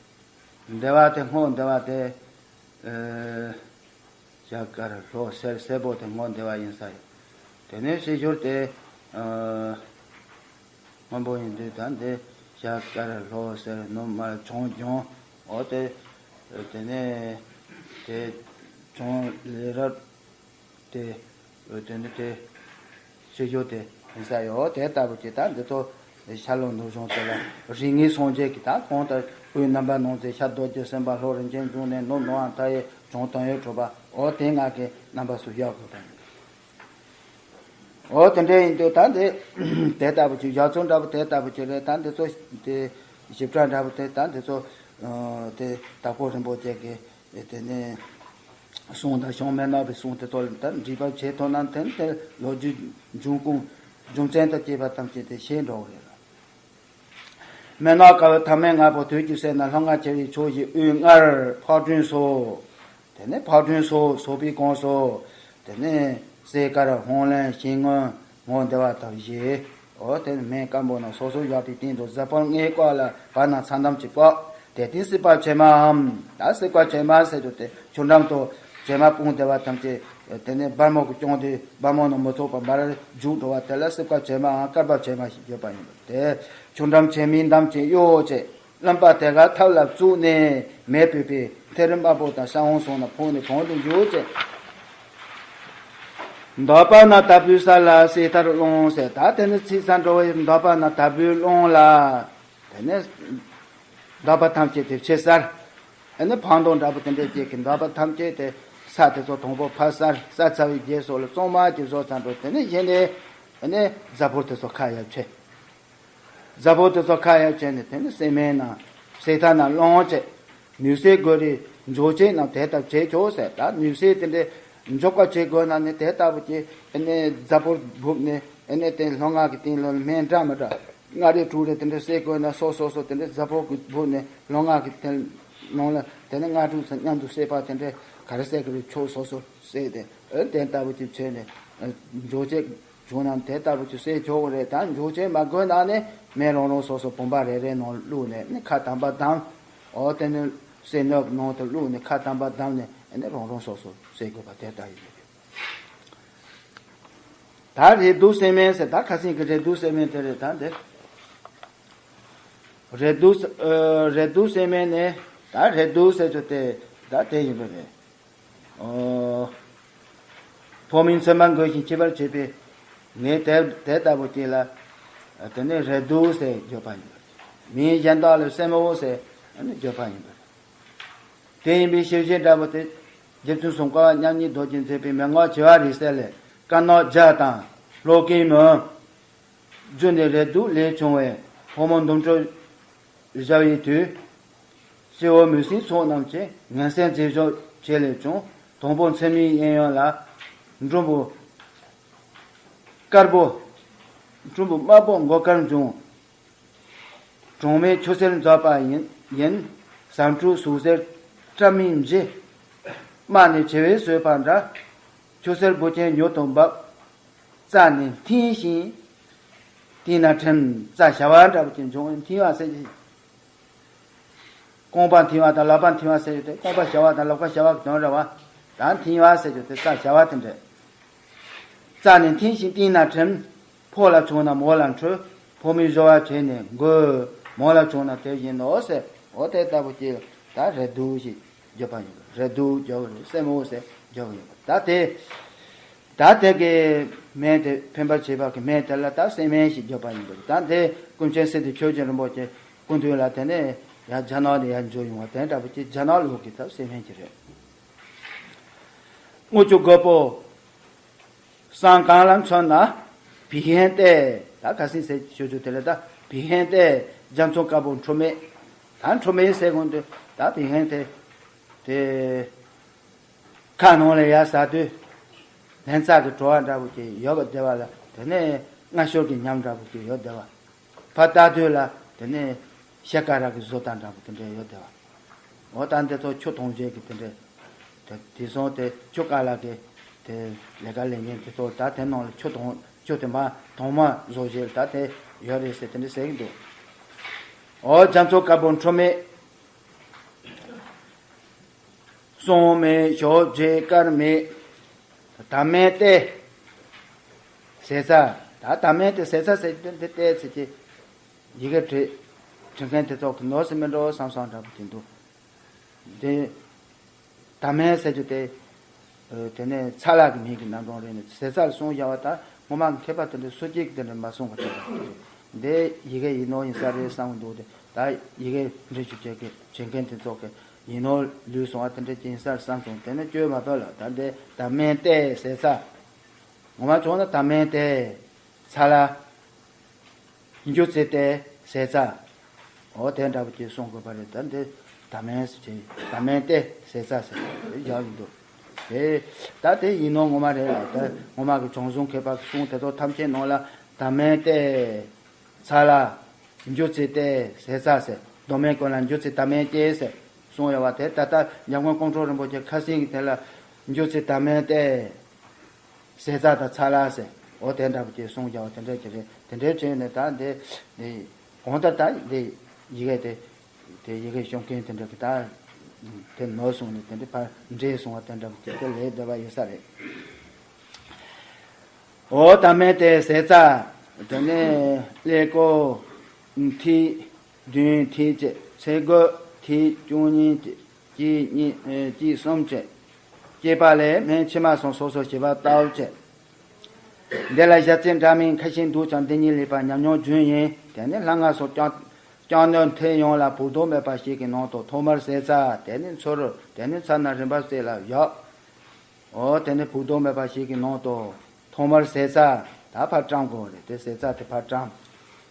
བདེ་བ་དེ་སྔོ་བདེ་བ་དེ། ཨེ། ཤར་དཀར་ལྷོ་སེར་སེར་པོ་དེ་སྔོ་བདེ་བ་ཡིན་ས་ཡོད། དེ་ནས་ཕྱི་ཤུར་དེ། ཨེ། སྔོན་པོ་ཡིན་དུས་ད་འདི་ཤར་དཀར་ལྷོ་སེར་ནུབ་དམར་བྱང་ལྗང་། འོ་དེ། དེ་ནས་དེ་བྱང་ལས་རབ། དེ། དེ་ནི་དེ། ཤེས་རྒྱུ་དེ་ཡིན་ས་ཡོད། དེ་ལྟ་བུ་ཅིག་ད་འདི་ཚོ་ཤར་ལྷོ་ནུབ་བྱང་དེ་ལ་རིགས་ལྔའི་སངས་རྒྱས་ཀྱི་ད་གང་ལྟར་དབུས་རྣམ་པར་སྣང་མཛད། ཤར་རྡོ་རྗེ་སེམས་དཔའ། ལྷོ་རིན་ཆེན་འབྱུང་གནས། ནུབ་ནོར་བ་མཐའ་ཡས། བྱང་དོན་ཡོད་གྲུབ་པ། འོ་དེ་ལྔ་གི་རྣམ་པ་སུ་བཞག་དགོས་དང་། འོ་དེ་འདྲ་ཡིན་དུས་ད་འདི་དེ་ལྟ་བུ་ཅིག་ཡག་ཚོད་འདྲ་པོ་དེ་ལྟ་བུ་ཅིག་རེད། ད་འདི་ཚོ་དེ་ཞིབ་ཕྲ་འདྲ་པོ་དེ་ད་འདི་ཚོ་དེ་དྭགས་པོ་རིན་པོ་ཆེ་གི། དེ་ནས་གསུང་དང་ཞང་སྨན་ནག་པའི་གསུང་དེ་ཚོ་ལ་ད་འདྲིས་པ་བྱེད་ཐུབ་ན་དེ་ནི་དེ་ལོ་རྒྱུས་འབྱུང་ཁུངས་རྒྱུ་མཚན་དང་བཅས་པ་ཐམས་ཅད་དེ་ཤེས་འགྲོ་གི་རེད་ལ། སྨན་ནག་དཀར་པོ་ཐ་མལ་ལྔ་པོ་དུས་ཀྱིས་བསྲེགས་ན། ལྷོ་ང་ཆེ་བའི་ཕྱོགས་བཞི་དབུས་ལྔར་ཕག་སྦྲུལ་སོགས། དེ་ནས་ཕག་སྦྲུལ་སོགས་སོགས་པའི་གོང་སོགས། དེ་ནས་སེར་དཀར་ཧོང་ལེན་ཤིང་སྔོན་སྔོ་བདེ་བ་དང་བཞི། འོ་དེ་ནས་སྨན་དཀར་མོ་རྣམས་སོ་སོར་བཞག་པའི་སྟེང་དུ་གཟའ་ཕུར་ལྔའི་སྐོར་ལ་བར་སྣང་མཚན་དམ་གྱིས་བཀོད། དེ་སྟེང་སྲིད་པ་བྱེ་མའམ། ད་སྲིད་པ་བྱེ་མ་ཟེར་རྒྱུ་དེ་ཆུ་འགྲམ་དུ་བྱེ་མ་སྤུངས་བདེ་བ་ཐམས་ཅད་ དེ་ནས་སྦར་མོ་གི་སྐྱོང་དུས་སྦར་མོ་ནང་མི་ཚུགས་པར་འབར་རྒྱུག་འགྲོ་བ་དེ་ལ་སྲིབ་ཁ་བྱེ་མའམ་སྐར་བབས་བྱེ་མ་ཞེས་བརྗོད་པ་ཡིན་པ་སྟེ། ཆུ་འགྲམ་བྱེ་མའི་འདམ་གྱིས་གཡོ་བྱས། རློན་པ་དེ་ག་ཐབས་ལ་བཙུགས་ནས་མེ་ཕུད་པས་མཐེ་རུ་དམར་པོ་དང་ཤར་འོང་སོང་ན་ཕོག་ནས་གང་དུ་འཇུག་ཅེས། འདབ་པ་ན་དལ་བུས་ས་ལ་གསེར་ཐར་བླངས་ཟེར། ད་དེ་ནི་ཚིག་ས་འགྲོ་བའི་འདབ་པ་ན་དལ་བུས་བླངས་ལ། དེ་ནས་འདབ་པ་ཐམས་ཅད་དེ་ཕྱེ་སར། ཨ་ནི་འཕང་དང་འདྲ་པོ་དེ་འདྲས་ཅིག་གི་འདབ་པ་ཐམས་ཅད་དེ་ས་དེ་ཚོ་དང་པོ་ཕར་སར། ས་ཚ་བའི་རྗེས་སུ་ལ་གཙང་མ་གྱི་བཟོ་ཙམ་འགྲོ། དེ་ནས་གཞན་ནས་ཨ་ནི་རྫ་ཕོར་དེ་ཚོ་ཁ་ཡར་ཕྱེ། རྫ་ཕོར་དེ་ཚོ་ཁ་ཡར་ཕྱེ་ནས་དེ་ནི་གསེར་མའི་ནང་གསེར་ཐར་ནང་བླངས་བྱས། ནུས་གསེར་དགོས་རིགས་འཇོག་བྱེད་རྣམས་དེ་ལྟར་བྱེད་ཆོག་ཟེར། ད་ནུས་གསེར་དེ་འདྲའི་འཇོག་པ་བྱེད་དགོས་ན་ནི་དེ་ལྟ་བུ་གྱི་ཨ་ནི་རྫ་ཕོར་སྦུབ་ནས་ཨ་ནི་དེ་ལྷོ་ངག་གི་སྟེང་ལ་སྨན་འདྲ་མི་འདྲ་ལྔ་རེ་དྲུག་རེ་དེ་འདྲ་བསྲེས་དགོས་ན་སོ་སོ་སོ་དེ་འདྲ་རྫ་ཕོར་གྱི་སྦུབ་ནས་ལྷོ་ངག་གི་དེ་ནང་ལ་དེ་ནི་ལྔ་དྲུག་ཙམ་མཉམ་དུ་བསྲེས་པ་དེ་འདྲ་ག་རེ་བསྲེས་དགོས་རེད། ཆོག་སོ་སོ་བསྲེས་ཏེ་ཨ་དེ་ལྟ་བུ་གྱི་བྱས་ནས་འཇོག་བྱེད། བྱུང་ན་དེ་ལྟ་བུ་ཅིག་བསྲེས་ཆོག་གི་རེད། ད་འཇོག་བྱེད་མ་དགོས་ན་ནི་སྨན་རང་རང་སོ་སོ་བུམ་པ་རེ་རེ་ནང་བླུགས་ནས་ནི་ཁ་དམ་པ་བསྡམས། འོ་དེ་ནི་བསྲེས་སྣོད་ནང་དུ་བླུགས་ནས་ཁ་དམ་པ་བསྡམས་ནས་ནི་རང་རང་སོ་སོ་བསྲེས་དགོས་པ་དེ་ལྟ་ཡིན། ད་རེག་དུག་སེལ་སྨན་ཟེར། ད་ཁ་སང་གི་རེག་དུག་སེལ་སྨན་དེ་རེད། ད་འདི་རེག་དུག་ཨ་རེག་དུག་སེལ་སྨན་ནི་ད་རེག་དུག་ཟེར་རྒྱུ་དེ་ད་དེ་ཡིན་པ་རེད། ཨོ། ཕོ་མིང་མཚན་མ་འགོད་ཅིང་སྐྱེད་པར་བྱེད་པའི་ནད་དེ་དེ་ལྟ་བུ་ཅིག་ལ་དེ་ནི་རེག་དུག་ཟེར་བརྗོད་པ་ཡིན། མིང་གཞན་དག་ལ་སེན་མོ་ཟེར་བརྗོད་པ་ཡིན། དེ་ཡིན་པའི་ཤེས་བྱེད་འདྲ་པོ་དེ་རྗེ་བཙུན་སུམ་མགོ་བ་མཉམ་ཉིད་རྡོ་རྗེས་མཛད་པའི་མན་ངག་བྱེ་བ་རིང་བསྲེལ་ལས། དཀར་ནག་བརྒྱ་དང་ལྷོ་ཀིང་མོ། རྒྱུ་ནི་རེག་དུག་ལས་བྱུང་བའི་ཕོ་མོ་འདུམ་འགྲིག་བྱ་བའི་དུས། སྤྱི་བོ་མུན་སེལ་ཚོགས་རྣམས་ཀྱི་ངན་སེམས་རྫས་སྦྱོར་བྱས་ལས་བྱུང་། དང་པོ་མཚན་མའི་གཡས་གཡོན་ལ། འབྲུམ་བུ་དཀར་པོ། འབྲུམ་བུ་དམར་པོ་མགོ་དཀར་འབྱུང་། གྲངས་མེད་ཆུ་སེར་འཛག་པ་ཡིན། ཡིན། ཟ་འཕྲུག་ཟུག་གཟེར་སྐྲ་མིག་འབྱི། རྨ་ནས་བྱི་བས་ཟོས་པ་འདྲ། ཆུ་སེར་བུ་ཆེན་མྱུར་དུ་འབབ། རྩ་ནས་འཐེན་ཞིང་བཏིང་ན་ཁྲིམས། རྩ་ཞ་བ་འདྲ་བོ་ཅིག་འབྱུང་བས་འཐེན་པ་ཟེར་གྱི། རྐང་པ་འཐེན་པ་དང་ལག་པ་འཐེན་པ་ཟེར་གྱི་དེ་རྐང་པ་ཞ་བ་དང་ལག་པ་ཞ་བ་གི་དོན་རེད་བ། ད་འཐེན་པ་ཟེར་གྱི་དེ་རྩ་ཞ་བ་དེ་འདྲ། རྩ་ནས་འཐེན་ཞིང་བཏིང་ན་ཁྲིམས། ཕོ་ལ་བྱུང་ན་མོ་ལ་འཕྲོད། ཕོ་མོའི་སྦྱོར་བ་བྱས་ནས་འགོས། མོ་ལ་བྱུང་ན་དེ་བཞིན་ནོ་ཟེར། འོ་དེ་ལྟ་བུ་ཅིག་ད་རེག་དུག་ཞེས་བརྗོད་པ་ཡིན། རེག་དུག་བརྗོད་པ་རེད། སེན་མོ་ཟེར་བརྗོད་པ་ཡིན། ད་དེ་ད་དེ་གི་སྨན་དེ་ཕན་པར་བྱེད་པ་གི་སྨན་དེ་ལ་ད་སེལ་སྨན་ཞེས་བརྗོད་པ་ཡིན་པ་རེད། ད་དེ་ཀུན་མཁྱེན་སིདྡྷི་ཆོས་རྒྱལ་རིན་པོ་ཆེ་སྐུ་མདུན་ལ་དེ་ནས་ཡར་རྒྱ་ནག་ནས་ཡར་འབྱོར་ཡོང་བ་དེ་འདྲ་པོ་ཅིག་རྒྱ་ནག་ལུགས་ཀྱི་ད་སེལ་སྨན་ཅིག་རེད། དངུལ་ཆུ་རྒོད་པོ། བསང་གང་ལ་མཚོན་ན་བི་ཧན་ཏེ། ད་ཁ་སང་ཟེར་ཞུ་རྒྱུ་དེ་ལ་ད་བི་ཧན་ཏེ། རྒྱ་མཚོ་དཀར་པོ་འཁྲུ་མེད། ད་འཁྲུ་མེད་ཟེར་གོང་དུ་ད་བི་ཧན་ཏེ་དེ་ཁ་ནང་ལ་ཡར་ཟ་དུས་ལྷན་ཚྭ་གི་བྲོ་བ་འདྲ་པོ་ཅིག་ཡོད་པ་བདེ་བ་ལ། དེ་ནས་མངར་ཤོར་གྱི་ཉམས་འདྲ་པོ་ཅིག་ཡོད་བདེ་བ། ཕར་ལྟ་དུས་ལ་དེ་ནས་ཤ་ཀ་ར་གི་བཟོ་ལྟ་འདྲ་པོ་དེ་འདྲ་ཡོད་བསྡད་པ། འོ་ད་འདི་ཚོ་ཆུ་གཏོང་བྱེད་ཀྱི་དེ་འདྲ། དེ་དེང་སང་དེ་ཆུ་ཀ་ལ་གི་དེ་ལས་ཀ་ལས་མཁན་དེ་ཚོ་ད་དེ་ནང་ལ་ཆུ་གཏོང་ཆུ་དེ་མ་གཏོང་མ་བཟོ་བྱེད་ད་དེ་ཡོད་རེད་ཟེར་དེ་འདྲ་ཟེར་གྱི་འདུག་འོ་རྒྱ་མཚོ་དཀར་པོ་འཁྲུ་མེད། སྲུང་མེད་ཞོ་རྗེ་དཀར་མེད། དམ་མེད་ཏེ། ཟས་ཚ། ད་དམ་མེད་ཏེ་ཟས་ཚ་ཟེར་དུས་འདི་ཏེ་ཟེར་གྱི། ཡི་གེ་བྲི་བྲི་མཁན་དེ་ཚོ་གི་ནོར་སི་མི་འགྲོ་བསམ་བསམ་འདྲ་པོ་དེ་འདུག་འདི་དམ་མེད་ཟེར་རྒྱུ་དེ། དེ་ནས་ཚ་ལ་གི་མིང་གི་རྣམ་གྲངས་རེད། ནས་ཟས་ཚ་ལ་གསུངས་བཞག་པ་ད་ངོ་མ་མཁས་པ་དེ་འདྲ་སུ་གཅིག་གིས་དེ་འདྲ་མ་གསུངས་པ་དེ་འདྲ་རེད། འདི་ཡི་གེ་ཡིན་ནོ་ཡིན་ས་རེད་བསམ་གི་འདུག་དེ་ད་ཡི་གེ་འབྲི་རྒྱུ་བྱེད་ཀྱི་བྱེད་མཁན་དེ་ཚོ་གི་ཡིན་ནོ་ལུས་སོང་བ་དེ་འདྲ་ཅིག་ཡིན་ས་རེད་བསམ་སོང་། དེ་ནས་བཅོས་མ་ཕོད་ལ་ད་འདི་དམ་མེད་ཏེ་ཟས་ཚ། ངོ་མ་བྱུང་ན་དམ་མེད་ཏེ། ཚ་ལ། འཇུ་ཚེ་ཏེ་ཟས་ཚ། འོ་དེ་འདྲ་པོ་ཅིག་གསུང་དགོས་པ་རེད། ད་འདི་དམ་མེད་ཟེར་གྱི་དམ་མེད་ཏེ་ཟས་ཚ་ཟེར་བཞག་ཡིན་འདུག་དེ་ད་དེ་ཡིན་ནོ་ངོ་མ་རེད་ལ། ད་ངོ་མ་གི་བྱང་སེམས་མཁས་པ་གི་གསུང་དེ་ཚོ་ཐམས་ཅད་ནང་ལ་དམ་མེད་ཏེ། ཚ་ལ། འཇུ་ཚེ་ཏེ་ཟས་ཚ་ཟེར། མདོ་སྨད་ཀུན་ལ་འཇུ་ཚེ་དམ་མེད་ཀྱེ་ཟེར་གསུངས་ཡོད་པ་དེ་ད་ལྟ་འཇམ་མགོན་ཀོང་སྤྲུལ་རིན་པོ་ཆེ་ཁ་སང་གི་དེ་ལ་འཇུ་ཚེ་དམ་མེད་ཏེ། ཟས་ཚ་དང་ཚ་ལ་ཟེར། འོ་དེ་འདྲ་པོ་ཅིག་གསུངས་བཞག་པ་དེ་འདྲ་ཅིག་རེད། དེ་འདྲའི་བྱས་ནས་ད་འདི་འདི་གང་ལྟར་ད་འདི་ཡི་གེ་དེ་དེ་ཡི་གེ་ཤོང་མཁན་དེ་འདྲ་གི་ད་ དེ་ནོར་སོང་ནས་དེ་འདྲ་ཕར་འདྲེས་སོང་བ་དེ་འདྲ་བ་ཅིག་དེ་ལས་བསྡད་པ་ཡོད་ས་རེད། འོ་ད་མེད་དེ་ཟས་རྩ། དེ་ནས་ཀླད་ཀོར་ཐིག་བདུན་ཐིག་བཅས་ཚེ་སྒོ་ཐིག་བཅུ་གཉིས་བཅས་གཅིག་གཉིས་ཨེ་གཅིག་གསུམ་བཅས་སྐྱེས་པ་ལས་སྨན་ཕྱི་མ་གསུམ་སོ་སོར་ཤེས་པ་ལྟ་བུ་བཅས། འདི་ལ་ཞལ་ཚད་འདྲ་མིན་ཁ་ཤས་འདུག་ཀྱང་འདི་ཉིད་ལེགས་པར་ཉམས་མྱོང་རྒྱུན་ཡིན། དེ་ནས་ལྷ་ང་སོགས་ཀྱང་ཀྱང་གནོད་འཐེན་ཡོངས་ལ་བུག་རྡོག་མེད་པ་ཞིག་གི་ནང་དུ་ཐོག་མར་ཟས་རྩ། དེ་ནས་ཚུར། དེ་ནས་ཚར་ན་རིམ་པར་བསྲེས་ལ་བཞག། འོ་དེ་ནས་བུག་རྡོག་མེད་པ་ཞིག་གི་ནང་དུ་ཐོག་མར་ཟས་རྩ་ད་ཕར་བཀྲམ་དགོས་རེད། དེ་ཟས་རྩ་དེ་ཕར་བཀྲམ།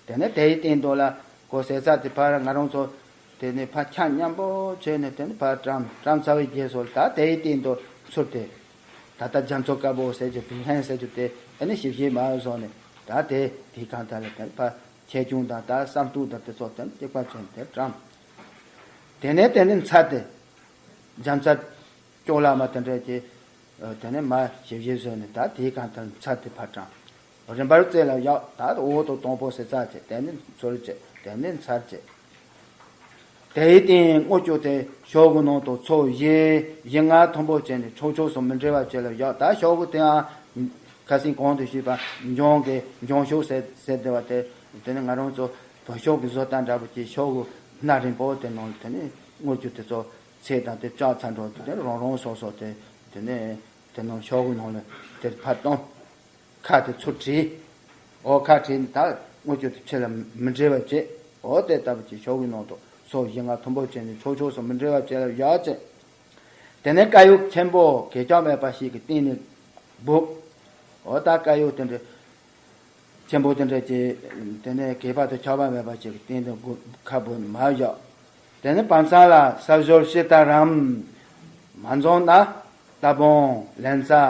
དེ་ནས་དེའི་སྟེང་དུ་ལ་ཁོ་ཟས་རྩ་དེ་ཕར་ང་རང་ཚོ་དེ་ནས་ཕར་ཁྱབ་མཉམ་པོ་བྱས་ནས་དེ་ནས་ཕར་བཀྲམ། བཀྲམ་ཚར་བའི་རྗེས་སུ་ད་དེའི་སྟེང་དུ་ཚུར་དེ་ད་ལྟ་རྒྱ་མཚོ་དཀར་པོ་ཟེར་རྒྱུ་བིང་ཧན་ཟེར་རྒྱུ་དེ་དེ་ནས་ཞིབ་ཞིབ་མ་བཟོ་ནས་ད་དེ་དེའི་སྒང་ད་ལ་དེ་ཕར་ཆེ་ཆུང་དང་ད་བསམ་གཏུག་དང་དེ་ཚོ་དེ་ནས་གཅིག་པ་བྱས་ནས་དེ་བཀྲམ། དེ་ནས་དེ་ནས་ཚར་དེ་རྒྱ་མཚོ་ཅོག་ལ་མ་དེ་འདྲ་གྱི། དེ་ནས་མ་ཞིབ་ཞིབ་བཟོས་ནས་ད་དེའི་སྒང་དེར་ཚར་དེ་ཕར་བཀྲམ། རིམ་པར་བསྲེས་ལ་བཞག། ད་འོག་ཏུ་དང་པོ་ཟས་རྩ་བྱས། དེ་ནས་ཚུར་བྱས། དེ་ནས་ཚར་བྱས། དེའི་སྟེང་དངུལ་ཆུ་དེ་ཤོག་གུ་ནང་དུ་ཚོས་བཞི་བཞི་ལྔ་མཐོན་པོ་བྱས་ནས་ཕྱོགས་ཕྱོགས་སུ་མི་འབྲལ་བ་བྱས་ལ་བཞག། ད་ཤོག་གུ་དེའང་ཁ་སང་གོང་དུ་ཞུས་པ་འཇང་གི་འཇང་ཤོག་ཟེར་ཟེར་བསྡད་པ་དེ། དེ་ནས་ང་རང་ཚོ་བོད་ཤོག་གི་བཟོ་ལྟ་འདྲ་པོ་ཅིག་ཤོག་གུ་སྣ་རིང་པོ་དེ་ནང་དེ་ནས་དངུལ་ཆུ་དེ་ཚོ། ཚེ་དང་དེ་ལྕགས་ཚ་འགྲོ་དེ་རང་རང་སོ་སོ་དེ་དེ་ནས་དེ་ནང་ཤོག་གུ་ནང་ལ་དེར་ཕར་གཏོང་། ཁ་དེ་ཚུར་བྲིས། འོ་ཁ་བྲིས་ནས་ད་དངུལ་ཆུ་དེ་ཕྱི་ལ་མི་འབྲལ་བ་བྱས། འོ་དེ་ལྟ་བུ་ཅིག་ཤོག་གུ་ནང་དུ་ཚོས་བཞི་ལྔ་མཐོན་པོ་བྱས་ནས་ཕྱོགས་ཕྱོགས་སུ་མི་འབྲལ་བ་བྱས་ལ་བཞག་བྱས། དེ་ནས་དཀར་ཡོལ་ཆེན་པོ་གས་ཆག་མེད་པ་ཞིག་གི་སྟེང་ནས་སྦུབས། འོ་ད་དཀར་ཡོལ་དེ་འདྲ་ཆེན་པོ་དེ་འདྲ་ཅིག་དེ་ནས་གས་པ་དང་ཆག་པ་མེད་པ་ཅིག་གི་སྟེང་དུ་སྦུབས་ཁ་སྦུབས་མར་བཞག། དེ་ནས་བམ་ཚང་ལ་ས་བཞོ་ཕྱི་ལྟར་རམ། མ་འཛོམས་ན་རྟ་བོང་ལན་ཚྭ་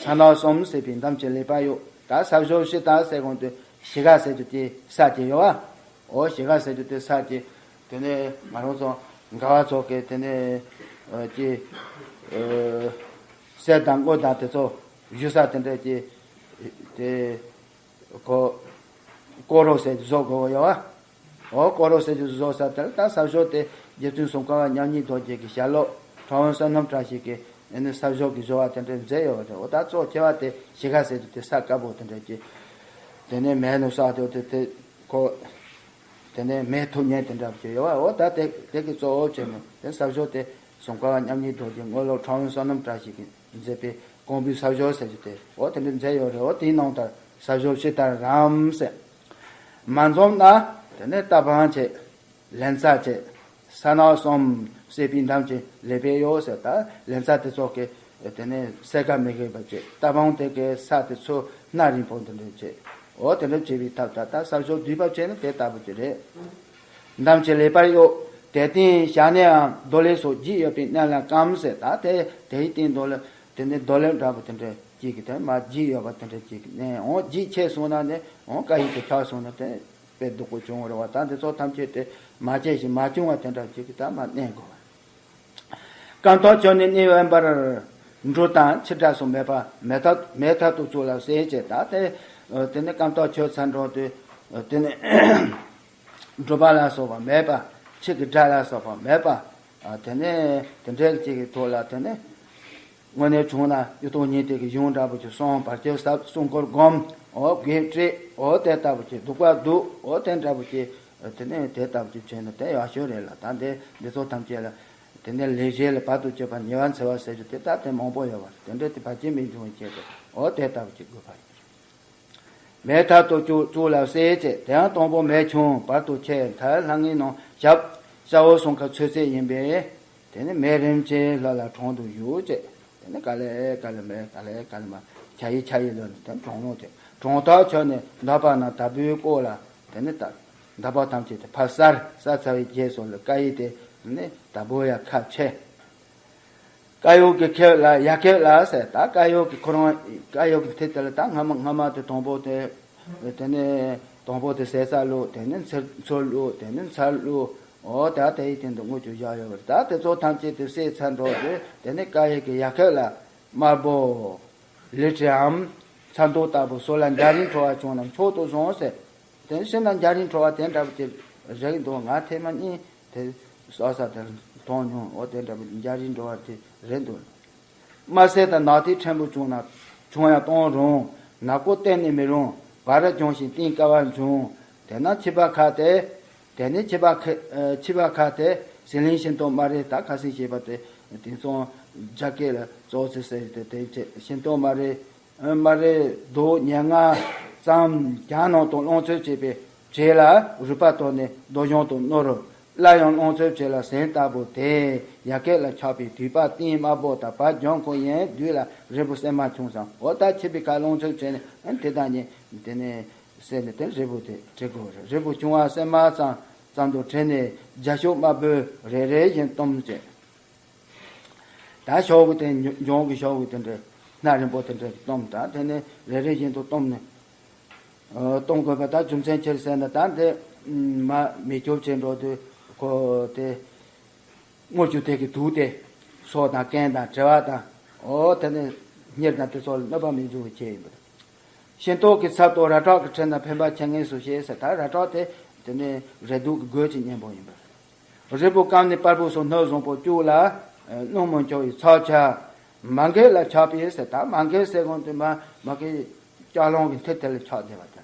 ས་ནག་གསུམ་ཟེར་བའི་འདམ་གྱི་ལེགས་པར་གཡོགས། ད་ས་བཞོ་ཕྱི་ལྟར་ཟེར་གོང་དུ་གཞིས་ཀ་ཟེར་རྒྱུ་དེ་ས་དེ་ཡོད་བ། འོ་གཞིས་ཀ་ཟེར་རྒྱུ་དེ་ས་དེ། དེ་ནས་ང་རང་ཚོ་མགར་བ་ཚོ་གི་དེ་ནས་ཨ་ཅི་ཨ་གསེར་དང་དངུལ་དང་དེ་ཚོ་བཞུ་ས་དེ་འདྲ་ཅིག་དེ། ཁོ་སྐོར་རོགས་ཟེར་རྒྱུ་བཟོ་དགོས་ཡོད་བ། འོ་སྐོར་རོགས་ཟེར་རྒྱུ་བཟོ་ས་དེར་ད་ས་བཞོ་དེ་རྗེ་བཙུན་སུམ་མཁའ་པ་མཉམ་ཉིད་རྡོ་རྗེ་གི་ཞལ་སློབ་ཁྲ་བོ་བསོད་ནམས་བཀྲ་ཤིས་ཀྱིས་ཨེ་ནི་ས་བཞོ་གི་བཟོ་བ་དེ་འདྲ་མཛད་ཡོད་བ་དེ། འོ་ད་གཙོ་ཆེ་བ་དེ་གཞིས་ཀ་ཟེར་རྒྱུ་དེ་ས་དཀར་པོ་དེ་འདྲ་ཅིག་དེ་ནས་མེད་ནོ་ས་དེ་དེ་དེ་ཁོ། དེ་ནས་མེ་ཐུག་ཉེན་དེ་འདྲ་བྱས་ཡོད་བ། འོ་ད་དེ་དེ་གི་གཙོ་བོ་བྱས་ནས་དེ་ས་བཞོ་དེ་སུམ་མཁའ་པ་མཉམ་ཉིད་རྡོ་རྗེ་དངོས་སློབ་ཁྲ་བོ་བསོད་ནམས་བཀྲ་ཤིས་ཀྱིས་མཛད་པའི་ཀོང་པོའི་ས་བཞོ་ཟེར་རྒྱུ་དེ། འོ་དེ་འདྲ་མཛད་ཡོད་རེད། འོ་དེའི་ནང་དུ་ས་བཞོ་ཕྱི་ལྟར་རམ་ཟེར། མ་འཛོམས་ན་དེ་ནས་རྟ་བོང་བྱས། ལན་ཚྭ་བྱས། ས་ནག་གསུམ་ཟེར་བའི་འདམ་གྱི་ལེགས་པར་གཡོགས་ཟེར། ད་ལན་ཚྭ་དེ་ཚོ་གི་དེ་ནས་སེར་ཁ་མི་དགོས་པ་བྱས། རྟ་བོང་དེ་གི་ས་དེ་ཚོ་སྣ་རིང་པོ་དེ་འདྲ་བྱས། འོ་དེ་འདྲ་བྱས་པའི་ཐབས་ད་ལྟ་ས་བཞོ་སྡུད་པ་བྱས་ན་དེ་ལྟ་བུ་ཅིག་རེད། འདམ་གྱི་ལེགས་པར་གཡོགས། དེ་སྟེང་ཞལ་ནས་ཡང་རྡོ་ལེབ་སོགས་བརྒྱད་ཡོད་པའི་སྣེ་ལ་བསྐམས་ཟེར། ད་དེ་དེའི་སྟེང་དུ་ལ་དེ་ནས་རྡོ་ལེབ་འདྲ་པོ་དེ་འདྲ་གཅིག་གི་དེ་མ་བརྒྱད་ཡོད་པ་དེ་འདྲ་གཅིག་གི་གནས། འོང་བརྒྱད་ཆད་སོང་ན་ནི་འོང་དཀར་ཡོལ་དེ་ཆག་སོང་ན་དེ་དཔེ་སྡུག་པོ་བྱུང་བ་རེད་བ། ད་འདི་ཚོ་ཐམས་ཅད་དེ་མ་བྱས་ཤིང་མ་བྱུང་བ་དེ་འདྲ་གཅིག་གི་ད་མ་གནས་དགོས་བ། སྐམ་ཐག་ཆོད་ནས་གནས་དབེན་པར། འབྲུ་དང་ཁྱི་དགྲ་སོགས་མེད་པ་མེ་ཐག་མེ་ཐག་ཏུ་བཅུག་ལ་ཟས་བྱས། ད་དེ་དེ་ནས་སྐམ་ཐག་ཆོད་ཚར་འགྲོ་དུས་དེ་ནས་འབྲུ་པ་ལ་སོགས་པ་མེད་པ། ཁྱི་གི་དགྲ་ལ་སོགས་པ་མེད་པ། ཨ་དེ་ནས་དེ་འདྲའི་ཅིག་གི་ཐོག་ལ་དེ་ནས་དངོས་གནས་བྱུང་ན་གཡུ་ཐོག་ཉི་ཟླ་གི་གཞུང་འདྲ་པོ་ཅིག་སོང་། བར་ཆད་སོགས་སྲུང་འཁོར་བསྒོམ། འོ་བགེགས་བསྐྲད། འོ་དེ་ལྟ་བུ་ཅིག་སྡིག་པ་སྡུག་འོ་དེ་འདྲ་པོ་ཅིག་དེ་ནས་དེ་ལྟ་བུ་ཅིག་བྱས་ན་དེ་ཡག་ཤོས་རེད་ལ། ད་འདི་འདི་ཚོ་ཐམས་ཅད་ལ་དེ་ནས་ལས་བྱེད་ལ་བར་དུ་གཅོད་པ་ཉེ་བར་འཚེ་བ་ཟེར་རྒྱུ་དེ་ད་དེ་མང་པོ་ཡོད་པ་རེད། དེ་འདྲ་དེ་བར་ཆད་མི་འབྱུང་བའི་ཆེད་དུ་འོ་དེ་ལྟ་བུ་ཅིག་དགོས་པ་ཡིན། མེ་ཐག་ཏུ་བཅུག་བཅུག་ལ་ཟས་བྱས། དེའང་དང་པོ་མེ་ཆུང་བར་དུ་ཆད། མཐར་ལྷང་ངེ་ནང་ཞབས་ཤ་བོ་སོང་ཁ་ཚོད་ཚད་ཡིན་པས། དེ་ནས་མེ་རིམ་གྱིས་ལྷ་ལ་གྲོང་དུ་བཞུགས་བྱས། དེ་ནས་ག་ལེ་ག་ལེ་མེ་ག་ལེ་ག་ལེ་མ་ཆ་ཡི་ཆ་ཡི་ལོ་ནས་དེ་གྲོང་ལོག་བྱས། གྲོང་ཐག་ཆོད་ནས་འདག་པ་ན་དར་བུའི་སྐོར་ལ་དེ་ནས་ད་འདག་པ་ཐམས་ཅད་དེ་ཕར་བསལ། བསལ་ཚར་བའི་རྗེས་སུ་ལ་དཀར་ཡོལ་དེ་ནས་དར་བུ་ཡ་ཁ་ཕྱེ། དཀར་ཡོལ་གྱི་ཁེབས་ལ་ཡ་ཁེབས་ལ་ཟེར། ད་དཀར་ཡོལ་གྱི་ཁོ་རང་དཀར་ཡོལ་གྱི་མཐིལ་དེ་ལ་ད་སྔ་མ་སྔ་མ་དེ་དང་པོ་དེ། དེ་ནས་དང་པོ་དེ་ཟས་རྩ་བླུགས། དེ་ནས་ཚུར་ཚུར་བླུགས། དེ་ནས་ཚར་བླུགས། འོ་ད་དེའི་སྟེང་དུ་དངུལ་ཆུ་བཞག་ཡོད་པ་རེད། ད་དེ་ཚོ་ཐམས་ཅད་དེ་བསྲེས་ཚར་འགྲོ་དུས་དེ་ནས་དཀར་ཡོལ་གྱི་ཡ་ཁེབས་ལ་དམར་པོ་ལི་ཁྲིའམ་ཚ་མདོག་ལྟ་བུ་སོ་ལ་འཇའ་རིས་འཕྲོ་བ་བྱུང་ན་མཆོག་ཏུ་བཟུང་ཟེར། དེ་ནས་ཤིན་ཏུ་འཇའ་རིས་འཕྲོ་བ་དེ་འདྲ་བོ་དེ་རེག་འདུག་ང་ཐེངས་མ་གཉིས་དེ་ ས་ས་དེར་མཐོང་མྱོང་། འོ་དེ་འདྲ་བའི་འཇའ་རིས་འགྲོ་བ་དེ་རེད་འདུག། དམར་སེར་དང་ནག་ཐིག་ཕྲན་བུ་བྱུང་ན་བྱུང་ཡང་གཏོང་རུང་། ནག་པོ་གཏན་ནས་མི་རུང་། བ་ར་ལྗོན་ཞིང་གཏིང་དཀར་བ་འབྱུང་། དེས་ན་ཕྱི་པ་ཁ་སྟེ། དེ་ནས་ཕྱི་པ་ཁ་ཨ་ཕྱི་པ་ཁ་སྟེ་ཟི་ལིང་ཤིང་ཏོག་དམར་རིལ། ད་ཁ་སང་བཤད་པ་དེ་དེང་སང་རྒྱ་སྐད་ལ་ཙོག་ཙེ་ཟེར་ཏེ། དེ་ཤིང་ཏོག་དམར་རིལ། དམར་རིལ་རྡོ་ཉེར་ལྔ་ཙམ་རྒྱ་ནང་དུ་རླུང་འཚུབ་བྱས་པའི་བྲེ་ལ་རུས་པ་གཏོར་ནས་རྡོ་གཞོང་དུ་བསྣུར། སླར་ཡང་རླུང་འཚུབ་བྱས་ལ་ཟན་ལྟ་བུ་དེ་ཡ་གད་ལ་ཆགས་པའི་དུད་པ་གཏིང་དམར་པོ་དང་བ་ལྗོན་ཁུ་ཡན་དུས་ལ་རིལ་བུ་སྲན་མ་བྱུང་ཙང་། འོ་ད་ཕྱི་པའི་ཁ་རླུང་འཚུབ་བྱས་ནས་དེ་དང་ཉེ་དེ་ནས་བསྲེས་ནས་དེ་རིལ་བུ་དེ་བྲི་དགོས་རེད། རིལ་བུ་བྱུང་བ་སྲན་མ་ཙམ་ཙམ་དུ་བྲིས་ནས་རྒྱ་ཤུག་དམར་པོས་རེ་རེ་བཞིན་བཏུམས་བྱས། ད་ཤོག་བུ་དེ་ལྗོངས་ཀྱི་ཤོག་བུ་དེ་འདྲའི་སྣ་རིང་པོ་དེ་འདྲའི་བཏུམས། ད་དེ་ནས་རེ་རེ་བཞིན་དུ་བཏུམས་ནས་ཨ་བཏུམས་དགོས་པ། ད་རྒྱུ་མཚན་ཅི་རེད་ཟེར་ན། ད་འདི་མ་མེ་སྐྱོབ་བྱེད་འགྲོ་དུས་ཁོ་དེ་དངུལ་ཆུ་དེ་གི་དུག་དེ་སོ་དང་རྐན་དང་གྲེ་བ་དང་། འོ་དེ་ནས་གཉེར་དང་དེ་ཚོ་ལ་གནོད་པ་མི་འབྱུང་བའི་ཆེད་ཡིན་པ་དང་། ཤིང་ཏོག་གི་ཚབ་ཏུ་ར་ཏྲག་གིས་བྲིས་ན་ཕན་པ་ཆེ་ངེས་སུ་བཤད་ཟེར། ད་ར་ཏྲག་དེ་དེ་ནས་རེག་དུག་གི་རྒོད་ཀྱི་གཉེན་པོ་ཡིན་པ་རེད། རིལ་བུ་སྐམ་ནས་པར་བུ་སོགས་སྣོད་བཟང་པོ་བཅུག་ལ། སྣུམ་མི་འཁྱོག་པའི་ཚྭ་བྱ། མ་མགལ་ལ་ཆགས་པའི་ཟེར། ད་མ་མགལ་ཟེར་གོང་དུ་མ་མ་གི་ལྕགས་ལམ་གྱི་མཐིལ་དེ་ལ་ཆགས་བསྡད་པ་དེ།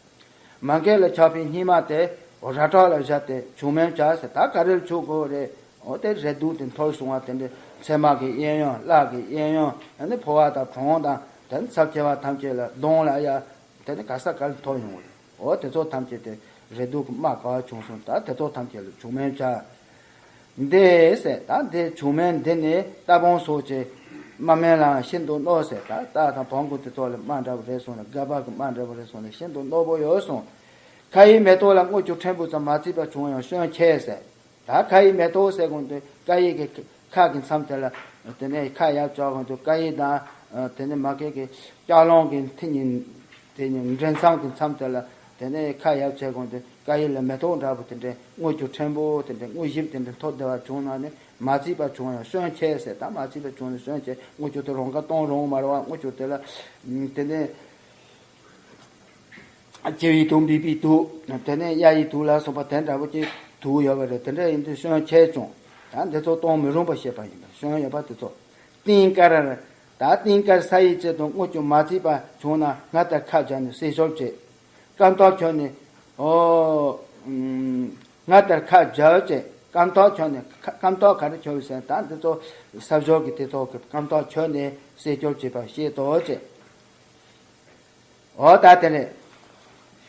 མ་མགལ་ལ་ཆགས་པའི་སྙིགས་མ་དེ་ར་ཏྲག་ལ་བཞག་སྟེ་བྱུག་སྨན་བྱ་ཟེར། ད་ག་རེ་ལ་བྱུག་དགོས་རེད། འོ་དེ་རེག་དུག་དེ་འཐོར་སོང་བ་དེ་འདྲའི་མཚན་མ་གི་གཡས་གཡོན། བརླག་གི་གཡས་གཡོན། ཨ་ནི་ཕོ་བ་དང་གྲོང་དང་དེ་ནི་ཚབས་ཆེ་བ་ཐམས་ཅད་ལ། གདོང་ལ་ཡ། དེ་ནི་ག་ས་ག་ལ་འཐོར་ཡོང་བ་རེད། འོ་དེ་ཚོ་ཐམས་ཅད་དེ་རེག་དུག་གི་རྨ་ག་བ་བྱུང་སོང་། ད་དེ་ཚོ་ཐམས་ཅད་ལ་བྱུག་སྨན་བྱ། འདི་ཟེར། ད་འདི་བྱུག་སྨན་འདི་ནི་རྟ་བོང་སོགས་ཀྱི་རྨ་སྨན་ལའང་ཤིན་ཏུ་གནོད་ཟེར། ད་རྟ་དང་བོང་གུ་དེ་ཚོ་ལ་རྨ་འདྲ་བོ་རེད་གསུངས་ནས། སྒལ་པ་གི་རྨ་འདྲ་བོ་རེད་གསུངས་ནས་ཤིན་ཏུ་གནོད་པོ་ཡོད་གསུངས། ཁ་ཡི་མེ་ཏོག་ལ་དངུལ་ཆུ་ཕྲན་བུ་ཙམ་མ་བརྩིས་པ་བྱུང་ཡང་སྐྱོན་ཆེ་ཟེར། ད་ཁ་ཡི་མེ་ཏོག་ཟེར་གོང་དུ་ཀ་ཡི་གི་ཁ་གི་མཚམས་དེ་ལ། དེ་ནས་ཁ་ཡར་བྱས་གོང་དུ་ཀ་ཡི་དང་། དེ་ནས་མ་གི་གི་ལྕགས་ལམ་གྱི་མཐིལ་གཉིས། དེ་ནས་མགྲིན་ཚང་གི་མཚམས་དེ་ལ། དེ་ནས་ཁ་ཡར་བྱས་གོང་དུ་ཀ་ཡི་ལ་མེ་ཏོག་འདྲ་པོ་དེ་འདྲའི་དངུལ་ཆུ་ཕྲན་བུ་དེ་འདྲའི་དངུལ་ཞིབ་དེ་འདྲ་འཐོར་བསྡད་པ་བྱུང་ན་ནི་མ་བརྩིས་པ་བྱུང་ཡང་སྐྱོན་ཆེ་ཟེར། ད་མ་བརྩིས་པ་བྱུང་ན་སྐྱོན་ཆེ། དངུལ་ཆུ་དེ་རང་དགར་གཏོང་རུང་མ་རུང་བ། དངུལ་ཆུ་དེ་ལ་དེ་ནས་བྱི་བའི་དུག། འབུད་པའི་དུག། དེ་ནས་གཡའ་ཡི་དུག་ལ་སོགས་པ་དེ་འདྲ་པོ་ཅིག་དུག་ཡོད་པ་རེད། དེ་འདྲ་ཡིན་དུས་སྐྱོན་ཆེ་ཙང་ད་འདི་ཚོ་གཏོང་མི་རུང་བ་བཤད་པ་ཡིན་པ། སྐྱོན་ཡོད་པ་དེ་ཚོ། གཏིང་དཀར། ད་གཏིང་དཀར་ས་ཡི་ཆེད་དུ་དངུལ་ཆུ་མ་བརྩིས་པ་བྱུང་ན་སྔར་ལྟར་ཁ་སྦྱར་ནས་བསྲེ་སྦྱོར་བྱེད། སྐམ་ཐག་ཁྱོན་ནས། ཨོ། ཨུམ། སྔར་ལྟར་ཁ་སྦྱར་བྱེད། སྐམ་ཐག་ཁྱོན་ནས། ཁ་སྐམ་ཐག་ག་རེ་ཁྱོན་ཟེར། ད་འདི་ཚོ་ས་སྦྱོར་གྱི་དེ་ཚོ་གི་སྐམ་ཐག་ཁྱོན་ནས་བསྲེ་སྦྱོར་བྱེད་པར་བཤད་དོ་ཅེས། འོ་ད་དེ་རེད།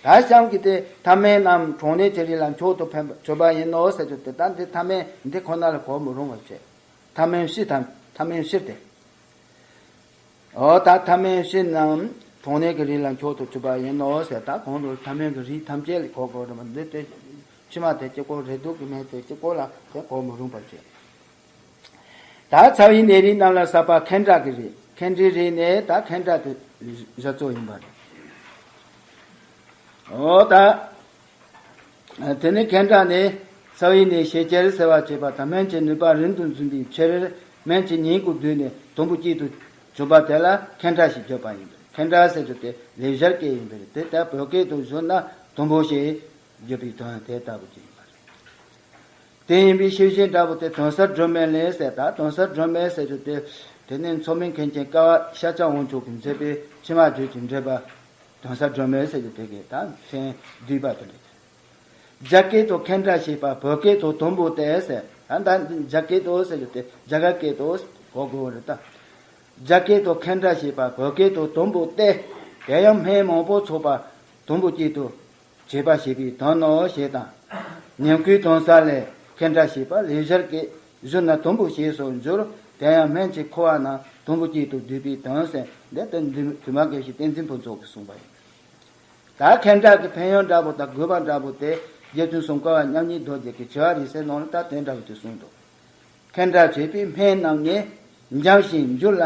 ད་གཤམ་གྱི་དེ་ཐ་སྨན་རྣམས་གྲང་ནད་ཀྱི་རིགས་ལ་མཆོག་ཏུ་ཕན་པ་བྱུག་པ་ཡིན་ནོ་ཟེར་རྒྱུ་དེ། ད་འདི་ཐ་སྨན་འདི་ཁོ་ན་ལ་གོ་མི་རུང་བ་བྱེད། ཐ་སྨན་བཞི་དང་། ཐ་སྨན་བཞི་སྟེ། འོ་ད་ཐ་སྨན་བཞི་རྣམས་གྲང་ནད་ཀྱི་རིགས་ལ་མཆོག་ཏུ་བྱུག་པ་ཡིན་ནོ་ཟེར། ད་གོང་དུ་ཐ་སྨན་གྱི་རིགས་ཐམས་ཅད་ལ་གོ་དགོས་རེད་མ། འདི་དེ་ཕྱི་མ་དེ་གཅིག་པོ། རེག་དུག་གི་སྨན་དེ་གཅིག་པོ་ལ་དེ་གོ་མི་རུང་བ་བྱེད། ད་ཚ་བའི་ནད་རིགས་རྣམས་ལ་ཟབ་པ་ཁེན་ཏྲ་གི་རིགས། ཁེན་ཏྲའི་རིགས་ནི་ད་ཁེན་ཏྲ་དེ་བཞག་ཚོ་ཡིན་པ་རེད། འོ་ད། དེ་ནི་ཁེན་ཏྲ་ནི་ཚ་བའི་ནད་ཞི་བྱེད་སེལ་བར་བྱེད་པ་དང་། སྨན་གྱི་ནུས་པ་རིམ་དུ་འཛིན་པའི་ཕྱིར། སྨན་གྱི་སྙིང་གུ་བསྡུས་ནས་དུམ་བུ་གཅིག་ཏུ་བྱུག་པ་དེ་ལ་ཁེན་ཏྲ་ཞེས་བརྗོད་པ་ཡིན་པས། ཁེན་ཏྲ་ཟེར་རྒྱུ་དེ་ལེགས་སྦྱར་སྐད་ཡིན་པས། དེ་ལྟར་བོད་སྐད་དུ་བསྒྱུར་ན་དུམ་བུ་ཞེས་བརྗོད་པའི་དོན་དེ་ལྟ་བུ་ཅིག་ཡིན་པ་རེད། དེ་ཡིན་པའི་ཤེས་བྱེད་འདྲ་པོ་དེ་དོན་གསར་སྒྲོན་མེ་ལས་ཟེར། ད་དོན་གསར་སྒྲོན་མེ་ཟེར་རྒྱུ་དེ། དེ་ནི་མཚོ་སྨན་མཁན་ཆེན་ཀ་བ་ཤཱཀྱ་དབང་ཕྱུག་གིས་མཛད་པའི་ཕྱི་མ་རྒྱུད་ཀྱི་འགྲེལ་པ། དོན་གསར་སྒྲོན་མེ་ཟེར་རྒྱུ་དེ་གའི་ད་མཚན་བསྡུས་པ་དེ་རེད། རྒྱ་སྐད་དུ་ཁེན་ཏྲ་ཞེས་པ། བོད་སྐད་དུ་དུམ་བུ་སྟེ་ཟེར། ད་ལྟ་འདི་རྒྱ་སྐད་དུ་ཟེར་རྒྱུ་དེ་རྒྱ་གར་སྐད་དུ་གོ་དགོས་རེད་ད། རྒྱ་སྐད་དུ་ཁེན་ཏྲ་ཞེས་པ། བོད་སྐད་དུ་དུམ་བུ་སྟེ། དེ་ཡང་སྨན་མང་པོ་ཚོགས་པ་དུམ་བུ་གཅིག་ཏུ་བྱེད་པ་ཞེས་པའི་དོན་ནོ་ཞེས་དང་། ཉིང་ཁུའི་དོན་གསར་ལས། ཁེན་ཏྲ་ཞེས་པ་ལེགས་སྦྱར་སྐད་བསྒྱུར་ན་དུམ་བུ་ཞེས་སུ་འགྱུར། དེ་ཡང་སྨན་གྱི་ཁུ་བ་རྣམས་དུམ་བུ་གཅིག་ཏུ་བསྡུས་པའི་དོན་ཟེར། འདི་ལྟར་འདུས་མ་དགེ་བཤེས་བསྟན་འཛིན་ཕུན་ཚོགས་ཀྱིས་གསུངས་པ་ཡིན། ད་ཁེན་ཏྲ་གི་ཕན་ཡོན་འདྲ་པོ་དང་དགོས་པ་འདྲ་པོ་དེ་རྗེ་བཙུན་སུམ་མཁའ་པ་མཉམ་ཉིད་རྡོ་རྗེ་གིས་བྱེ་བ་རིས་གསལ་ནང་ལ་ད་དེ་འདྲ་པོ་དེ་གསུངས་འདུག། ཁེན་ཏྲ་བྱས་པའི་སྨན་རྣམས་ནི། འཇམ་ཞིང་འགྱུར་ལ་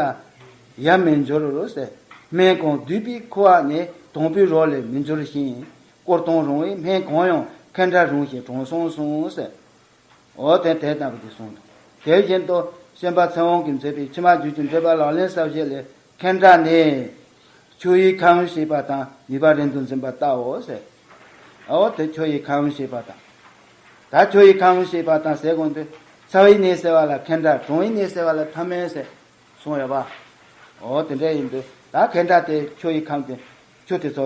ཡལ་མི་འགྱུར་ཟེར། སྨན་གང་བསྡུས་པའི་ཁུ་བ་ནི། དང་པོའི་རོ་ལས་མི་འགྱུར་ཞིང་། བསྐོལ་གཏོང་རུང་བའི་སྨན་གང་ཡང་། ཁེན་ཏྲ་རུང་ཞིང་དྲང་སྲོང་གསུངས་ཟེར། འོ་དེ་དེ་ལྟ་བུ་དེ་གསུངས་འདུག། དེ་བཞིན་དུ་སེམས་དཔའ་ཚེ་དབང་གིས་མཛད་པའི་ཕྱི་མ་རྒྱུད་ཀྱི་འགྲེལ་པ་ལག་ལེན་གསལ་བྱེད་ལས། ཁེན་ཏྲ་ནི་ཆུ་ཡི་ཁམས་ཞེས་པ་དང་ནུས་པ་རིམ་དུ་འཛིན་པ་ལྟའོ་ཟེར། འོ་དེ་ཆུ་ཡི་ཁམས་ཞེས་པ་དང་། ད་ཆུ་ཡི་ཁམས་ཞེས་པ་དང་ཟེར་གོང་དུ། རྩ་བའི་གནས་ཟེར་བ་ལ་ཁེ་འདྲ། གྲོང་བའི་གནས་ཟེར་བ་ལ་ཐ་མལ་ཟེར་གསུངས་ཡོད་པ། འོ་དེ་འདྲ་ཡིན་དུས་ད་ཁེ་འདྲ་དེ་ཆུ་ཡི་ཁམས་དེ་ཆུ་དེ་ཚོ་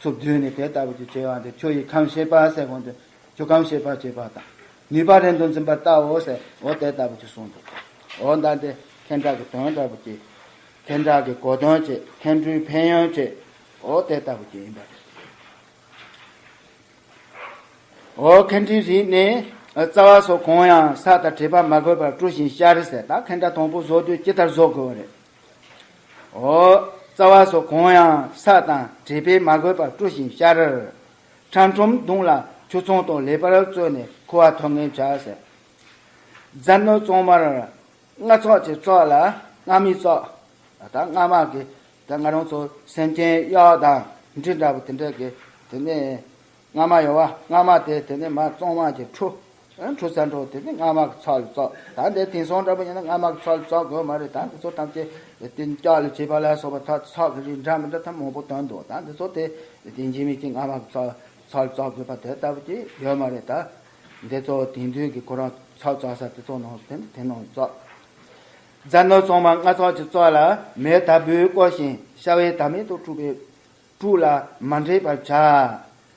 ཚུར་བསྡུས་ནས་དེ་ལྟ་བུ་ཅིག་བྱས་པ་དེ་ཆུ་ཡི་ཁམས་ཤེས་པ་ཟེར་གོང་དུ་ཆུ་ཁམས་ཤེས་པར་བྱེད་པ་དང་ནུས་པ་རན་དུ་འཛིན་པར་བལྟའོ་ཟེར། འོ་དེ་ལྟ་བུ་ཅིག་གསུངས་འདུག་འོ་ད་དེ་ཁེ་འདྲ་གི་དོན་འདྲ་བོ་ཅིག་ཁེ་འདྲ་གི་གོ་དོན་ཅིག་ཁེ་འདྲའི་ཕན་ཡོན་ཅིག་འོ་དེ་ལྟ་བུ་ཅིག་ཡིན་པ་རེད། འོ་ཁེ་འདྲའི་རིགས་ནི། རྩ་བ་སོགས་གང་ཡང་ས་དང་དྲེག་པ་མ་གོས་པར་བཀྲུ་ཞིང་བཤལ་ཟེར། ད་ཁེ་འདྲ་དང་པོ་བཟོ་དུས་ཇི་ལྟར་བཟོ་དགོས་པ་རེད། འོ། རྩ་བ་སོགས་གང་ཡང་ས་དང་དྲེག་པས་མ་གོས་པར་བཀྲུ་ཞིང་བཤལ། ཁྲམ་ཁྲུམ་གདོང་ལ་ཆུ་ཚང་དང་ལེགས་པར་བཙོས་ནས་ཁུ་བ་ཐོན་ངེས་བྱ་ཟེར། རྫ་སྣོད་གཙང་མར་སྔར་བཙོག་གི་བཙོག་ལ་སྔ་མའི་བཙོག་ད་སྔ་མ་གི་ད་ང་རང་ཚོ་སེམས་ཅན་གཡག་དང་འབྲི་འདྲ་པོ་དེ་འདྲ་གི་དེ་ནས་སྔ་མ་ཡོད་བ། སྔ་མ་དེ་དེ་ནས་མར་གཙང་མ་གི་འཁྲུ། འཁྲུ་ས་འགྲོ་དེ་ནས་སྔ་མ་གི་བཙོག་ལ་བཙོག་ད་འདི་དེང་སང་འདྲ་པོ་ཡིན་ན་སྔ་མ་གི་བཙོག་ལ་བཙོག་དགོས་མ་རེད། ད་འདི་ཚོ་ཐམས་ཅད་དེ་སྐྱག་ལ་བྱེད་པ་ལ་སོགས་པ་ད་བཙོག་གི་རིགས་འདྲ་མི་འདྲ་ད་མང་པོ་བཏོན་འདུག་ད་འདི་ཚོ་དེ་དེ་འཇིགས་མེད་ཀྱི་སྔ་མ་གི་བཙོག་བཙོག་ལ་བཙོག་དགོས་པ་དེ་ལྟ་བུ་ཅིག་ཡོད་མ་རེད། ད་འདི་ཚོ་དེང་དུས་ཀྱི་ཁོ་རང་བཙོག་བཙོག་ས་དེ་ཚོ་ནང་དེ་དེ་ནང་བཙོག་རྫ་སྣོད་གཙང་མར་སྔར་བཙོག་གི་བཙོག་ལ་མེ་དལ་བུས་བསྐོལ་ཞིང་བཤལ་བས་དམ་མེད་དུ་བཀྲུས་པའི་བཀྲུས་ལ་མ་འདྲེས་པར་བྱ།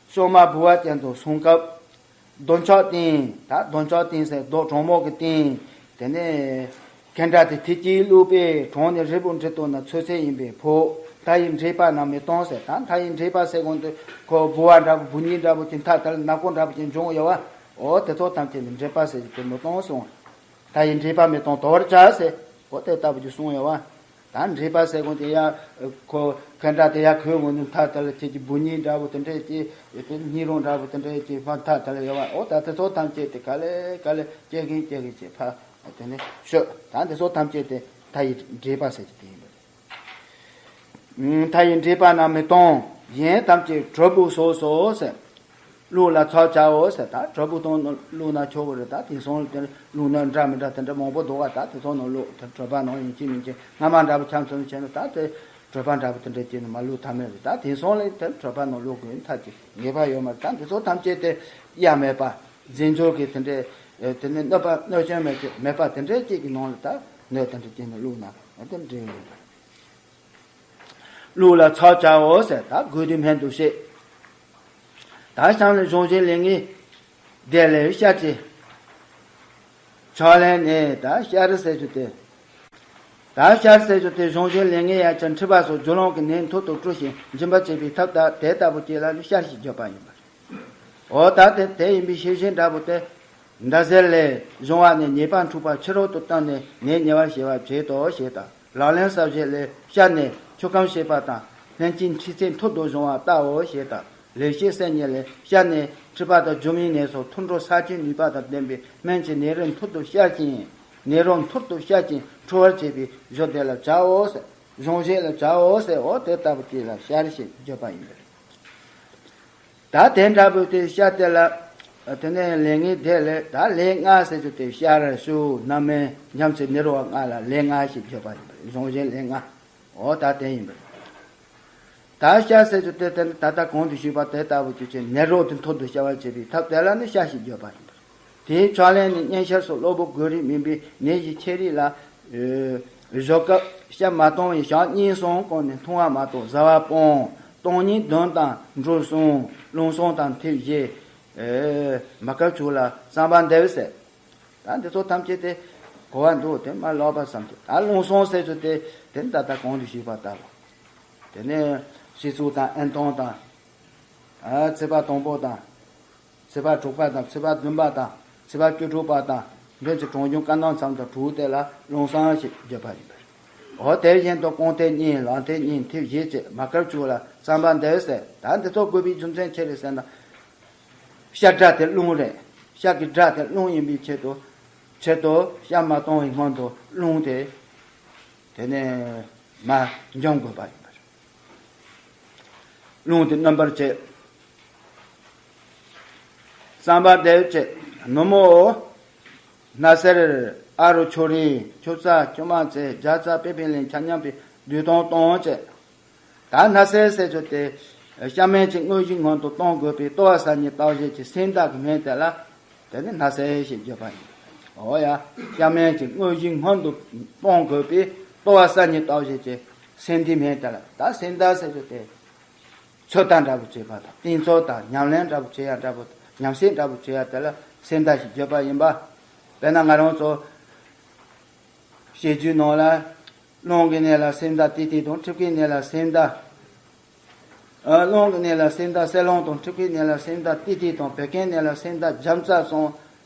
གཤོག་མ་ལྦུ་བ་ཅན་དུ་སོང་སྐབས། རྡོ་མཆོག་སྟེང་། ད་རྡོ་མཆོག་སྟེང་ཟེར་རྡོ་གྲང་མོ་གི་སྟེང་། དེ་ནས་ཁེ་འདྲ་དེ་ཐིག་གིས་བླུགས་པས་གྲང་ནས་རིལ་བུར་འདྲེས་དོ་ན་ཚོད་ཚོད་ཡིན་པས་ཕོ། མཐའ་ཡི་འདྲེས་པ་རྣམས་མི་གཏོང་ཟེར། ད་མཐའ་ཡི་འདྲེས་པ་ཟེར་གོང་དུ་ཁོ་ལྦུ་བ་འདྲ་པོ་འབུ་སྙིགས་འདྲ་པོ་ཅིག་མཐའ་དལ་ནག་པོ་འདྲ་པོ་ཅིག་འབྱུང་ཡོད་བ། འོ་དེ་ཚོ་ཐམས་ཅད་ནི་འདྲེས་པ་ཟེར་གྱི་དེ་མི་གཏོང་གསུངས། མཐའ་ཡི་འདྲེས་པ་མི་གཏོང་དོར་བྱ་ཟེར། འོ་དེ་ལྟ་བུ་ཅིག་གསུངས་ཡོད་བ། ད་འདྲེས་པ་ཟེར་གོང་དེ་ཡང་ཁོ་ཁེ་འདྲ་དེ་ཡང་ཁོའི་ངོས་ནས་མཐའ་དལ་ཁྱེད་ཀྱི་འབུ་སྙིགས་འདྲ་བོ་དེ་འདྲས་ཀྱི་དེ་སྙིགས་རོ་འདྲ་བོ་དེ་འདྲས་ཀྱི་ཕར་མཐའ་དལ་ཡོད་བ། འོ་ད་དེ་ཚོ་ཐམས་ཅད་དེ་ག་ལེ་ག་ལེ་སྐྱེ་གིན་སྐྱེ་གིན་བྱེད་ཕར་དེ་ནས་ཤོད། ད་དེ་ཚོ་ཐམས་ཅད་དེ་མཐའ་ཡི་འདྲེས་པ་ཟེར་གྱི་དེ་ཡིན་པ་རེད། མཐའ་ཡི་འདྲེས་པ་རྣམས་མི་གཏོང་། གཞན་ཐམས་ཅད་གྲོལ་བུ་སོགས་སོ་ཟེར། བླུགས་ལ་ཚོགས་བྱའོ་ཟེར། ད་གྲོལ་བུ་དང་བླུགས་ན་ཆོག་གི་རེད། ད་དེང་སང་དེ་བླུགས་ན་འདྲ་མི་འདྲ་དེ་འདྲ་མང་པོ་འདུག་ག་ད་དེ་ཚོ་ནང་བླུགས་དེ་གྲོལ་བ་ནང་ཡིན་གཅིག་མིན་གཅིག་སྔ་མ་འདྲ་པོ་ཆམ་ཚོམ་བྱས་ན་ད་དེ་གྲོལ་བ་འདྲ་པོ་དེ་འདྲ་བྱས་ན་མ་བླུགས་ཐབས་མེད་རེད། ད་དེང་སང་ལ་དེ་གྲོལ་བ་ནང་བླུགས་དགོས་ཐབས་ཀྱི་ངེས་པ་ཡོད་མ་རེད། ད་དེ་ཚོ་ཐམས་ཅད་དེ་གཡའ་མེད་པ་རྫས་སྦྱོར་གྱི་དེ་འདྲའི་དེ་ནི་གནོད་པ་གནོད་སྐྱོན་མེད་ཀྱི་མེད་པ་དེ་འདྲའི་གཅིག་གི་ནང་ལ་ད་སྣོད་དེ་འདྲ་བྱས་ནས་བླུགས་ན་དེ་འདྲའི་ཡོད་པ་རེད། བླུགས་ལ་ཚོགས་བྱའོ་ཟེར། ད་དགོས་དུས་སྨན་དུ་བཤད། ད་བཤལ་ནས་གཞུང་བཞིན་ལས་ངན་འདས་ལས་བཤལ་ཅི། ཕྱག་ལེན་ནི་ད་བཤལ་ཟེར་རྒྱུ་དེ། ད་བཤལ་ཟེར་རྒྱུ་དེ་གཞུང་བཞིན་ལས་ངན་ཡང་ཅིན་མཁྲིས་པ་སོགས་རྒྱུ་ལོང་གི་ནད་མཐུར་དུ་བཀྲུ་ཞིང་འཇིམ་པ་བྱེད་པའི་ཐབས་དང་དེ་ལྟ་བུ་ཅིག་ལ་ནི་བཤལ་ཞེས་བརྗོད་པ་ཡིན་པ་རེད། འོ་ད་དེ་དེ་ཡིན་པའི་ཤེས་བཞིན་འདྲ་པོ་དེ། མདའ་གཟེར་ལས་བྱུང་བ་ནི་ཉེས་པ་འཁྲུགས་པ་ཕྱི་རོལ་དུ་བཏོན་ནས་ནད་ཉེ་བར་ཞི་བར་བྱེད་དོ་ཞེས་དང་། ལག་ལེན་ཟབ་བཞེད་ལས་བཤལ་ནས་ཆུ་ཁམས་ཞེས་པ་དང་ལྷན་ཅིག་མཁྲིས་ཚད་མཐུར་དུ་སྦྱོང་བ་ལྟའོ་ཞེས་དང་། ལེགས་བཤད་གསེར་ཉིད་ལས་བཤལ་ནས་མཁྲིས་པ་དང་རྒྱུ་མའི་ནད་སོགས་མཐུར་འགྲོ་ས་ཆའི་ནུས་པ་དང་ལྡན་པའི་སྨན་གྱི་ནད་རིགས་མཐུར་དུ་བཤལ་ཞིང་། ནད་རོ་མཐུར་དུ་བཤལ་ཞིང་འཁྲུ་བར་བྱེད་པའི་གཞུག་དེ་ལ་བྱའོ་ཟེར། གཞུང་བཞིན་ལ་བྱའོ་ཟེར། འོ་དེ་ལྟ་བུ་ཅིག་ལ་བཤལ་ཞེས་བརྗོད་པ་ཡིན་པས། ད་དེ་འདྲ་བོ་དེ་བཤལ་དེ་ལ། དེ་ནས་ལས་ངན་འདས་ལས་ད་ལས་ངན་ཟེར་རྒྱུ་དེ་བཤལ་ཞུ་རྣམ་སྨིན་ཉམས་ཚེ་ནི་རོ་བ་ལྔ་ལ་ལས་ངན་ཞེས་བརྗོད་པ་ཡིན་པ་རེད། གཞུང་བཞིན་ལས་ངན། འོ་ད་དེ་ཡིན་པ་རེད། ད་བཤལ་ཟེར་རྒྱུ་དེ་དེ་ནི་ད་ལྟ་གོང་དུ་ཞུས་པ་དེ་ལྟ་བུ་ཅིག་བྱས་ནད་རོ་དེ་མཐུར་དུ་བཤལ་བར་བྱེད་པའི་ཐབས་དེ་ལ་ནི་བཤལ་ཞེས་བརྗོད་པ་ཡིན་པ་རེད། དེའི་ཕྱག་ལེན་ནི་གཉན་ཤ་སོགས་གློ་བུར་འགོས་རིགས་མིན་པའི་ནད་ཀྱི་མཁྲིས་རིགས་ལ། ཨེ། བཞོ་སྐབས་བཤལ་མ་གཏོང་བའི་ཞག་གཉིས་གསུམ་གོང་ནས་འཐུང་བ་མ་གཏོགས་བཟའ་བ་སྤོང་། སྟོང་ཉིད་བདུན་དང་འབྲུ་གསུམ། རླུང་གསུམ་དང་མཐེབ་བཞི། ཨེ། མ་ཀ་ཆུ་ལ་རྩམ་པ་འདེབས་ཟེར། ད་འདི་ཚོ་ཐམས་ཅད་དེ་གོ་བ་འདུག་དེ་མ་ལོག་པ་བསམ་གྱི། ད་རླུང་གསུམ་ཟེར་རྒྱུ་དེ་དེ་ད་ལྟ་གོང་དུ་ཞུས་པ་ལྟ་བུ། དེ་ནས་སྤྱི་གཙུག་དང་ཨེན་སྟོང་དང་། ཨ། ཚེས་པ་དང་པོ་དང་། ཚེས་པ་དྲུག་པ་དང་ཚེས་པ་བདུན་པ་དང་ཚེས་པ་བཅུ་དྲུག་པ་དང་མགྲོན་གྱི་གྲོང་གཞུང་བཀའ་གདམས་མཚམས་དང་དྲུག་དེ་ལ་རླུང་གསུམ་ཞེས་བརྗོད་པ་ཡིན་པས། འོ་དེ་བཞིན་དུ་རྐང་མཐེབ་གཉིས་ལག་མཐེབ་གཉིས་མཐེབ་བཞི་བཅས་མ་ཀར་བཅུ་ལ་རྩམ་པ་འདེབས་ཟེར། ད་འདི་ཚོ་དགོས་པའི་རྒྱུ་མཚན་ཅི་རེད་ཟེར་ན། བཤལ་སྒྲ་དེ་རླུང་རེད། བཤལ་གྱི་སྒྲ་དེ་རླུང་ཡིན་པའི་ཆེད་དུ། ཆེད་དུ་བཤལ་མ་གཏོང་བའི་སྔོན་དུ་རླུང་དེ། དེ་ནས་མར་འཇོམས་དགོས་པ་ཡིན་པ་རེད། རླུང་དེ་སྣོན་པར་བྱེད། རྩམ་པ་འདེབས་བྱེད། ནུབ་མོ། སྣ་སེར། ཨ་རུ་ཆུ་རིན། ཆུ་རྩ། ཆུ་མ་ཚེ། རྒྱ་རྩ་པེ་པེ་ལེན་ཆ་མཉམ་པའི་བདུད་དོན་གཏོང་བྱེད། ད་སྣ་སེར་ཟེར་རྒྱུ་དེ། བཤལ་སྨན་གྱི་དངོས་གཞིའི་སྔོན་དུ་གཏོང་དགོས་པའི་ལྟོ་བ་ཟ་ནས་བརྟག་བྱེད་ཀྱི་སེམས་དག་གི་སྨན་དེ་ལ། དེ་ནི་སྣ་སེར་ཞེས་བརྗོད་པ་ཡིན། འོ་ཡ། བྱམས་སྙིང་རྗེ་དངོས་གཞི་སྔོན་དུ་གཏོང་དགོས་པས། ལྟོ་བ་ཟ་ནས་བལྟ་བྱེད་ཀྱི་སེམས་འདི་སྨན་དེ་ལ། ད་སེམས་དེ་ཟེར་རྒྱུ་དེ། ཚོད་ལྟ་འདྲ་པོ་བྱེད་པ་དང་། གཏིང་ཚོད་དང་། ཉམས་ལེན་འདྲ་པོ་བྱེད་ཡ་འདྲ་པོ། ཉམས་སད་འདྲ་པོ་བྱེད་ཡ་དེ་ལ་སེམས་དེ་ཞེས་བརྗོད་པ་ཡིན་པ། དཔེར་ན་ང་རང་ཚོ་བཤད་རྒྱུད་ནང་ལ། རླུང་གི་གནས་ལ་སེམས་དེ་ཏིག་ཏིག་དང་། འཁྲུལ་པའི་གནས་ལ་སེམས་དེ། ཨ། རླུང་གི་གནས་ལ་སེམས་དེ་གསལ་ལོང་དང་། འཁྲུལ་པའི་གནས་ལ་སེམས་དེ་ཏིག་ཏིག་དང་། བད་ཀན་གནས་ལ་སེམས་དེ་རྒྱ་མཚོ་གསུམ།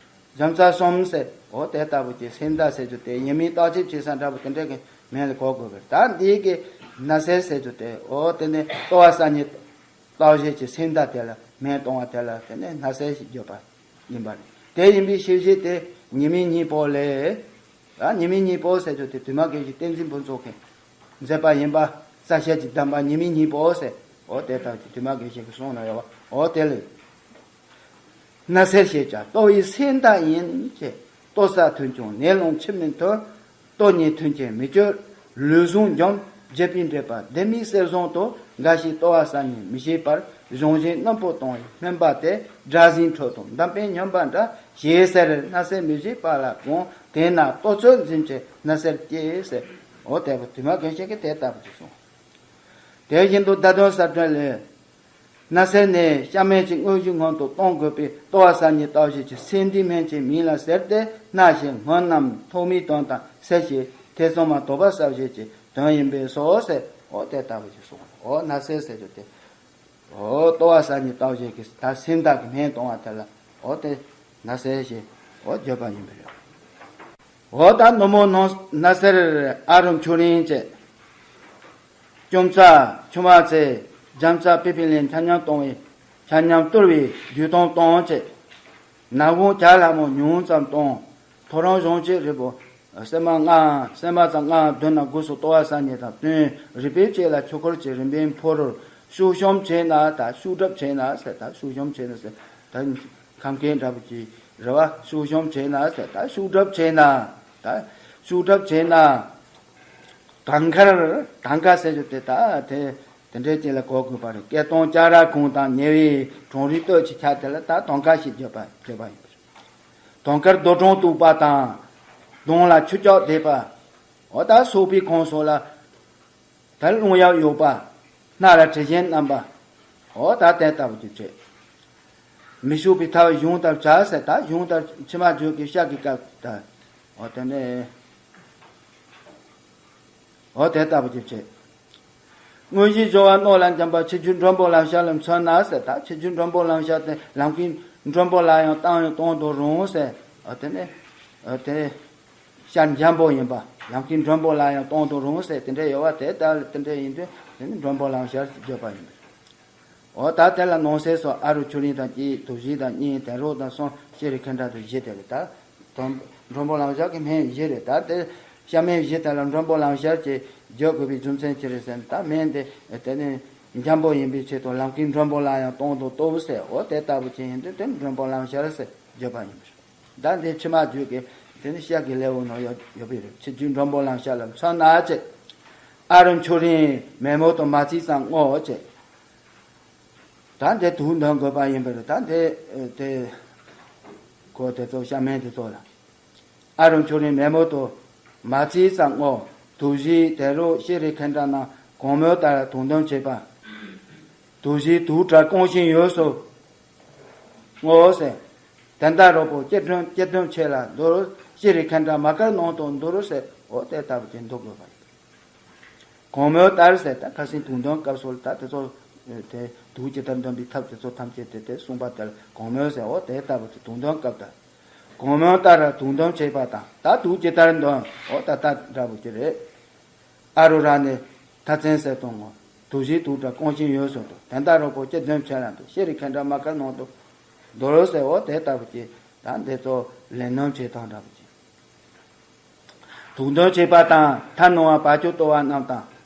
རྒྱ་མཚོ་གསུམ་ཟེར། འོ་དེ་ལྟ་བུ་གི་སེམས་དེ་ཟེར་རྒྱུ་དེ་ཡིན་མིན་བརྟག་དཔྱད་བྱེད་ས་འདྲ་པོ་དེ་འདྲ་གི་སྨན་ལ་གོ་དགོས་པས། ད་འདི་གི་ནད་སེལ་ཟེར་རྒྱུ་དེ། འོ་དེ་ནི་ལྟོ་བ་ཟ་ནས་བལྟ་བྱེད་ཀྱི་སེམས་དེ་དེ་ལ་སྨན་གཏོང་བ་དེ་ལ་དེ་ནི་ནད་སེལ་ཞེས་བརྗོད་པ་ཡིན་པ་རེད། དེ་ཡིན་པའི་ཤེས་བྱེད་དེ་ཉི་མའི་སྙིང་པོ་ལས། ཨ། ཉི་མའི་སྙིང་པོ་ཟེར་རྒྱུ་དེ་དུ་མ་དགེ་བཤེས་བསྟན་འཛིན་ཕུན་ཚོགས་ཀྱིས་མཛད་པ་ཡིན་པ། རྩ་ཤེས་ཀྱི་གདམས་པ་ཉི་མའི་སྙིང་པོ་ཟེར། འོ་དེ་ལྟ་བུ་དུ་མ་དགེ་བཤེས་ཀྱི་གསུང་ན་ཡོད་པ། འོ་དེ་ལས། ནད་སེལ་ཞེས་བྱ་ལྟོ་བའི་སེམས་དེ་ཡིན་ཞེས། ལྟོ་ཟ་ཐུན་ཀྱང་ནད་རླུང་ཆུ་མིན་ཐུན། ལྟོ་ཉལ་ཐུན་གྱིས་མི་བསྐྱོད་ལུས་ཟུངས་འཇོམས། བརྗེད་པའི་འདྲེས་པ་ལྡེ་མིག་གསལ་བཟང་དུ། འགའ་ཞིག་ལྟོ་བ་ཟ་ནས་མི་ཤེས་པར། གཞུང་བཞིན་སྣུམ་པོ་བཏང་བའི་སྨན་པ་དེ། སྒྲ་ཟིན་འཕྲོད་དང་འདམ་པའི་སྨྱོན་པ་འདྲ། ཞེས་ཟེར། ནད་སེལ་མི་བྱེད་པ་ལ་གང་། དེས་ན་ལྟོ་ཚོད་འཛིན་བྱེད་ནད་སེལ་སྐྱེ་ཟེར། འོ་དེ་བ་དུ་མ་དགེ་བཤེས་ཀྱིས་དེ་ལྟ་བུ་ཞིག་གསུངས། དེ་བཞིན་དུ་བརྡ་དོན་གསལ་སྒྲོན་ལས། ནད་སེལ་ནི་བྱམས་སྙིང་རྗེ་དངོས་གཞི་སྔོན་དུ་གཏོང་དགོས་པས། ལྟོ་བ་ཟ་ནས་བལྟ་བྱེད་ཀྱི་སེམས་འདི་སྨན་གྱི་མིང་ལ་ཟེར་ཏེ། སྣ་ཞེས་སྔོན་རྣམས་ཐོག་མའི་དོན་དང་། སེལ་ཞེས་ཐེ་ཚོམ་མ་དོགས་པ་ཟ་བྱེད་ཀྱི་དོན་ཡིན་པས་སོ་ཟེར། འོ་དེ་ལྟ་བུ་ཞིག་གསུངས། འོ་ནད་སེལ་ཟེར་རྒྱུ་དེ། འོ་ལྟོ་བ་ཟ་ནས་བལྟ་བྱེད་ཀྱི་ད་སེམས་དེ་གི་སྨན་གཏོང་བ་དེ་ལ། འོ་དེ་ནད་སེལ་ཞེས་འོ་བརྗོད་པ་ཡིན་པས། འོ་ད་ནུབ་མོ་ནང་ནད་སེལ་ཨ་རུ་མཆོག་རིན་བཅས། ལྕུམ་རྩ་ཆུ་མ་ཚེ་རྒྱ་མཚོ་པི་པི་ལིན་ཆ་མཉམ་གཏོང་བའི་ཆ་མཉམ་གཏོར་བའི་རྒྱུ་དང་གཏོང་བྱེད། ནག་འོང་བྱ་ལྷ་མོ་ཉུང་ཙམ་གཏོང་། ཐོ་རངས་གཞོང་བྱེད་རིལ་བུ་སྲན་མ་ལྔ། སྲན་མ་ཙམ་ལྔ་བསྡུ་ན་སྒོས་སུ་ལྟོ་བ་ཟ་ནས་དང་བསྟུན། རུས་པའི་དཀྱིལ་ལ་ཆུ་ཁོལ་གྱི་རིམ་པས་ཕོར། ཤུག་ཤོམ་བྱས་ན་ད་ཤུག་སྒྲིབ་བྱས་ན་ཟེར། ད་ཤུག་ཤོམ་བྱས་ན་ཟེར། ད་ཁམས་སྐད་འདྲ་པོ་ཅིག་རེད་བ། ཤུག་ཤོམ་བྱས་ན་ཟེར། ད་ཤུག་སྒྲིབ་བྱས་ན། ད་ཤུག་སྒྲིབ་བྱས་ན། དང་མཁར་དང་མཁར་ཟེར་རྒྱུ་དེ་ད་དེ་དེ་འདྲའི་ཅིག་ལ་གོ་དགོས་པ་རེད། སྐད་གཏོང་ལྕགས་ར་ཁུང་དང་ཉེ་བའི་གྲོང་རིགས་སྟོད་ཀྱི་ཆ་དེ་ལ་ད་དང་མཁར་ཞེས་བརྗོད་པ་བརྗོད་པ་ཡིན་པ་རེད། དང་མཁར་རྡོ་གྲོང་གཏུགས་པ་དང་། གདོང་ལ་ཆུ་ལྕགས་བརྡེག་པ། འོ་ད་སོགས་པའི་ཁོངས་སོགས་ལ། ད་རླུང་གཡབ་གཡོགས་པ། སྣ་ལ་དྲི་ཞིམ་བསྣམས་པ། འོ་ད་དེ་ལྟ་བུ་ཅིག་བྱེད། མི་ཞུགས་པའི་ཐབས་གཞུང་ལྟར་བྱ་ཟེར། ད་གཞུང་ལྟར་ཕྱི་མ་བརྗོད་ཀྱི་ཤག་གི་སྐབས་ད། འོ་དེ་ནས། འོ་དེ་ལྟ་བུ་ཅིག་བྱེད། དངོས་གཞི་སྦྱོར་བ་རྣོ་ལ་འཇམ་པ་ཆུ་རྒྱུན་མགྲོན་པོ་ལམ་ཞར་ལ་མཚོན་ན་ཟེར། ད་ཆུ་རྒྱུན་མགྲོན་པོ་ལམ་ཞར་དེ་ལམ་ཁའི་མགྲོན་པོ་ལ་ཡང་བཏང་ཡང་གཏོང་དུ་རུང་ཟེར། འོ་དེ་ནས། འོ་དེ། ཤར་འཇམ་པོ་ཡིན་པ། ལམ་ཁའི་མགྲོན་པོ་ལ་ཡང་གཏོང་དུ་རུང་ཟེར། དེ་འདྲ་ཡོད་པ་དེ་ལྟ་དེ་འདྲ་ཡིན་དུས་དེ་ནི་མགྲོན་པོ་ལམ་ཞར་བརྗོད་པ་ཡིན། འོ་ད་དེ་ལ་ནང་གསེས་སུ་ཨ་རུ་མཆོག་རིན་དང་གཅིག་དུག་བཞི་དང་གཉིས་དན་རོ་དང་གསུམ་ཤེས་རིག་མཁན་འདྲ་དང་བཞི་དེ་རེད། ད་དོན་མགྲོན་པོ་ལམ་ཞར་གྱི་སྨན་བཞི་རེད། ད་དེ་ཤ་སྨན་བཞི་དེ་ལ་མགྲོན་པོ་ལམ་ཞར་གྱི་བརྗོད་དགོས་པའི་རྒྱུ་མཚན་ཅི་རེད་ཟེར་ན། ད་སྨན་དེ་དེ་ནི་འཇམ་པོ་ཡིན་པའི་ཆེད་དུ་ལམ་ཁའི་མགྲོན་པོ་ལ་ཡང་གཏོང་དུ་གཏོགས་ཟེར། འོ་དེ་ལྟ་བུ་ཅིག་ཡིན་དུས་དེ་མགྲོན་པོ་ལམ་ཞར་ཟེར་བརྗོད་པ་ཡིན་པ་རེད། ད་འདི་ཕྱི་མ་བརྗོད་ཀྱི་དེ་ནི་ཤག་གི་ལེའུ་ནང་ཡོད་ཡོད་པའི་རེད། ཆུ་རྒྱུན་མགྲོན་པོ་ལམ་ཞར་ལ་མཚོན་ན་བྱེད། ཨ་རུ་མཆོག་རིན་མེ་མོ་དང་མ་ཚིག་ཙམ་བསྔོ་བྱེད། ད་འདི་དུག་འདོན་དགོས་པ་ཡིན་པ་རེད། ད་འདི་དེ་གོ་དེ་ཚོ་ཤ་སྨན་དེ་ཚོ་ལ། ཨ་རུ་མཆོག་རིན་མེ་མོ་དང་མ་ཚིག་ཙམ་བསྔོ། དུག་བཞི་དན་རོ་ཤེས་རིག་མཁན་འདྲ་རྣམས་གོང་སྨོས་ལྟར་དུག་འདོན་བྱེད་པ། དུག་བཞིའི་དུག་དྲག་རྐང་བཞིན་ཡོངས་སུ་བསྔོ་ཟེར། དེ་འདྲ་རོག་པོ་སྐྱེ་སྒྲོན་སྐྱེ་སྒྲོན་ཆེ་ལ་འདུར། ཤེས་རིག་མཁན་འདྲ་མ་དཀར་ནང་དུ་འདུར་ཟེར། འོ་དེ་ལྟ་བུ་ཅིག་འདུག་དགོས་པ་ཡིན། གོང་སྨོས་ལྟར་ཟེར། ད་ཁ་སང་དུག་འདོན་སྐབས་སུ་ད་དེ་ཚོ་དེ་དུག་ཇི་ལྟར་འདོན་པའི་ཐབས་དེ་ཚོ་ཐམས་ཅད་དེ་དེ་གསུངས་པ་ལྟར་གོང་སྨོས་ཟེར། འོ་དེ་ལྟ་བུ་ཅིག་དུག་འདོན་སྐབས་དང་། གོང་སྨོས་ལྟར་དུག་འདོན་བྱེད་པ་དང་། ད་དུག་ཇི་ལྟར་འདོན། འོ་ད་ལྟ་འདྲ་བོ་ཅིག་རེད། ཨ་རུ་ར་ནི་མཐའ་ཚན་ཟེར་དང་ངོ་། དུག་བཞིའི་དུག་དྲག་རྐང་བཞིན་ཡོངས་སུ་འདུལ། དེ་འདྲ་རོག་པོ་སྐྱེ་སྒྲོན་ཆེ་ལ་འདུར། ཤེས་རིག་མཁན་འདྲ་མ་དཀར་ནང་དུ་འདུར་ཟེར། འོ་དེ་ལྟ་བུ་ཅིག་ད་འདི་ཚོ་ལས་སྣོན་བྱེད་སྟངས་འདྲ་བོ་ཅིག་དུག་འདོན་བྱེད་པ་དང་། ཐ་ནུ་བ་བ་ཅོ་གཏོར་བ་རྣམས་དང་།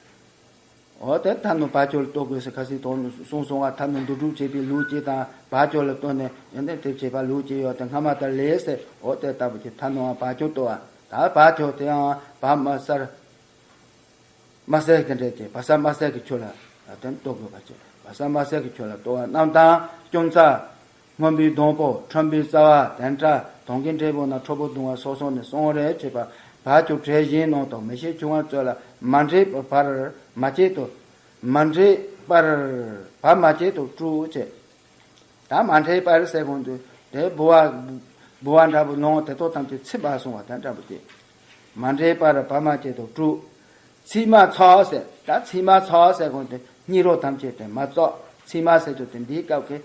འོ་དེ་ཐ་ནུ་བ་ཅོ་ལ་གཏོར་དགོས་ཟེར་ཁ་སང་དོན་གསུངས་སོང་བ། ཐ་ནུ་འདུ་སྒྲུབ་བྱེད་པའི་ལུགས་གཅིག་དང་། བ་ཅོ་ལ་གཏོར་ནས་ཡོན་ཏན་དེ་བྱེད་པ་ལུགས་གཅིག་ཡོད་དེ་སྔ་མ་ལྟར་ལས་ཟེར། འོ་དེ་ལྟ་བུ་ཅིག་ཐ་ནུ་བ་བ་ཅོ་གཏོར་བ། ད་བ་ཅོ་དེའང་བ་མ་སར། མ་སེར་གྱི་འདྲེས་ཏེ་བ་ས་མ་སེར་གྱི་ཆུ་ལ་དེ་གཏོར་དགོས་པ་བྱས། བ་ས་མ་སེར་གྱི་ཆུ་ལ་གཏོར་བ་རྣམས་དང་། ལྕུམ་རྩ། སྔོན་པོའི་སྡོང་པོ། ཁྲོན་པོའི་རྩ་བ། དན་ཁྲ། གྲོང་ཁྱེར་འབྲས་བུ་ན་ཁྲོ་བོ་གདུང་བ་སོགས་སོགས་ནས་གསུང་རེ་བྱེད་པ། བར་གྱུར་བྲལ་གཞན་རྣམས་དང་མི་ཤེས་ཆུང་བ་ཚོ་ལ་མ་འདྲེས་པར་མ་བྱེད་དོ། མ་འདྲེས་པར་བར་མ་བྱེད་དོ་དྲུག་བྱེད། ད་མ་འདྲེས་པར་ཟེར་གོང་དུ་དེ་ལྦུ་བ་ལྦུ་བ་འདྲ་པོ་ལོང་དེ་ཚོ་ཐམས་ཅད་ཚིམ་པར་གསུང་བ་དང་འདྲ་པོ་སྟེ། མ་འདྲེས་པར་བར་མ་བྱེད་དོ་དྲུག། ཚིག་མ་ཚོགས་ཟེར། ད་ཚིག་མ་ཚོགས་ཟེར་གོང་དུ་སྙིགས་རོ་ཐམས་ཅད་དེ་མ་ཚོགས། ཚིག་མ་ཟེར་དུས་དེ་འདིའི་སྐབས་ཀྱི་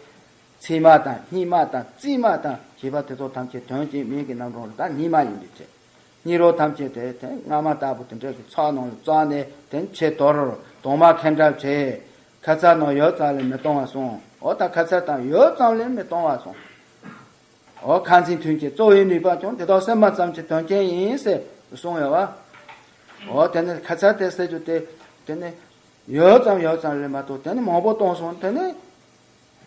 ཚིག་མ་དང་སྙིགས་མ་དང་རྩིག་མ་དང་ཞེས་པ་དེ་ཚོ་ཐམས་ཅད་དོན་གཅིག་མིང་གི་རྣམ་གྲངས་ལ་ད་སྙིགས་མ་ཡིན་པའི་ཕྱིར། སྙིགས་རོ་ཐམས་ཅད་དེ་དེ་སྔ་མ་ལྟ་བུ་དེ་འདྲ་གི་ཚོགས་ནང་ལ་བཙོས་ནས་དེ་ཕྱི་དོར་དོག་མ་ཁེངས་དྲགས་བྱས། ཁ་ཚ་ནང་ཡོད་ཙམ་ལས་མི་གཏོང་བར་གསུངས། འོ་ད་ཁ་ཚ་དང་ཡོད་ཙམ་ལས་མི་གཏོང་བར་གསུངས། འོ་ཁ་འཛིན་མཐུན་རྐྱེན་གཙོ་བོའི་ནུས་པ་ཀྱང་དེ་དག་སེམས་མ་ཙམ་གྱི་དོན་རྐྱེན་ཡིན་ཟེར་གསུངས་ཡོད་བ། འོ་དེ་ནི་ཁ་ཚ་དེ་ཟེར་རྒྱུ་དེ་དེ་ནི་ཡོད་ཙམ་ཡོད་ཙམ་ལས་མ་གཏོགས་དེ་ནི་མང་པོ་གཏོང་སོང་དེ་ནི།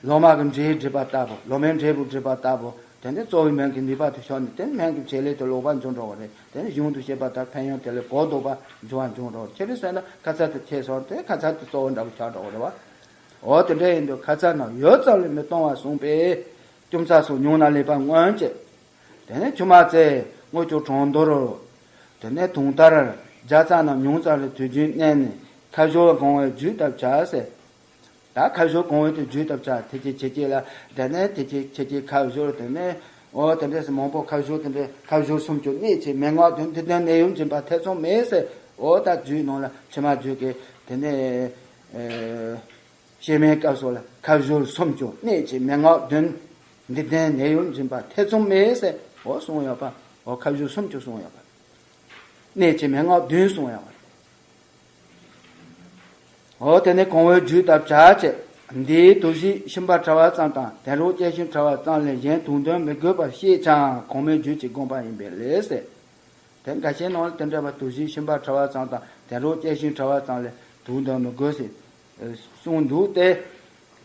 ལོ་མ་གི་འབྲས་བསྒྲིབས་པ་ལྟ་བུ། ལོ་མའི་འབྲས་བུ་བསྒྲིབས་པ་ལྟ་བུ། དེ་ནི་གཙོ་བོའི་སྨན་གྱི་ནུས་པ་དེ་ཤོར་ནས་དེ་ནི་སྨན་གྱི་བྱེད་ལས་དེ་ལོག་པར་འབྱུང་འགྲོ་བ་རེད། དེ་ནི་གཞུང་དུ་བཤད་པ་ལྟར་ཕན་ཡོན་དེ་ལས་གོ་ལྡོག་པ་འབྱུང་བ་འབྱུང་འགྲོ་བ་རེད། ཁྱེད་རང་བསམ་ན་ཁ་ཚ་དེ་ཁྱེར་སོང་དེ་ཁ་ཚ་དེ་གཙོ་བོ་འདྲ་བོ་ཆགས་འགྲོ་བ་རེད་བ། འོ་དེ་འདྲ་ཡིན་དུས་ཁ་ཚ་རྣམས་ཡོད་ཙམ་ལས་མི་གཏོང་བར་གསུངས་པས། ལྕུམ་ཚ་སོགས་ཉུང་ན་ལེགས་པར་མངོན་བྱེད། དེ་ནས་ཆུ་མ་རྩེ་སྔོ་སྐྱུར་གྲང་འདོར། དེ་ནས་དུང་ལྟར་རྒྱ་ཚ་རྣམས་ཉུང་ཙམ་ལས་དུས་རྒྱུན་གནས་ནས་ཁ་བཞུར་གང་བས་བརྒྱུད་ལྟར་བྱ་ཟེར། ད་ཁ་བཞུར་གང་བས་དེ་བརྒྱུད་ལྟར་བྱ། དེ་ཁྱེད་ཁྱེད་ཁྱེད་ལ་དེ་ནས་དེ་ཁྱེད་ཁྱེད་ཁྱེད་ཁ་བཞུར་དེ་ནས་འོ་དེ་འདྲས་སུ་མང་པོ་ཁ་བཞུར་དེ་འདྲས་ཁ་བཞུར་སུམ་ཅུ་གནད་ཀྱི་མན་ངག་བདུན་འདི་ལྡན་ནད་ཡམས་སྦྱིན་པ་ཐེ་ཚོམ་མེད་ཟེར། འོ་ད་རྒྱུད་ནང་ལ་ཕྱི་མ་རྒྱུད་ཀྱི་དེ་ནས་ཨེ། བཤད་མིན་སྐབས་སུ་ལ་ཁ་བཞུར་སུམ་ཅུ་གནད་ཀྱི་མན་ངག་བདུན། འདི་ལྡན་ནད་ཡམས་སྦྱིན་པ་ཐེ་ཚོམ་མེད་ཟེར་འོ་གསུངས་ཡོད་པ། འོ་ཁ་བཞུར་སུམ་ཅུ་གསུངས་ཡོད་པ། གནད་ཀྱི་མན་ངག་བདུན་གསུངས་ཡོད་པ། འོ་དེ་ནས་གང་བས་བརྒྱུད་ལྟར་བྱ་བྱེད། འདིའི་དུག་གཞི་ཤུན་པ་ཕྲ་བ་ཙམ་དང་དན་རོ་སྐྱེ་ཤིན་ཕྲ་བ་ཙམ་ལས་གཞན་དུག་འདོན་མི་དགོས་པར་ཤེས་ཀྱང་གོང་མའི་རྒྱུད་ཀྱི་དགོངས་པ་ཡིན་པས་ལེགས་ཟེར། དེ་འགའ་ཤས་ནང་ལ་དེ་འདྲ་བ་དུག་གཞི་ཤུན་པ་ཕྲ་བ་ཙམ་དང་དན་རོ་སྐྱེ་ཤིན་ཕྲ་བ་ཙམ་ལས་དུག་འདོན་མི་དགོས་ཟེར་གསུངས་འདུག་སྟེ།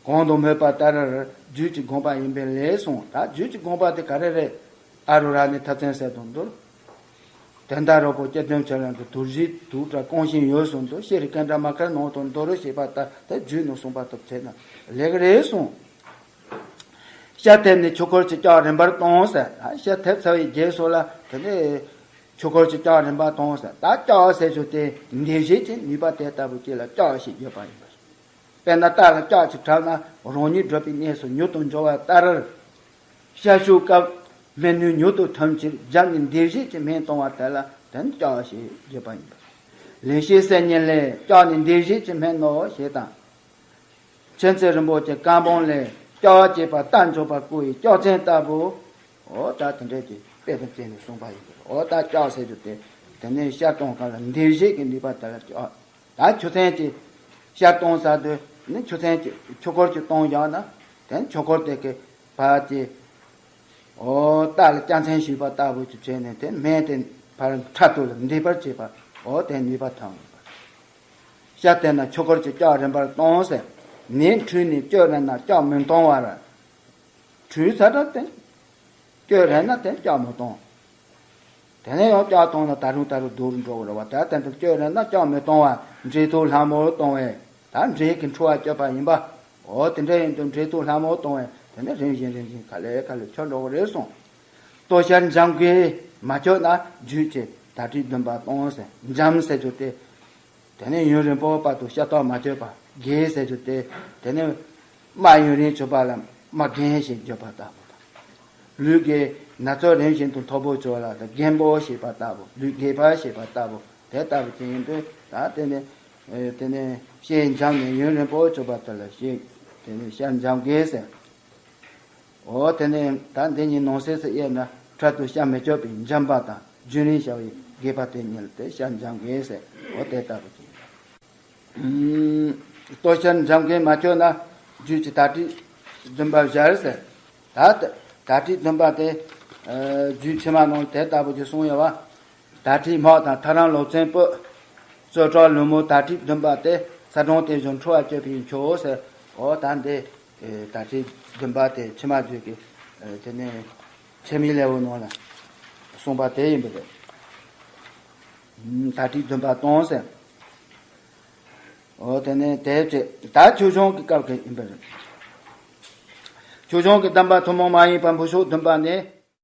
གོང་དུ་སྨོས་པ་ལྟར་རྒྱུད་ཀྱི་དགོངས་པ་ཡིན་པས་ལེགས་གསུངས། ད་རྒྱུད་ཀྱི་དགོངས་པ་དེ་ག་རེ་རེད། ཨ་རུ་ར་ནི་མཐའ་ཚན་ཟེར་དུ་འདུག་དོན་དག་རོ་པོ་སྐྱེ་དོན་ཆེ་ལ་འདུག་དུག་གཞི་དུག་དྲག་གང་ཞིག་ཡོད་གསུངས་འདུག་ཤེས་རིག་གན་དྲ་མ་ཁར་ནང་དུ་འདུག་རོ་ཞེས་པ་ལྟར་དེ་རྒྱུད་ནང་གསུངས་པ་ལྟར་བྱས་ན་ལེགས་རེད་གསུངས། ཤ་ཐེབས་ནས་ཆོས་འཁོར་གྱི་ལྕགས་རིམ་པར་གཏོང་ཟེར། ཤ་ཐེབས་ཚར་བའི་རྗེས་སུ་ལ་དེ་ནས་ཆོས་འཁོར་གྱི་ལྕགས་རིམ་པར་གཏོང་ཟེར། ད་ལྕགས་ཟེར་རྒྱུ་དེ་འདེབས་བྱེད་ཀྱི་ནུས་པ་དེ་ལྟ་བུ་ཅིག་ལ་ལྕགས་ཞེས་བརྗོད་པ་ཡིན་པ། དཔེར་ན་རྟ་ལ་ལྕགས་ཅིག་བྲབས་ན་རང་ཉིད་བསྒྲུབས་པའི་གནས་སུ་མྱུར་དུ་འབྱོར་བ་ལྟར། ཤ་ཞུ་སྐབས་སྨན་སྣུམ་མྱུར་དུ་ཐོན་ཕྱིར་རྒྱབ་ནས་འདེབས་བྱེད་ཀྱི་སྨན་གཏོང་བ་དེ་ལ་དོན་ལྕགས་ཞེས་བརྗོད་པ་ཡིན་པ། ལེགས་བཤད་གསེར་ཉི་ལས་ལྕགས་ནི་འདེབས་བྱེད་ཀྱི་སྨན་ནོ་ཞེས་དང་། མཁྱེན་བརྩེ་རིན་པོ་ཆེ་བཀའ་འབངས་ལས་ལྕགས་ཅེས་པ་རྟ་འཇོག་པར་བསྐུལ་བའི་ལྕགས་ཚན་ལྟ་བུ། འོ་ད་དེ་འདྲས་ཀྱི་དཔེ་དང་བཅས་ནས་གསུངས་པ་ཡིན་པས། འོ་ད་ལྕགས་ཟེར་རྒྱུ་དེ་དེ་ནས་ཤ་གཏོང་གང་ལ་འདེབས་བྱེད་ཀྱི་ནུས་པ་དེ་ལ་ལྕགས། ད་ཆུ་ཚན་གྱི་ཤ་གཏོང་ས་དེ་ནི་ཆུ་ཚན་གྱི་ཆུ་འཁོར་གྱི་གཏོང་བཞག་ན་དེ་ནི་ཆུ་འཁོར་དེ་གི་བར་གྱི་འོ་རྟ་ལ་ལྕགས་ཚན་ཞུས་པ་ལྟ་བུ་ཅིག་བྱས་ནས་དེ་སྨན་དེ་ཕར་ཕྲག་དོག་ལ་འདེབས་པར་བྱེད་པ། འོ་དེ་ནུས་པ་ཐོན་ཡོད་པ། ཤ་བཏོན་ན་ཆུ་འཁོར་གྱི་ལྕགས་རིམ་པར་གཏོང་ཟེར། ནད་འཁྲུས་ནས་བཅོས་རན་ན་ལྕགས་མི་གཏོང་བར། འཁྲུས་ཚར་དྲག་བསྟན། བཅོས་རན་ན་བསྟན་ལྕགས་མི་གཏོང་། དེ་ནས་ཡང་ལྕགས་གཏོང་ན་ད་རུང་ད་རུང་སྡུག་རུ་འགྲོ་གི་རེད་བ། ད་དེ་འདྲ་བཅོས་རན་ན་ལྕགས་མི་གཏོང་བར་འབྲས་ཐུག་ལྷ་མོར་གཏོང་བས་ད་འབྲས་ཀྱི་འཁྲུ་བ་གཅོད་པ་ཡིན་པ། འོ་དེ་འདྲ་ཡིན་དུས་འབྲས་ཐུག་ལྷ་མོར་གཏོང་བས་དེ་ནས་རིམ་བཞིན་རིམ་བཞིན་ག་ལེ་ག་ལེ་ཆོད་འགྲོ་གི་རེད་གསུངས། ལྟོ་ཤར་འཇམ་གས་མ་ཆོད་ན་རྒྱུད་ཀྱི་དར་ཊིག་བདུན་པ་གཏོང་ཟེར། འཇམ་ཟེར་རྒྱུ་དེ། དེ་ནས་ཡུན་རིང་པོའི་བར་དུ་ཤ་སྟག་མ་གཅོད་པ། རྒས་ཟེར་རྒྱུ་དེ། དེ་ནས་རྨ་ཡུན་རིང་གཅོད་པ་ལ་རྨ་རྒས་ཞེས་བརྗོད་པ་ལྟ་བུ་དང་། ལུས་རྒས་ན་ཚོད་རིམ་བཞིན་དུ་མཐོ་པོ་གཅོད་ལ་རྒན་པོ་ཞེས་པ་ལྟ་བུ། ལུས་རྒས་པ་ཞེས་པ་ལྟ་བུ་དེ་ལྟ་བུ་ཅན་ཡིན་དུས་ད་དེ་ནས་དེ་ནས་ཤ་འཇམ་ནས་ཡུན་རིང་པོ་གཅོད་པ་དེ་ལ་ཤ་དེ་ནས་ཤ་འཇམ་རྒས་ཟེར། འོ་དེ་ནས་ད་འདི་གཉིས་ནང་གསེས་སུ་དབྱེ་ན་འཕྲལ་དུ་ཤ་མི་གཅོད་པའི་འཇམ་པ་དང་རྒྱུན་རིང་བྱ་བའི་རྒས་པ་དེ་གཉིས་ལ་དེ་ཤ་འཇམ་རྒས་ཟེར། འོ་དེ་ལྟ་བུ་ཅིག་ལྟོ་ཤར་འཇམ་རྒས་མ་གཅོད་ན་རྒྱུད་ཀྱི་དར་ཊིག་བདུན་པ་སྦྱར་ཟེར། ད་དར་ཊིག་བདུན་པ་དེ་རྒྱུད་ཕྱི་མ་ནང་དེ་ལྟ་བུ་ཅིག་གསུངས་ཡོད་བ། དར་ཊིག་སྨག་དང་ཐ་རམ་ལོ་ཚན་སྤོས། རྩོལ་བྲལ་ལུས་མོ་དར་ཊིག་བདུན་པ་སྟེ། ས་གྲོང་དེ་བཞིན་འཁྲུ་བ་གཅོད་པའི་མཆོག་ཟེར། འོ་ད་འདི་དར་ཊིག་བདུན་པ་དེ་ཕྱི་མ་རྒྱུད་ཀྱི་དེ་ནས་ཕྱི་མའི་ལེའུ་ནང་ལ་གསུངས་པ་དེ་ཡིན་པ་རེད། དར་ཊིག་བདུན་པ་གཏོང་ཟེར། འོ་དེ་ནས་དེ་བྱས་ད་ཆོས་འབྱུང་གི་སྐབས་ཀྱི་ཡིན་པ་རེད། ཆོས་འབྱུང་གི་གདམས་པ་ཐུན་མོང་མ་ཡིན་པ་འབུ་ཤོག་བདུན་པ་ནི།